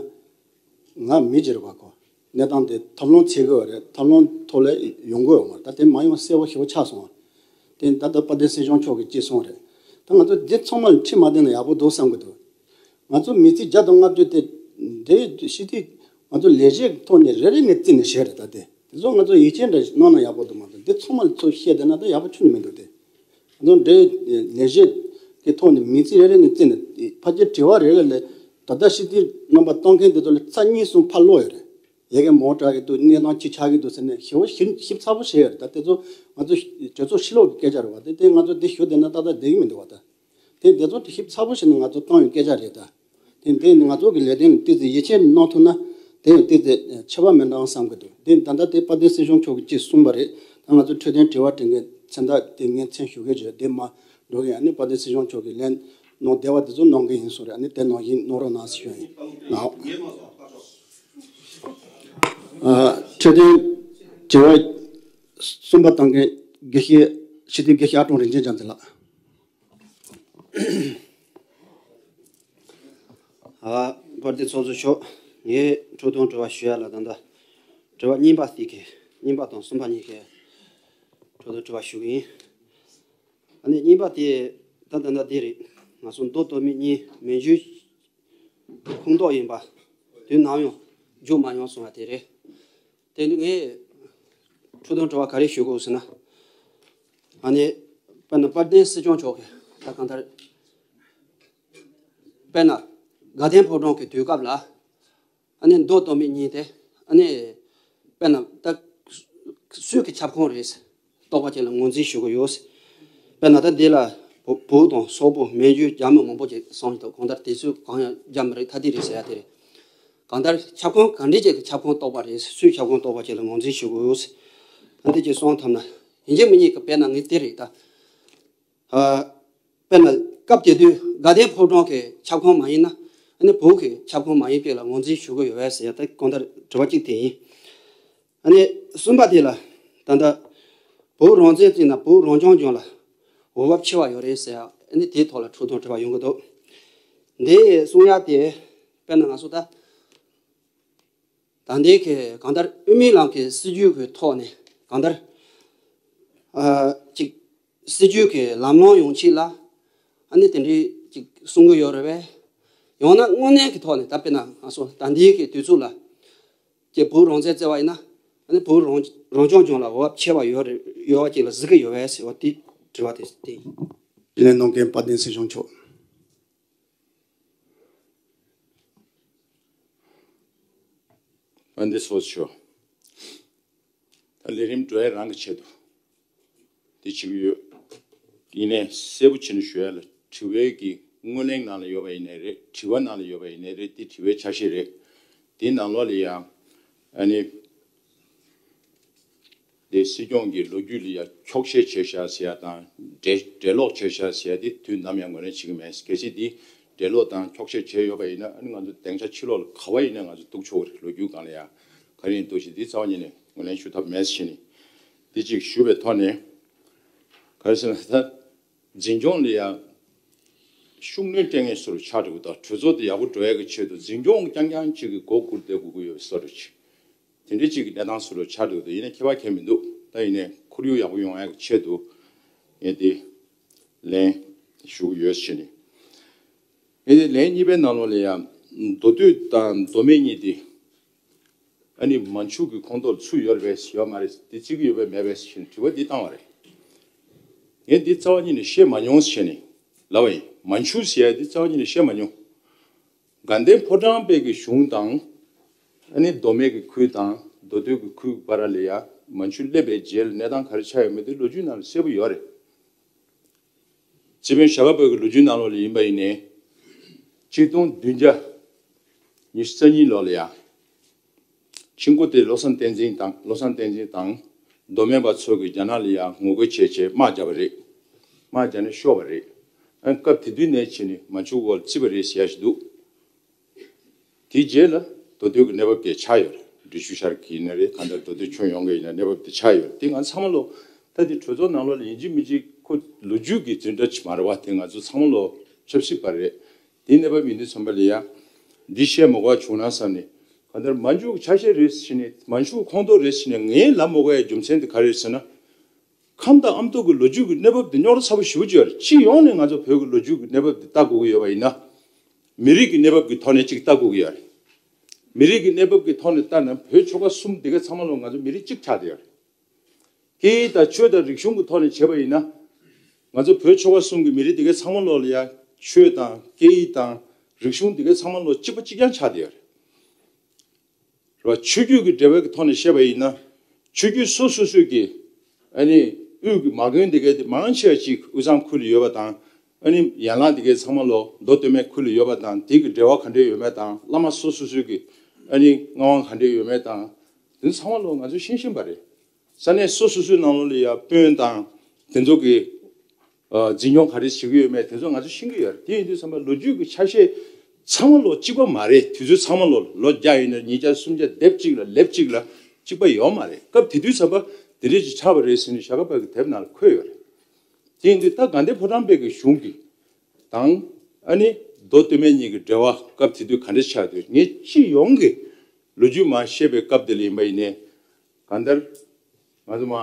ང་མི་ཅིག་རེད་བ་ཁོ། གནས་སྟངས་དེ་ཐབས་ལམ་བྱེད་དགོས་རེད། ཐབས་ལམ་ཐོག་ལ་ཡོང་དགོས་ཡོད་མ་རེད། ད་དེ་མ་ཡོང་གསལ་པོ་ཞེ་པོ་ཆགས་སོང་བ། དེ་ད་ལྟ་དཔལ་ལྡན་སྲིད་སྐྱོང་མཆོག་གིས་ཅིག་གསུངས་རེད། ད་ང་ཚོ་འདི་ཚང་མ་ལ་ཁྲིམས་མ་བསྟན་ན་ཡག་པོ་འདུག་བསམ་གི་འདུག་ང་ཚོ་མི་ཚེ་བརྒྱ་དང་ལྔ་བཅུ་དེ་འདི་ཤི་དུས་ང་ཚོ་ལས་བྱེད་ཐོག་ནས་རེ་རེ་ནས་བརྩིས་ནས་བྱས་རེད། ད་དེ་དེ་ཚོ་ང་ཚོ་ཡིད་ཆེས་འདྲ་གནང་ན་ཡག་པོ་འདུག་མ་གཏོགས་འདི་ཚང་མ་ལ་ཚུར་བཤད་བསྡད་ན་ད་ཡག་པོ་ཁྱོན་ནས་མི་འདུག་སྟེ། ང་ཚོ་འདྲའི་ལས་བྱེད་ཀྱི་ཐོག་ནས་མི་ཚེ་རེ་རེ་ནས་བརྩིས་ནས་ཕལ་ཆེར་དྲི་བ་རེ་རེ་ལ་ད་ལྟ་ཤི་དུས་རྣམ་པ་གཏོང་མཁན་དེ་ཚོ་ལ་རྩ་གཉིས་གསུམ་ཕར་ལོག་ཡོད་རེད། དེ་གའི་མོ་དྲག་གི་འདུག་གནས་སྟངས་ཅི་ཆགས་ཀྱི་འདུག་ཟེར་ནས་ཞེ་པོ་ཞིབ་ཞིབ་ཚགས་པོ་བྱས་ཡོད་རེད། ད་དེ་ཚོ་ང་ཚོ་གྲོས་ཚོགས་ཕྱི་ལོགས་ཀྱི་སྐད་ཆ་རེད་བ། དེ་དེ་ང་ཚོ་འདི་ཞུ་བསྡད་ན་ཏག་ཏག་བསྡད་ཀྱི་མི་འདུག་བ། ད་དེ་དེ་ཚོ་ཞིབ་ཚགས་པོ་བྱས་ནས་ང་ཚོ་བཏང་ཡོད་སྐད་ཆ་རེད་ད། དེ་དེ་ནི་ང་ཚོ་གི་ལས་དོན་ཏོག་ཙམ་ཡིད་ཆེས་གནང་ཐུབ་ན་དེ་ཡང་ཏོག་ཙམ་ཁྱད་པར་མི་འདྲ་བསམ་གྱི་འདུག་དེ་ད་ལྟ་དེ་དཔལ་ལྡན་སྲིད་སྐྱོང་མཆོག་གིས་ཅིག་གསུངས་པ་རེད། ད་ང་ཚོ་འཕྲོད་བསྟེན་དྲི་བ་དྲི་མཁན་མཚན་རྟགས་དེ་ངས་མཚན་ཞུ་གི་བརྗོད་དེ་མ་འགྲོ་གི། ཨ་ནི་དཔལ་ལྡན་སྲིད་སྐྱོང་མཆོག་གིས་ལན་གནང་བདེ་བ་དེ་ཚོ་གནང་གི་ཡིན་གསུངས་རེད། ཨ་ནི་དེ་ནང་བཞིན་གནང་རོགས་གནང་ཞུ་ཡ་ཡིན། ལགས། ཨ། འཕྲོད་བསྟེན་དྲི་བ་གསུམ་པ་བཏང་མཁན་དགེ་བཤེས་སྤྱི་འཐུས་དགེ་བཤེས་ཨ་ཀྲོང་རིན་ཆེན་རྒྱ་མཚོ་ལགས། ཨ། དཔལ་ལྡན་ཚོགས་གཙོ་མཆོག་ངས་འཕྲོད་བསྟེན་དྲི་བ་ཞུ་ཡ་ལ་ད་ལྟ་དྲི་བ་གཉིས་པ་དེ་གའི་གཉིས་པ་དང་གསུམ་པ་གཉིས་ཀའི་འཕྲོད་བསྟེན་དྲི་བ་ཞུ་གི་ཡིན། ཨ་ནི་གཉིས་པ་དེ་ད་ད་ལྟ་འདི་རེད། ང་ཚོ་མདོ་སྟོད་སྨད་གཉིས་མན་ཇུའི་ཁོངས་གཏོགས་ཡིན་པ་དུས་ནམ་ཡང་བརྗོད་མ་མྱོང་སོང་བ་དེ་རེད། དེ་ནི་ངས་འཕྲོད་བསྟེན་དྲི་བ་ག་རེ་ཞུ་དགོས་ཟེར་ན། ཨ་ནི་དཔེར་ན་དཔལ་ལྡན་སྲིད་སྐྱོང་མཆོག་གིས་ད་གང་ལྟར་དཔེར་ན་དགའ་ལྡན་ཕོ་བྲང་གི་དུས་སྐབས་ལ་ཨ་ནི་མདོ་སྟོད་སྨད་གཉིས་དེ་ཨ་ནི་དཔེར་ན་ད་སུས་ཀྱི་ཁྱབ་ཁོངས་རེད། རྟོགས་པ་ཅན་ལ་ངོས་འཛིན་ཞུ་གི་ཡོད། དཔེར་ན་ད་འདི་ལ་བོ་བོད་དང་སོག་པོ་མན་ཇུ་རྒྱ་མི་མང་པོ་ཅིག་གསུངས་ཀྱི་འདུག་གང་ལྟར་དེ་ཚོས་གང་ཡང་རྒྱ་མི་རིགས་ཐ་དད་རེད་ཟེར་ཡ་དེ་རེད། གང་ལྟར་ཁྱབ་ཁོངས་གང་འདྲ་ཅིག་གི་ཁྱབ་ཁོངས་རྟོགས་པ་རེད། སུའི་ཁྱབ་ཁོངས་རྟོགས་པ་ཅན་ལ་ངོས་འཛིན་ཞུ་དགོས། ཨ་འདི་ཅིག་གསུངས་ཐུབ་ན་ཡིན་གཅིག་མིན་གཉིས་ཀྱི་དཔེར་ན་ངས་དེ་རེད་ད། ཨ། དཔེར་ན་སྐབས་དེ་དུས་དགའ་ལྡན་ཕོ་བྲང་གི་ཁྱབ་ཁོངས་མ་ཡིན་ན་ཨ་ནི་བོད་ཀྱི་ཁྱབ་ཁོངས་མ་ཡིན་པའི་ལ་ངོས་འཛིན་ཞུ་གི་ཡོད་པས་ཟེར་ཡ་ད་གང་ལྟར་དྲི་བ་གཅིག་དེ་ཡིན། ཨ་ནི་གསུམ་པ་དེ་ལ་ད་ལྟ་བོད་རང་བཙན་བྱས་ན་བོད་རང་སྐྱོང་ལྗོངས་ལ་འོས་བབ་ཆེ་བ་ཡོད་རེད་ཟེར་ཡ་ཨ་ནི་དེའི་ཐོག་ལ་འཕྲོད་བསྟེན་དྲི་བ་ཡོང་གི་འདུག་འདི་གསུང་ཡ་དེ་དཔེར་ན་ང་ཚོ་ད་ད་ལྟའི་གི་གང་ལྟར་དབུ་མའི་ལམ་གྱི་སྲིད་བྱུས་ཀྱི་ཐོག་ནས་གང་ལྟར་ཨ་ཅིག་སྲིད་བྱུས་ཀྱི་ལམ་ལྷོང་ཡོང་ཆེད་ལ་ཨ་ནི་དེ་འདྲའི་ཅིག་གསུང་གི་ཡོད་རེད་པས། ཡང་ན་དངོས་གནས་ཀྱི་ཐོག་ནས་ད་དཔེར་ན་ང་ཚོ་ད་ལྟའི་གི་དུས་ཚོད་ལ་ཀྱི་བོད་རང་བཙན་བརྩི་བ་ཡིན་ན་ཨ་ནི་བོད་རང་རང་སྐྱོང་ལྗོངས་ལ་འོས་བབ་ཆེ་བ་ཡོད་རེད། ཡོད་པ་ཅིག་ལ་གཟིགས་ཀྱི་ཡོད་པས་ཟེར་བ་དེ་དྲི་བ་དེ་དེ་ཡིན། ལན་གནང་མཁན་དཔལ་ལྡན་སྲིད་སྐྱོང་མཆོག་དཔལ་ལྡན་ཚོགས་གཙོ་མཆོག་ད་ལས་རིམ་འགྲོ་ཡ་རང་གི་ཆེད་དུ་དེ་བྱེད་ཀྱི་ཡོད། ཡིན་ནའི་གསལ་པོ་བྱས་ནས་ཞུ་ཡ་ལ་དྲི་བའི་གི་དངོས་གླེང་ནང་ལ་ཡོད་པ་ཡིན་ནའི་རེད། དྲི་བ་ནང་ལ་ཡོད་པ་ཡིན་ནའི་རེད། དེ་དྲི་བའི་ཆ་ཤས་རེད། དེའི་ནང་ལོགས་ལ་ཡང་ཨ་ནི་དེ་སྲིད་སྐྱོང་གི་ལོ་རྒྱུས་ལ་ཡང་འཁྱོག་བཤད་བྱས་བཞག་ཟེར་ཡ་དང་འགྲེལ་འགྲེལ་ལོག་བྱས་བཞག་ཟེར་ཡ་དེ་དུས་ནམ་ཡང་ངོས་ལེན་བྱེད་ཀྱི་མེད། གལ་སྲིད་དེ་འགྲེལ་ལོག་དང་འཁྱོག་བཤད་བྱས་ཡོད་པ་ཡིན་ན་ཨ་ནི་ང་ཚོ་སྡིངས་ཆ་ཕྱི་ལོགས་ལ་ག་བ་ཡིན་ན་ང་ཚོ་གཏུག་ཆོག་གི་རེད། ལོ་རྒྱུས་སྒང་ལ་ཡང་ག་རེ་ཡིན་འདུག་ཞེས་དེ་རྩ་བ་ཉིད་ནས་ངོས་ལེན་ཞུ་ཐབས་མེད་ཟེར་ནས་དེ་གཅིག་ཞུ་བའི་ཐོག་ནས་ག་རེ་ཟེར་ན་ད། འཛིན་སྐྱོང་ལ་ཡང་ཤུགས་སྣོན་སྤྲད་མཁན་བཟོ་འདྲ་ཆགས་འགྲོ་གི་འདུག་གྲོས་ཚོགས་དེ་ཡག་པོ་འགྲོ་ཡག་གི་ཆེད་དུ་འཛིན་སྐྱོང་རྐྱང་རྐྱང་གཅིག་གི་མགོ་སྒུར་བསྡད་དགོས་ཀྱི་ཡོད་པའི་བཟོ་འདྲ་ཅིག་དེ་འདྲ་གཅིག་གི་གནས་སྟངས་བཟོ་འདྲ་ཆགས་འགྲོ་གི་འདུག་ཡིན་ན་ཁྱད་པར་གང་ཡང་མི་འདུག་ད་ཡིན་ནའི་ཁོར་ཡུག་ཡག་པོ་ཡོང་ཡག་གི་ཆེད་དུ་ངས་དེ་ལན་ཞུ་གི་ཡོད་ཟེར་ནས། ངས་དེ་ལན་གཉིས་པའི་ནང་ལོགས་ལ་ཡང་མདོ་སྟོད་དང་མདོ་སྨད་གཉིས་དེ། ཨ་ནི་མན་ཇུ་གི་ཁོངས་གཏོགས་ལ་ཚུད་ཡོད་རེད་པས་ཡོད་མ་རེད། དེ་བརྩི་གི་ཡོད་པས་མེད་པས་ཞེས་དྲི་བ་འདི་བཏང་བ་རེད། ངས་འདི་རྩ་བ་ཉིད་ནས་ཤེས་མ་མྱོང་ཞེས་ནས་ལབ་པ་ཡིན། མན་ཇུ་ཟེར་ཡ་འདི་རྩ་བ་ཉིད་ནས་ཤེས་མ་མྱོང་། དགའ་ལྡན་ཕོ་བྲང་པའི་གི་གཞུང་དང་། ཨ་ནི་མདོ་སྨད་ཀྱི་ཁུལ་དང་མདོ་སྟོད་ཀྱི་ཁུལ་བར་ལ་ཡ་མན་ཇུ་སླེབས་པའི་རྗེས་ལ་གནས་སྟངས་ག་རེ་ཆགས་ཡོད་མེད་དེ་ལོ་རྒྱུས་ནང་ལ་གསལ་པོ་ཡོད་རེད། སྤྱི་དཔོན་ཞྭ་སྒབ་པོ་གི་ལོ་རྒྱུས་ནང་ལོགས་ལ་ཡིན་པ་ཡིན་ནའི། ཆིག་སྟོང་བདུན་བརྒྱ་ཉི་ཤུ་རྩ་གཉིས་ལོ་ལ་ཡང་། ཆིང་ཀོ་ཏེ་བློ་བཟང་བསྟན་འཛིན་དང་བློ་བཟང་བསྟན་འཛིན་དང་། མདོ་སྨད་པ་ཚོ་གིས་རྒྱ་ནག་ལ་ཡང་ངོ་རྒོལ་བྱས་བྱས་དམག་བརྒྱབ་པ་རེད། དམག་བརྒྱབ་ནས་ཤོར་བ་རེད། ཨ་སྐབས་དེ་དུས་ནས་བྱས་ནས་མན་ཇུ་འོག་ལ་བརྩིས་པ་རེད་ཟེར་ཡ་ཞིག་འདུག་དེའི་རྗེས་ལ་མདོ་སྟོད་ཀྱི་གནས་བབ་དེ་ཆགས་ཡོད་རེད། འབྲི་ཆུ་ཤར་གྱི་ཡིན་ན་རེད། གང་ལྟར་མདོ་སྟོད་ཁྱོན་ཡོངས་ཀྱི་ཡིན་ན་གནས་བབ་དེ་ཆགས་ཡོད་རེད། དེ་ང་ཚང་མ་ལོ་ད་དེ་གྲོས་ཚོགས་ནང་ལོགས་ལ་ཡིན་གཅིག་མིན་གཅིག་ཁོ་ལོ་རྒྱུས་ཀྱི་འཛིན་གྲྭ་ཅིག་མ་རེད་བ། དེ་ང་ཚོ་ཚང་མ་ལོ་ཆབ་སྲིད་པ་རེད། དེའི་གནས་བབ་ཡིན་དུས་ཙམ་པ་ལ་ཡ་འདི་བཤད་མ་དགོས་པ་བྱུང་ན་བསམ་ནས་གང་ལྟར་མན་ཇུ་གི་ཆ་ཤས་རེད་ཟེར་ནས་མན་ཇུ་གི་ཁོངས་གཏོགས་རེད་ཟེར་ནས་ངས་ལབ་མ་དགོས་ཡ་རྒྱུ་མཚན་དེ་ག་རེ་རེད་ཟེར་ན། ཁམས་དང་ཨ་མདོ་གི་ལོ་རྒྱུས་ཀྱི་གནས་བབ་དེ་རྙོག་དྲ་ཚ་པོ་ཞེ་པོ་ཅིག་ཡོད་རེད། སྤྱི་ཡོངས་ནས་ང་ཚོ་བོད་ཀྱི་ལོ་རྒྱུས་ཀྱི་གནས་བབ་དེ་ལྟ་དགོས་ཀྱི་ཡོད་པ་ཡིན་ན། མི་རིགས་ཀྱི་གནས་བབ་ཀྱི་ཐོག་ནས་གཅིག་ལྟ་དགོས་ཀྱི་ཡོད་རེད། མི་རིགས་ཀྱི་གནས་བབ་ཀྱི་ཐོག་ནས་ལྟ་ན་བོད་ཆོལ་ཁ་གསུམ་འདི་ག་ཚང་མ་ལོ་ང་ཚོ་མི་རིགས་གཅིག་ཆགས་བསྡད་ཡོད་རེད། སྐད་ཡིག་དང་ཆོས་དང་རིག་གཞུང་གི་ཐོག་ནས་བྱས་པ་ཡིན་ན། ང་ཚོ་བོད་ཆོལ་ཁ་གསུམ་གྱི་མི་རིགས་འདི་ག་ཚང་མ་ལོ་ལ་ཡ་ཆོས་དང་སྐད་ཡིག་དང་རིག་གཞུང་འདི་ག་ཚང་མ་ལོ་གཅིག་པ་གཅིག་རྐྱང་ཆགས་བསྡད་ཡོད་རེད། རེད་བ། ཆོས་བརྒྱུད་ཀྱི་འབྲེལ་བའི་ཐོག་ནས་བཤད་པ་ཡིན་ན། ཆོས་བརྒྱུད་སོ་སོ་སོ་གི་ཨ་ནི་དབུས་ཀྱི་མ་དགོན་འདི་གའི་དེ་མང་ཆེ་བ་ཅིག་དབུས་གཙང་ཁུལ་ལ་ཡོད་པ་དང་། ཨ་ནི་ཡན་ལག་འདི་གའི་ཚང་མ་ལོ་མདོ་སྟོད་སྨད་ཁུལ་ལ་ཡོད་པ་དང་། དེ་གི་འབྲེལ་བ་ག་འདྲས་ཡོད་མེད་དང་། བླ་མ་སོ་སོ་སོ་གི་ཨ་ནི་མངའ་དབང་ག་འདྲས་ཡོད་མེད་དང་། དེ་ཚང་མ་ལོ་ང་ཚོས་ཤེས་བཞིན་པ་རེད། ས་གནས་སོ་སོ་སོའི་ནང་ལོགས་ལ་ཡ་དཔོན་དང་དེ་ཚོ་གི་ཨ་འཛིན་སྐྱོང་ག་རེ་བྱེད་ཀྱི་ཡོད་མེད་དེ་ཚོ་ང་ཚོ་ཤེས་ཀྱི་ཡོད་རེད། དེ་ཡིན་དུས་ཙམ་པ་ལོ་རྒྱུས་ཀྱི་ཆ་ཤས་ཚང་མ་ལོ་གཅིག་པ་མ་རེད། དུས་ཚོད་ཚང་མ་ལོ་ལོ་བརྒྱ་ཡིན་ན་ཉིས་བརྒྱ་སུམ་བརྒྱ་སྡེབ་གཅིག་ལ་ལེབ་གཅིག་ལ་གཅིག་པ་ཡོད་མ་རེད། སྐབས་དེ་དུས་ཙམ་པ་དེ་འདྲས་ཅིག་ཆགས་པ་རེད་ཟེར་ནས་ཞྭ་སྒབ་པ་གི་དེབ་ནང་ལ་འཁོད་ཡོད་རེད། དེ་ཡིན་དུས་ད་དགའ་ལྡན་ཕོ་བྲང་དཔོན་གྱི་གཞུང་གི་དང་ཨ་ནི་མདོ་སྟོད་སྨད་གཉིས་ཀྱི་འབྲེལ་བ་སྐབས་དེ་དུས་ག་འདྲས་ཆགས་འདུག་ངས་སྤྱི་ཡོངས་ཀྱི་ལོ་རྒྱུས་མར་བཤད་པའི་སྐབས་དེ་ལ་ཡིན་པ་ཡིན་ནའི། གང་ལྟར་ང་ཚོ་མ་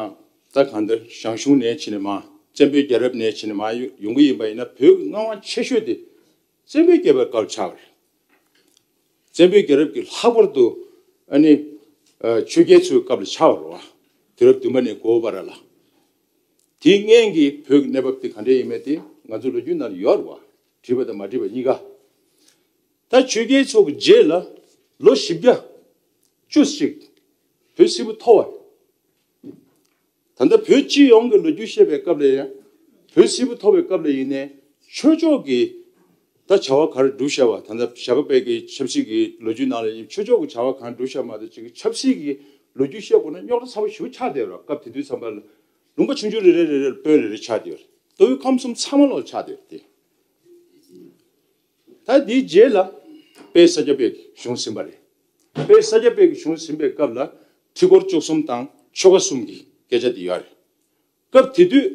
ད་གང་ལྟར་ཞང་ཞུང་ནས་ཕྱིན་ནས་མར་བཙན་པོའི་རྒྱལ་རབས་ནས་ཕྱིན་ནས་མར་ཡོང་གི་ཡིན་པ་ཡིན་ན། བོད་ཀྱི་མངའ་དབང་ཆེ་ཤོས་དེ་བཙན་པོའི་རྒྱལ་པོའི་སྐབས་ཆགས་པ་རེད། བཙན་པོའི་རྒྱལ་རབས་ཀྱི་ལྷག་པར་དུ་ཨ་ནི་ཨ་ཆོས་རྒྱལ་ཚོའི་སྐབས་ལ་ཆགས་པ་རེད་བ། དུས་རབས་བདུན་པ་ནས་དགུ་པ་བར་ལ། དེའི་སྔོན་གྱི་བོད་ཀྱི་གནས་བབ་དེ་ག་འདྲས་ཡིན་མིན་དེ་ང་ཚོ་ལོ་རྒྱུས་ནང་ལ་ཡོད་རེད་བ། བྲིས་པ་དང་མ་བྲིས་པ་གཉིས་ཀ། ད་ཆོས་རྒྱལ་ཚོ་གི་རྗེས་ལ་ལོ་བཞི་བརྒྱ་བཅུ་ཞིག་བོད་སིལ་བུ་འཐོར་བ་རེད། ད་ལྟ་བོད་སྤྱི་ཡོངས་ཀྱི་ལོ་རྒྱུས་བཤད་པའི་སྐབས་ལ་ཡང་། བོད་སིལ་བུ་འཐོར་བའི་སྐབས་ལ་ཡིན་ནའི་ཆོས་ཕྱོགས་ཀྱི་ད་བྱ་བ་ག་རེ་བསྒྲུབས་བཞག་པ། ད་ལྟ་ཞྭ་སྒབ་པའི་གི་ཆབ་སྲིད་ཀྱི་ལོ་རྒྱུས་ནང་ལ་ཡིན། ཆོས་ཕྱོགས་ཀྱི་བྱ་བ་གང་བསྒྲུབས་བཞག་མ་གཏོགས་ཅིག་ཆབ་སྲིད་ཀྱི་ལོ་རྒྱུས་བཤད་དགོས་ན་རྙོག་དྲ་ཚ་པོ་ཞེ་པོ་ཆགས་བསྡད་ཡོད་རེད། སྐབས་དེ་དུས་ཙམ་པ་ལ་ལུང་པ་ཆུང་ཆུང་རེ་རེ་རེ་རེར་དཔོན་རེ་རེ་ཆགས་བསྡད་ཡོད་རེད། མདོ་དབུས་ཁམས་གསུམ་ཚང་མ་ལོག་ཆགས་བསྡད་ཡོད་རེད་དེ། ད་འདིའི་རྗེས་ལ་དཔལ་ས་སྐྱ་པའི་གཞུང་ཟིན་པ་རེད། དཔལ་ས་སྐྱ་པའི་གཞུང་ཟིན་པའི་སྐབས་ལ་ཁྲི་སྐོར་བཅུ་གསུམ་དང་ཆོ་ག་གསུམ་གྱི་སྐད་ཆ་དེ་ཡོད་རེད། སྐབས་དེ་དུས་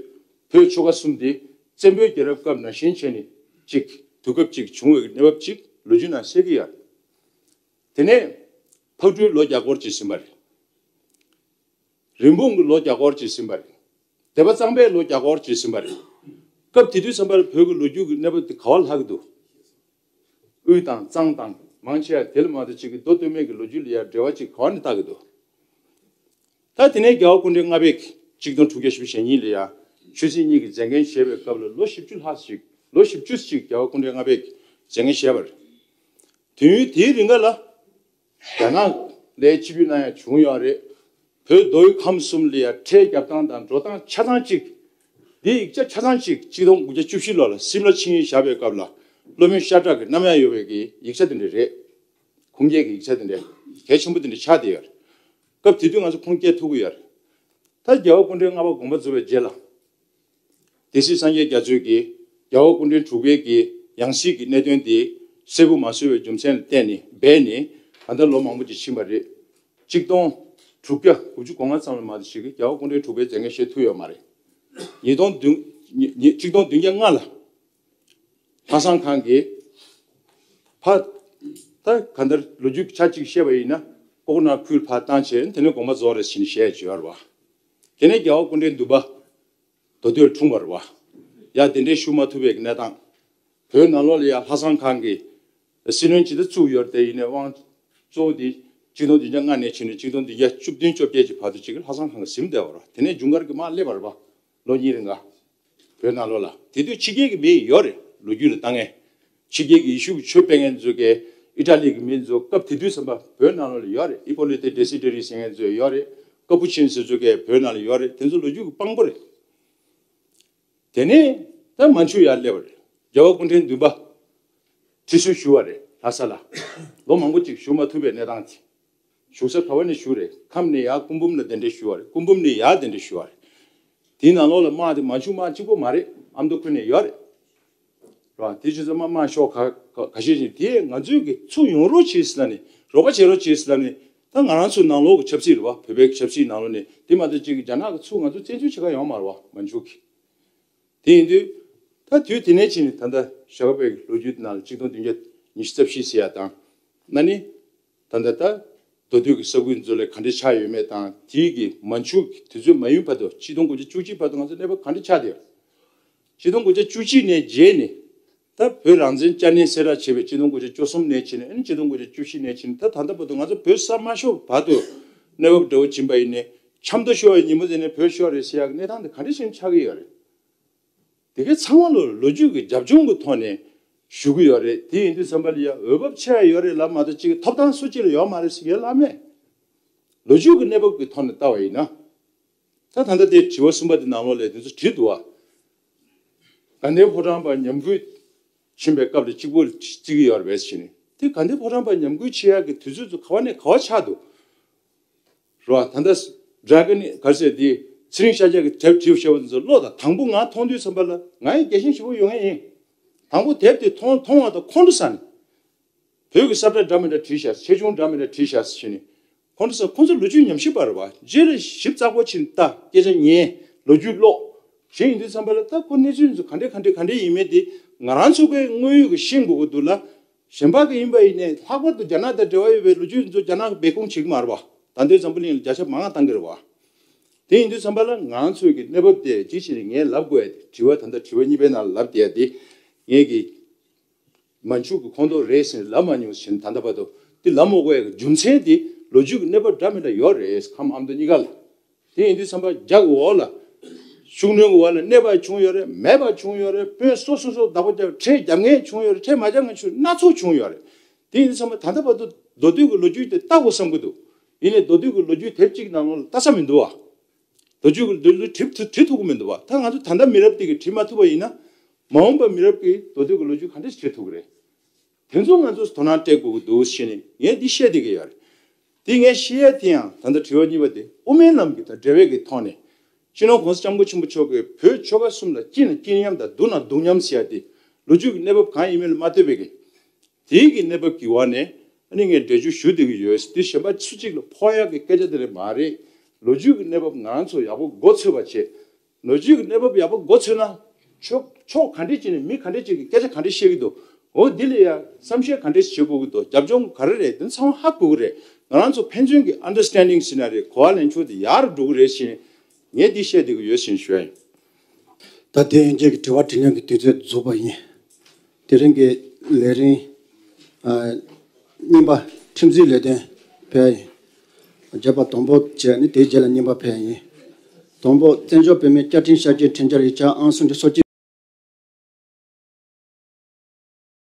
བོད་ཆོ་ག་གསུམ་དེ་བཙན་པོའི་རྒྱལ་རབས་སྐབས་ནང་བཞིན་བྱས་ནས་ཅིག་དུས་སྐབས་ཅིག་བྱུང་བའི་གནས་བབ་ཅིག་ལོ་རྒྱུས་ནང་གསལ་གྱི་ཡོད་རེད། དེ་ནས་ཕག་གྲུའི་ལོ་བརྒྱ་སྐོར་ཅིག་ཟིན་པ་རེད། རིན་སྤུངས་ཀྱི་ལོ་བརྒྱ་སྐོར་ཅིག་ཟིན་པ་རེད། སྡེ་པ་གཙང་པའི་ལོ་བརྒྱ་སྐོར་ཅིག་ཟིན་པ་རེད། སྐབས་དེ་དུས་ཙམ་པར་བོད་ཀྱི་ལོ་རྒྱུས་ཀྱི་གནས་བབ་དེ་ག་བ་ལྷག་གི་འདུག་དབུས་དང་གཙང་དང་མང་ཆེ་བ་དེ་ལ་མ་གཏོགས་ཅིག་གི་མདོ་སྟོད་སྨད་ཀྱི་ལོ་རྒྱུས་ལ་ཡང་འབྲེལ་བ་ཅིག་ག་བ་ནས་བལྟ་གི་འདུག་ད་དེ་ནས་རྒྱལ་བ་སྐུ་ཕྲེང་ལྔ་པས་གཅིག་སྟོང་དྲུག་བརྒྱ་བཞི་བཅུ་ཞེ་གཉིས་ལ་ཡང་ཆོས་སྲིད་གཉིས་ཀྱི་མཛད་འགན་བཞེས་པའི་སྐབས་ལ་ལོ་བཞི་བཅུ་ལྷག་ཅིག་ལོ་བཞི་བཅུ་ཅིག་རྒྱལ་བ་སྐུ་ཕྲེང་ལྔ་པས་མཛད་འགན་བཞེས་པ་རེད། དུས་ཡུན་དེའི་རིང་ག་ལ་རྒྱ་ནག་ལ་ཕྱིར་འབུད་གནང་ཡ་བྱུང་ཡོད་རེད། བོད་མདོ་དབུས་ཁམས་གསུམ་ལ་ཡ་ཁྲལ་རྒྱབ་སྟངས་དང་འགྲོ་སྟངས་ཆ་ཚང་གཅིག་འདིའི་ཡིག་ཆ་ཆ་ཚང་གཅིག་གཅིག་སྟོང་དགུ་བརྒྱ་བཅུ་བཞི་ལོ་ལ་སིམ་ལ་ཆིངས་ཡིག་བཞག་པའི་སྐབས་ལ་སློབ་དཔོན་ཤ་ཁྲག་གི་རྣམ་གཡེང་ཡོད་པའི་གི་ཡིག་ཆ་དེ་འདྲ་རེད། ཁུངས་སྐྱེལ་གྱི་ཡིག་ཆ་དེ་འདྲ་གལ་ཆེན་པོ་དེ་འདྲ་ཆགས་བསྡད་ཡོད་རེད། སྐབས་དེ་དུས་ང་ཚོ་ཁུངས་སྐྱེལ་ཐུབ་ཀྱི་ཡོད་རེད། ད་རྒྱལ་བ་སྐུ་ཕྲེང་ལྔ་པ་དགོངས་པ་རྫོགས་པའི་རྗེས་ལ། སྡེ་སྲིད་སངས་རྒྱས་རྒྱ་མཚོས་ཀྱིས་རྒྱལ་བ་སྐུ་ཕྲེང་དྲུག་པའི་གི་ཡང་སྲིད་ཀྱི་གནད་དོན་དེ་གསལ་པོ་མ་བཟོས་པའི་རྒྱུ་མཚན་ལ་བརྟེན་ནས་སྦས་ནས་ད་ལྟ་ལོ་མང་པོ་ཅིག་ཕྱིན་པ་རེད། གཅིག་སྟོང་དྲུག་བརྒྱ་དགུ་བཅུ་གོ་ལྔ་ཙམ་ལ་མ་གཏོགས་ཅིག་གི་རྒྱལ་བ་སྐུ་ཕྲེང་དྲུག་པའི་མཛད་འགན་བཞེས་ཐུབ་ཡོད་མ་རེད། ཉིས་སྟོང་བདུན་ཉི་ཉི་གཅིག་སྟོང་བདུན་བརྒྱ་ལྔ་ལ་ལྷ་བཟང་ཁང་གིས་ཕ་ད་ག་འདར་ལོ་རྒྱུས་ཆ་གཅིག་བཤད་པ་ཡིན་ན་ལྐོག་ན་ཁུལ་ཕར་བཏང་བྱས་དེ་ནས་དགོངས་པ་རྫོགས་རེད་ཟེར་ནས་བཤད་ཀྱི་ཡོད་རེད་བ། དེ་ནས་རྒྱལ་བ་སྐུ་ཕྲེང་བདུན་པ་མདོ་སྟོད་འཁྲུངས་པ་རེད་བ། ཡ་དེ་འདྲའི་ཞུ་མ་ཐུབ་པའི་གནས་སྟངས། བོད་ནང་ལོགས་ལ་ཡ་ལྷ་བཟང་ཁང་གི་སྲིད་བློན་ཇི་ལྟར་བཙུགས་ཡོད་དེ་ཡིན་ནའི་དབང་གཙོ་བོ་དེ་གཅིག་སྟོང་བདུན་བརྒྱ་ལྔ་ནས་ཕྱིན་ནས་གཅིག་སྟོང་བདུན་བརྒྱ་བཅུ་བདུན་བཅོ་བརྒྱད་ཀྱི་བར་དུ་ཅིག་ལྷ་བཟང་ཁང་གིས་ཟིན་བསྡད་པ་རེད་བ། དེ་ནས་འབྱུང་འགར་གྱི་མར་སླེབས་པ་རེད་བ། ལོ་གཉིས་རིང་ག་བོད་ནང་ལོགས་ལ། དེ་དུས་ཕྱི་རྒྱལ་གྱི་མི་ཡོད་རེད། ལོ་རྒྱུས་ལ་བལྟ་མཁན། ཕྱི་རྒྱལ་གྱི་ཡེ་ཤུ་གི་ཆོས་སྤེལ་མཁན་ཚོ་གས་ཨི་ཊ་ལི་གི་མི་ཚོ་སྐབས་དེ་དུས་ཙམ་པ་བོད་ནང་ལོགས་ལ་ཡོད་རེད། ཨི་པོ་ལི་ཏེ་ཌེ་སི་ཌེ་རི་ཟེར་མཁན་ཚོ་ཡོད་རེད། ཀ་པུ་ཆིན་ཟེར་ཚོ་གས་བོད་ནང་ལ་ཡོད་རེད། དེ་ཚོ་ལོ་རྒྱུས་ཀྱི་དཔང་པོ་རེད། དེ་ནས་ད་མན་ཇུ་ཡར་སླེབས་པ་རེད། རྒྱལ་བ་སྐུ་ཕྲེང་བདུན་པ་ཁྲི་ཟུར་ཞུ་བ་རེད་ལྷ་ས་ལ། ལོ་མང་པོ་ཅིག་བཞུགས་མ་ཐུབ་པའི་གནས་སྟངས་དེ། བཞུགས་ས་ག་བ་ནས་བཞུགས་རེད། ཁམས་ནས་ཡར་སྐུ་འབུམ་ལ་གདན་འདྲེན་ཞུ་བ་རེད། སྐུ་འབུམ་ནས་ཡར་གདན་འདྲེན་ཞུ་བ་རེད། དེའི་ནང་ལོགས་ལ་དམག་དེ་མན་ཇུ་དམག་གཅིག་པོ་མ་རེད། ཨ་མདོ་ཁུལ་ནས་ཡོད་རེད། རེད་བ། དེ་བྱས་ཙང་དམག་དམག་ཤོག་ཁ་ཁ་ཁ་ཤས་ཤིག་དེ་ང་ཚོས་ཀྱི་ཚུར་ཡོང་རོགས་བྱེད་ཟེར་ལབ་ནས་རོགས་པ་བྱེད་རོགས་བྱེད་ཟེར་ལབ་ནས། ད་ང་རང་ཚོའི་ནང་ལོགས་ཀྱི་ཆབ་སྲིད་རེད་བ། བོད་པའི་ཆབ་སྲིད་ནང་ལོགས་ནས་དེ་མ་གཏོགས་ཅིག་གི་རྒྱ་ནག་གི་ཚུར་ང་ཚོ་བཙན་འཛུལ་བྱེད་ག་ཡོང་མ་རེད་བ། མན་ཇུ་གི། དེ་ཡིན་དུས་ད་དུས་དེ་ནས་ཕྱིན་ནས་ད་ལྟ་ཞྭ་སྒབ་པའི་ལོ་རྒྱུས་ནང་ལ་གཅིག་སྟོང་བདུན་བརྒྱ་ཉི་ཤུ་རྩ་བཞི་ཟེར་ཡ་དང་། ཨ་ནི་ད་ལྟ་ད་མདོ་སྟོད་ཀྱི་ས་ཁུལ་ཚོ་ལ་ག་འདྲ་ཆགས་ཡོད་མེད་དང་། དེའི་གི་མན་ཇུ་གི་དུས་ཚོད་མ་ཡུན་བར་དུ་གཅིག་སྟོང་དགུ་བརྒྱ་བཅུ་གཅིག་བར་དུ་ང་ཚོ་གནས་བབ་ག་འདྲ་ཆགས་བསྡད་ཡོད། གཅིག་སྟོང་དགུ་བརྒྱ་བཅུ་གཅིག་ནས་རྗེས་ནས་ད་བོད་རང་བཙན་བསྐྱར་གནས་གསལ་བསྒྲགས་བྱས་པའི་གཅིག་སྟོང་དགུ་བརྒྱ་བཅུ་གསུམ་ནས་ཕྱིན་ནས། ཨ་ནི་གཅིག་སྟོང་དགུ་བརྒྱ་བཅུ་བཞི་ནས་ཕྱིན་ནས་ད་ད་ལྟ་བར་དུ་ང་ཚོ་བོད་གསར་མ་ཤོར་བར་དུ་གནས་བབ་འདྲ་བོ་ཕྱིན་པ་ཡིན་ནའི། ཆབ་མདོ་ཤོར་བའི་ཉིན་མོ་དེ་ནས་བོད་ཤོར་རེད་ཟེར་ཡག་གནས་སྟངས་དེ་ག་འདྲ་ཞིག་ཆགས་ཀྱི་ཡོད་རེད། དེ་གའི་ཚང་མ་ལོ་ལོ་རྒྱུས་ཀྱི་རྒྱབ་ལྗོངས་ཀྱི་ཐོག་ནས་ཞུ་གི་ཡོད་རེད། དེ་ཡིན་དུས་ཙམ་པ་ལ་ཡ་འོས་བབ་ཆེ་ཡ་ཡོད་རེད་ལབ་མ་གཏོགས་ཅིག་ཐོབ་ཐང་སུ་གཅིག་ལ་ཡོད་མ་རེད་ཟེར་ཡ་ལབ་མེད། ལོ་རྒྱུས་ཀྱི་གནས་བབ་ཀྱི་ཐོག་ནས་བལྟ་བ་ཡིན་ན། ད་ད་ལྟ་དེ་དྲི་བ་གསུམ་པ་དེ་ནང་ལོགས་ལ་དེ་ཚོ་བྲིས་འདུག་བ། དགའ་ལྡན་ཕོ་བྲང་པ་ཉམས་རྒུད་ཕྱིན་པའི་སྐབས་ལ་གཅིག་པོ་བརྩི་གི་ཡོད་རེད་ཟེར་ནས། དེ་དགའ་ལྡན་ཕོ་བྲང་པ་ཉམས་རྒུད་ཆེ་ཡག་གི་དུས་ཚོད་ཚོ་ག་བ་ནས་ག་བ་ཆགས་འདུག་རེད་བ། ད་ལྟ་སྒྲ་ག་ནི་ག་ཟེར་དེ་ཚེ་རིང་ཤཱཀྱ་གི་དེབ་བྲིས་བཞག་པ་དེ་ཚོ་ཀློག་དང་། དང་པོ་ང་མཐོང་དུས་ཙམ་པ་ལ་ང་ཡང་རྒྱལ་ཞེན་ཞེ་པོ་ཡོང་ངེས་ཡིན། དང་པོ་དེབ་དེ་མཐོང་མཐོང་བ་དང་ཁོང་ཁྲོ་ཟ་ནས། བོད་ཀྱི་ས་བཀྲ་འདྲ་མི་འདྲ་བྲིས་ཤག་ཆེ་ཆུང་འདྲ་མི་འདྲ་བྲིས་ཤག་ཟེར་ནས། ཁོང་ཚོ་ཁོང་ཚོ་ལོ་རྒྱུས་ཉམས་ཞིབ་པ་རེད་བ། རྗེས་ལ་ཞིབ་ཚགས་པོ་ཕྱིན་ལྟ། སྐད་ཆ་ཉན། ལོ་རྒྱུས་ཀློག་གཞན་ཡིན་དུས་ཙམ་པ་ལ་ད་ཁོ་གནས་ཚུལ་ཚོ་ག་འདྲས་ག་འདྲས་ག་འདྲས་ཡིན་མིན་དེ་ང་རང་ཚོ་གའི་དངོས་ཡོད་ཀྱི་ཤེས་དགོས་ཀྱི་འདུག་ལ། གཞན་པ་གི་ཡིན་པ་ཡིན་ནའི་ལྷག་པར་དུ་རྒྱ་ནག་དང་འབྲེལ་བ་ཡོད་པའི་ལོ་རྒྱུས་ཚོ་རྒྱ་ནག་གི་སྦས་སྐུང་བྱེད་ཀྱི་མ་རེད་བ། ད་ལྟའི་འཛམ་བུ་གླིང་ལ་བརྒྱ་ཆ་མང་བ་བཏང་གི་རེད་བ། དེ་ཡིན་དུས་ཙམ་པ་ལ་ང་ཚོ་གི་གནས་བབ་དེ་ཅིག་བྱས་ནས་ངས་ལབ་དགོས་ཡ་དེ། དྲི་བ་ད་ལྟ་དྲི་བ་གཉིས་པའི་ནང་ལ་ལབ་བསྡད་ཡ་དེ། ངས་ཀྱི་མན་ཇུ་གི་ཁོངས་གཏོགས་རེད་ཟེར་ནས་ལབ་མ་མྱོང་ཟེར་ནས། ད་ལྟ་བར་དུ་དེ་ལབ་མ་དགོས་ཡ་གི་རྒྱུ་མཚན་དེ་ལོ་རྒྱུས་ཀྱི་གནས་བབ་འདྲ་མི་འདྲ་ཡོད་རེད། ཁམས་ཨ་མདོ་གཉིས་ཀ་ལ། དེ་ཡིན་དུས་ཙམ་པ་རྒྱ་གི་འོག་ལ་ཤུགས་སྣོན་གྱི་འོག་ལ་གནས་པ་བྱུང་ཡོད་རེད། མེད་པ་བྱུང་ཡོད་རེད། དཔོན་སོ་སོ་སོ་བདག་པོ་རྒྱབ། ཁྲལ་རྒྱབ་མཁན་བྱུང་ཡོད་རེད། ཁྲལ་མ་རྒྱབ་མཁན་བྱུང་སྣ་ཚོགས་བྱུང་ཡོད་རེད། དེ་ཡིན་དུས་ཙམ་པ་ད་ལྟ་བར་དུ་མདོ་སྟོད་ཀྱི་ལོ་རྒྱུས་དེ་ལྟ་དགོས་བསམ་གྱི་འདུག་ཡིན་ནའི་མདོ་སྟོད་ཀྱི་ལོ་རྒྱུས་དེབ་གཅིག་ནང་ལོགས་ལ་ལྟ་ས་མི་འདུག་བ། མདོ་རྒྱུད་ཀྱི་ལོ་རྒྱུས་བྲིས་ཐུབ་བྲིས་ཐུབ་ཀྱི་མི་འདུག་བ། ད་ང་ཚོ་ད་ལྟ་མི་རབས་དེ་གིས་བྲིས་མ་ཐུབ་པ་ཡིན་ན། མ་འོངས་པ་མི་རབས་ཀྱིས་མདོ་སྟོད་ཀྱི་ལོ་རྒྱུས་ག་འདྲས་བྲིས་ཐུབ་ཀྱི་རེད། དེ་ཚོ་ང་ཚོས་དོ་སྣང་སྤྲད་དགོས་ཀྱི་འདུག་ཟེར་ནས་ངས་འདི་བཤད་བསྡད་ཀྱི་ཡོད་རེད། དེ་ངས་བཤད་ཡ་དེ་ཡང་ད་ལྟ་དྲི་བ་གཉིས་པ་དེ་དབུ་མའི་ལམ་གྱི་དང་འབྲེལ་བའི་གི་ཐོག་ནས། སྤྱི་ནོར་༸གོང་ས་༸སྐྱབས་མགོན་ཆེན་པོ་མཆོག་གིས་བོད་ཆོལ་ཁ་གསུམ་ལ་སྐྱིད་ན་སྐྱིད་མཉམ་དང་སྡུག་ན་སྡུག་མཉམ་ཟེར་ཡ་དེ་ལོ་རྒྱུས་ཀྱི་གནས་བབ་གང་ཡིན་མིན་ལ་མ་ལྟོས་པའི་གི། དེའི་གི་གནས་བབ་ཀྱི་འོག་ནས་ཨ་ནི་ངས་འགྲེལ་བརྗོད་ཞུ་བསྡད་ཀྱི་ཡོད། དེ་གཞན་པ་སུ་གཅིག་ལ་ཕོག་ཡག་གི་སྐད་ཆ་དེ་རེད་མ་རེད། ལོ་རྒྱུས་ཀྱི་གནས་བབ་ང་རང་ཚོ་ཡག་པོ་མགོ་ཚོས་པ་བྱེད། ལོ་རྒྱུས་ཀྱི་གནས་བབ་ཡག་པོ་མགོ་ཚོས་ན། ཕྱོགས་ཕྱོགས་ག་འདྲས་ཅིག་ནས་མི་ག་འདྲས་ཅིག་གིས་སྐད་ཆ་ག་འདྲས་བཤད་ཀྱི་འདུག་འོ་འདི་ལ་ཡ་བསམ་ཤེས་ག་འདྲས་བྱེད་དགོས་ཀྱི་འདུག་རྒྱབ་ལྗོངས་ག་རེ་རེད། དེ་ཚང་མ་ཧ་གོ་གི་རེད། ང་རང་ཚོ་ཕན་ཚུན་གྱི་ཨན་ཌར་སི་ཊེན་ཌིང་ཟེར་ན་རེད། གོ་བ་ལེན་ཕྱོགས་དེ་ཡག་རུ་འགྲོ་གི་རེད་ཟེར་ནས་ངས་འདི་བཤད་བསྡད་ཀྱི་ཡོད་ཟེར་ནས་ཞུ་ཡ་ཡིན། ད་དེ་ཡན་ཆད་ཀྱི་དྲི་བ་དྲིས་ལན་གྱི་དུས་ཚོད་རྫོགས་པ་ཡིན། དེ་རིང་གི་ལས་རིམ་ཨ་གཉིས་པ་ཁྲིམས་རྩིས་ལས་དོན་ཕེབས་ཡིན། བརྗོད་པ་དང་པོ་བྱས་ནས་དེའི་རྗེས་ལ་གཉིས་པ་ཕེབས་ཡིན། དང་པོ་བཙན་བྱོལ་བོད་མིའི་བཅའ་ཁྲིམས་ཤར་སྐྱོད་ཁྲིམས་འཆར་ཡིག་ཆ་ཨང་སུམ་ཅུ་སོ་གཅིག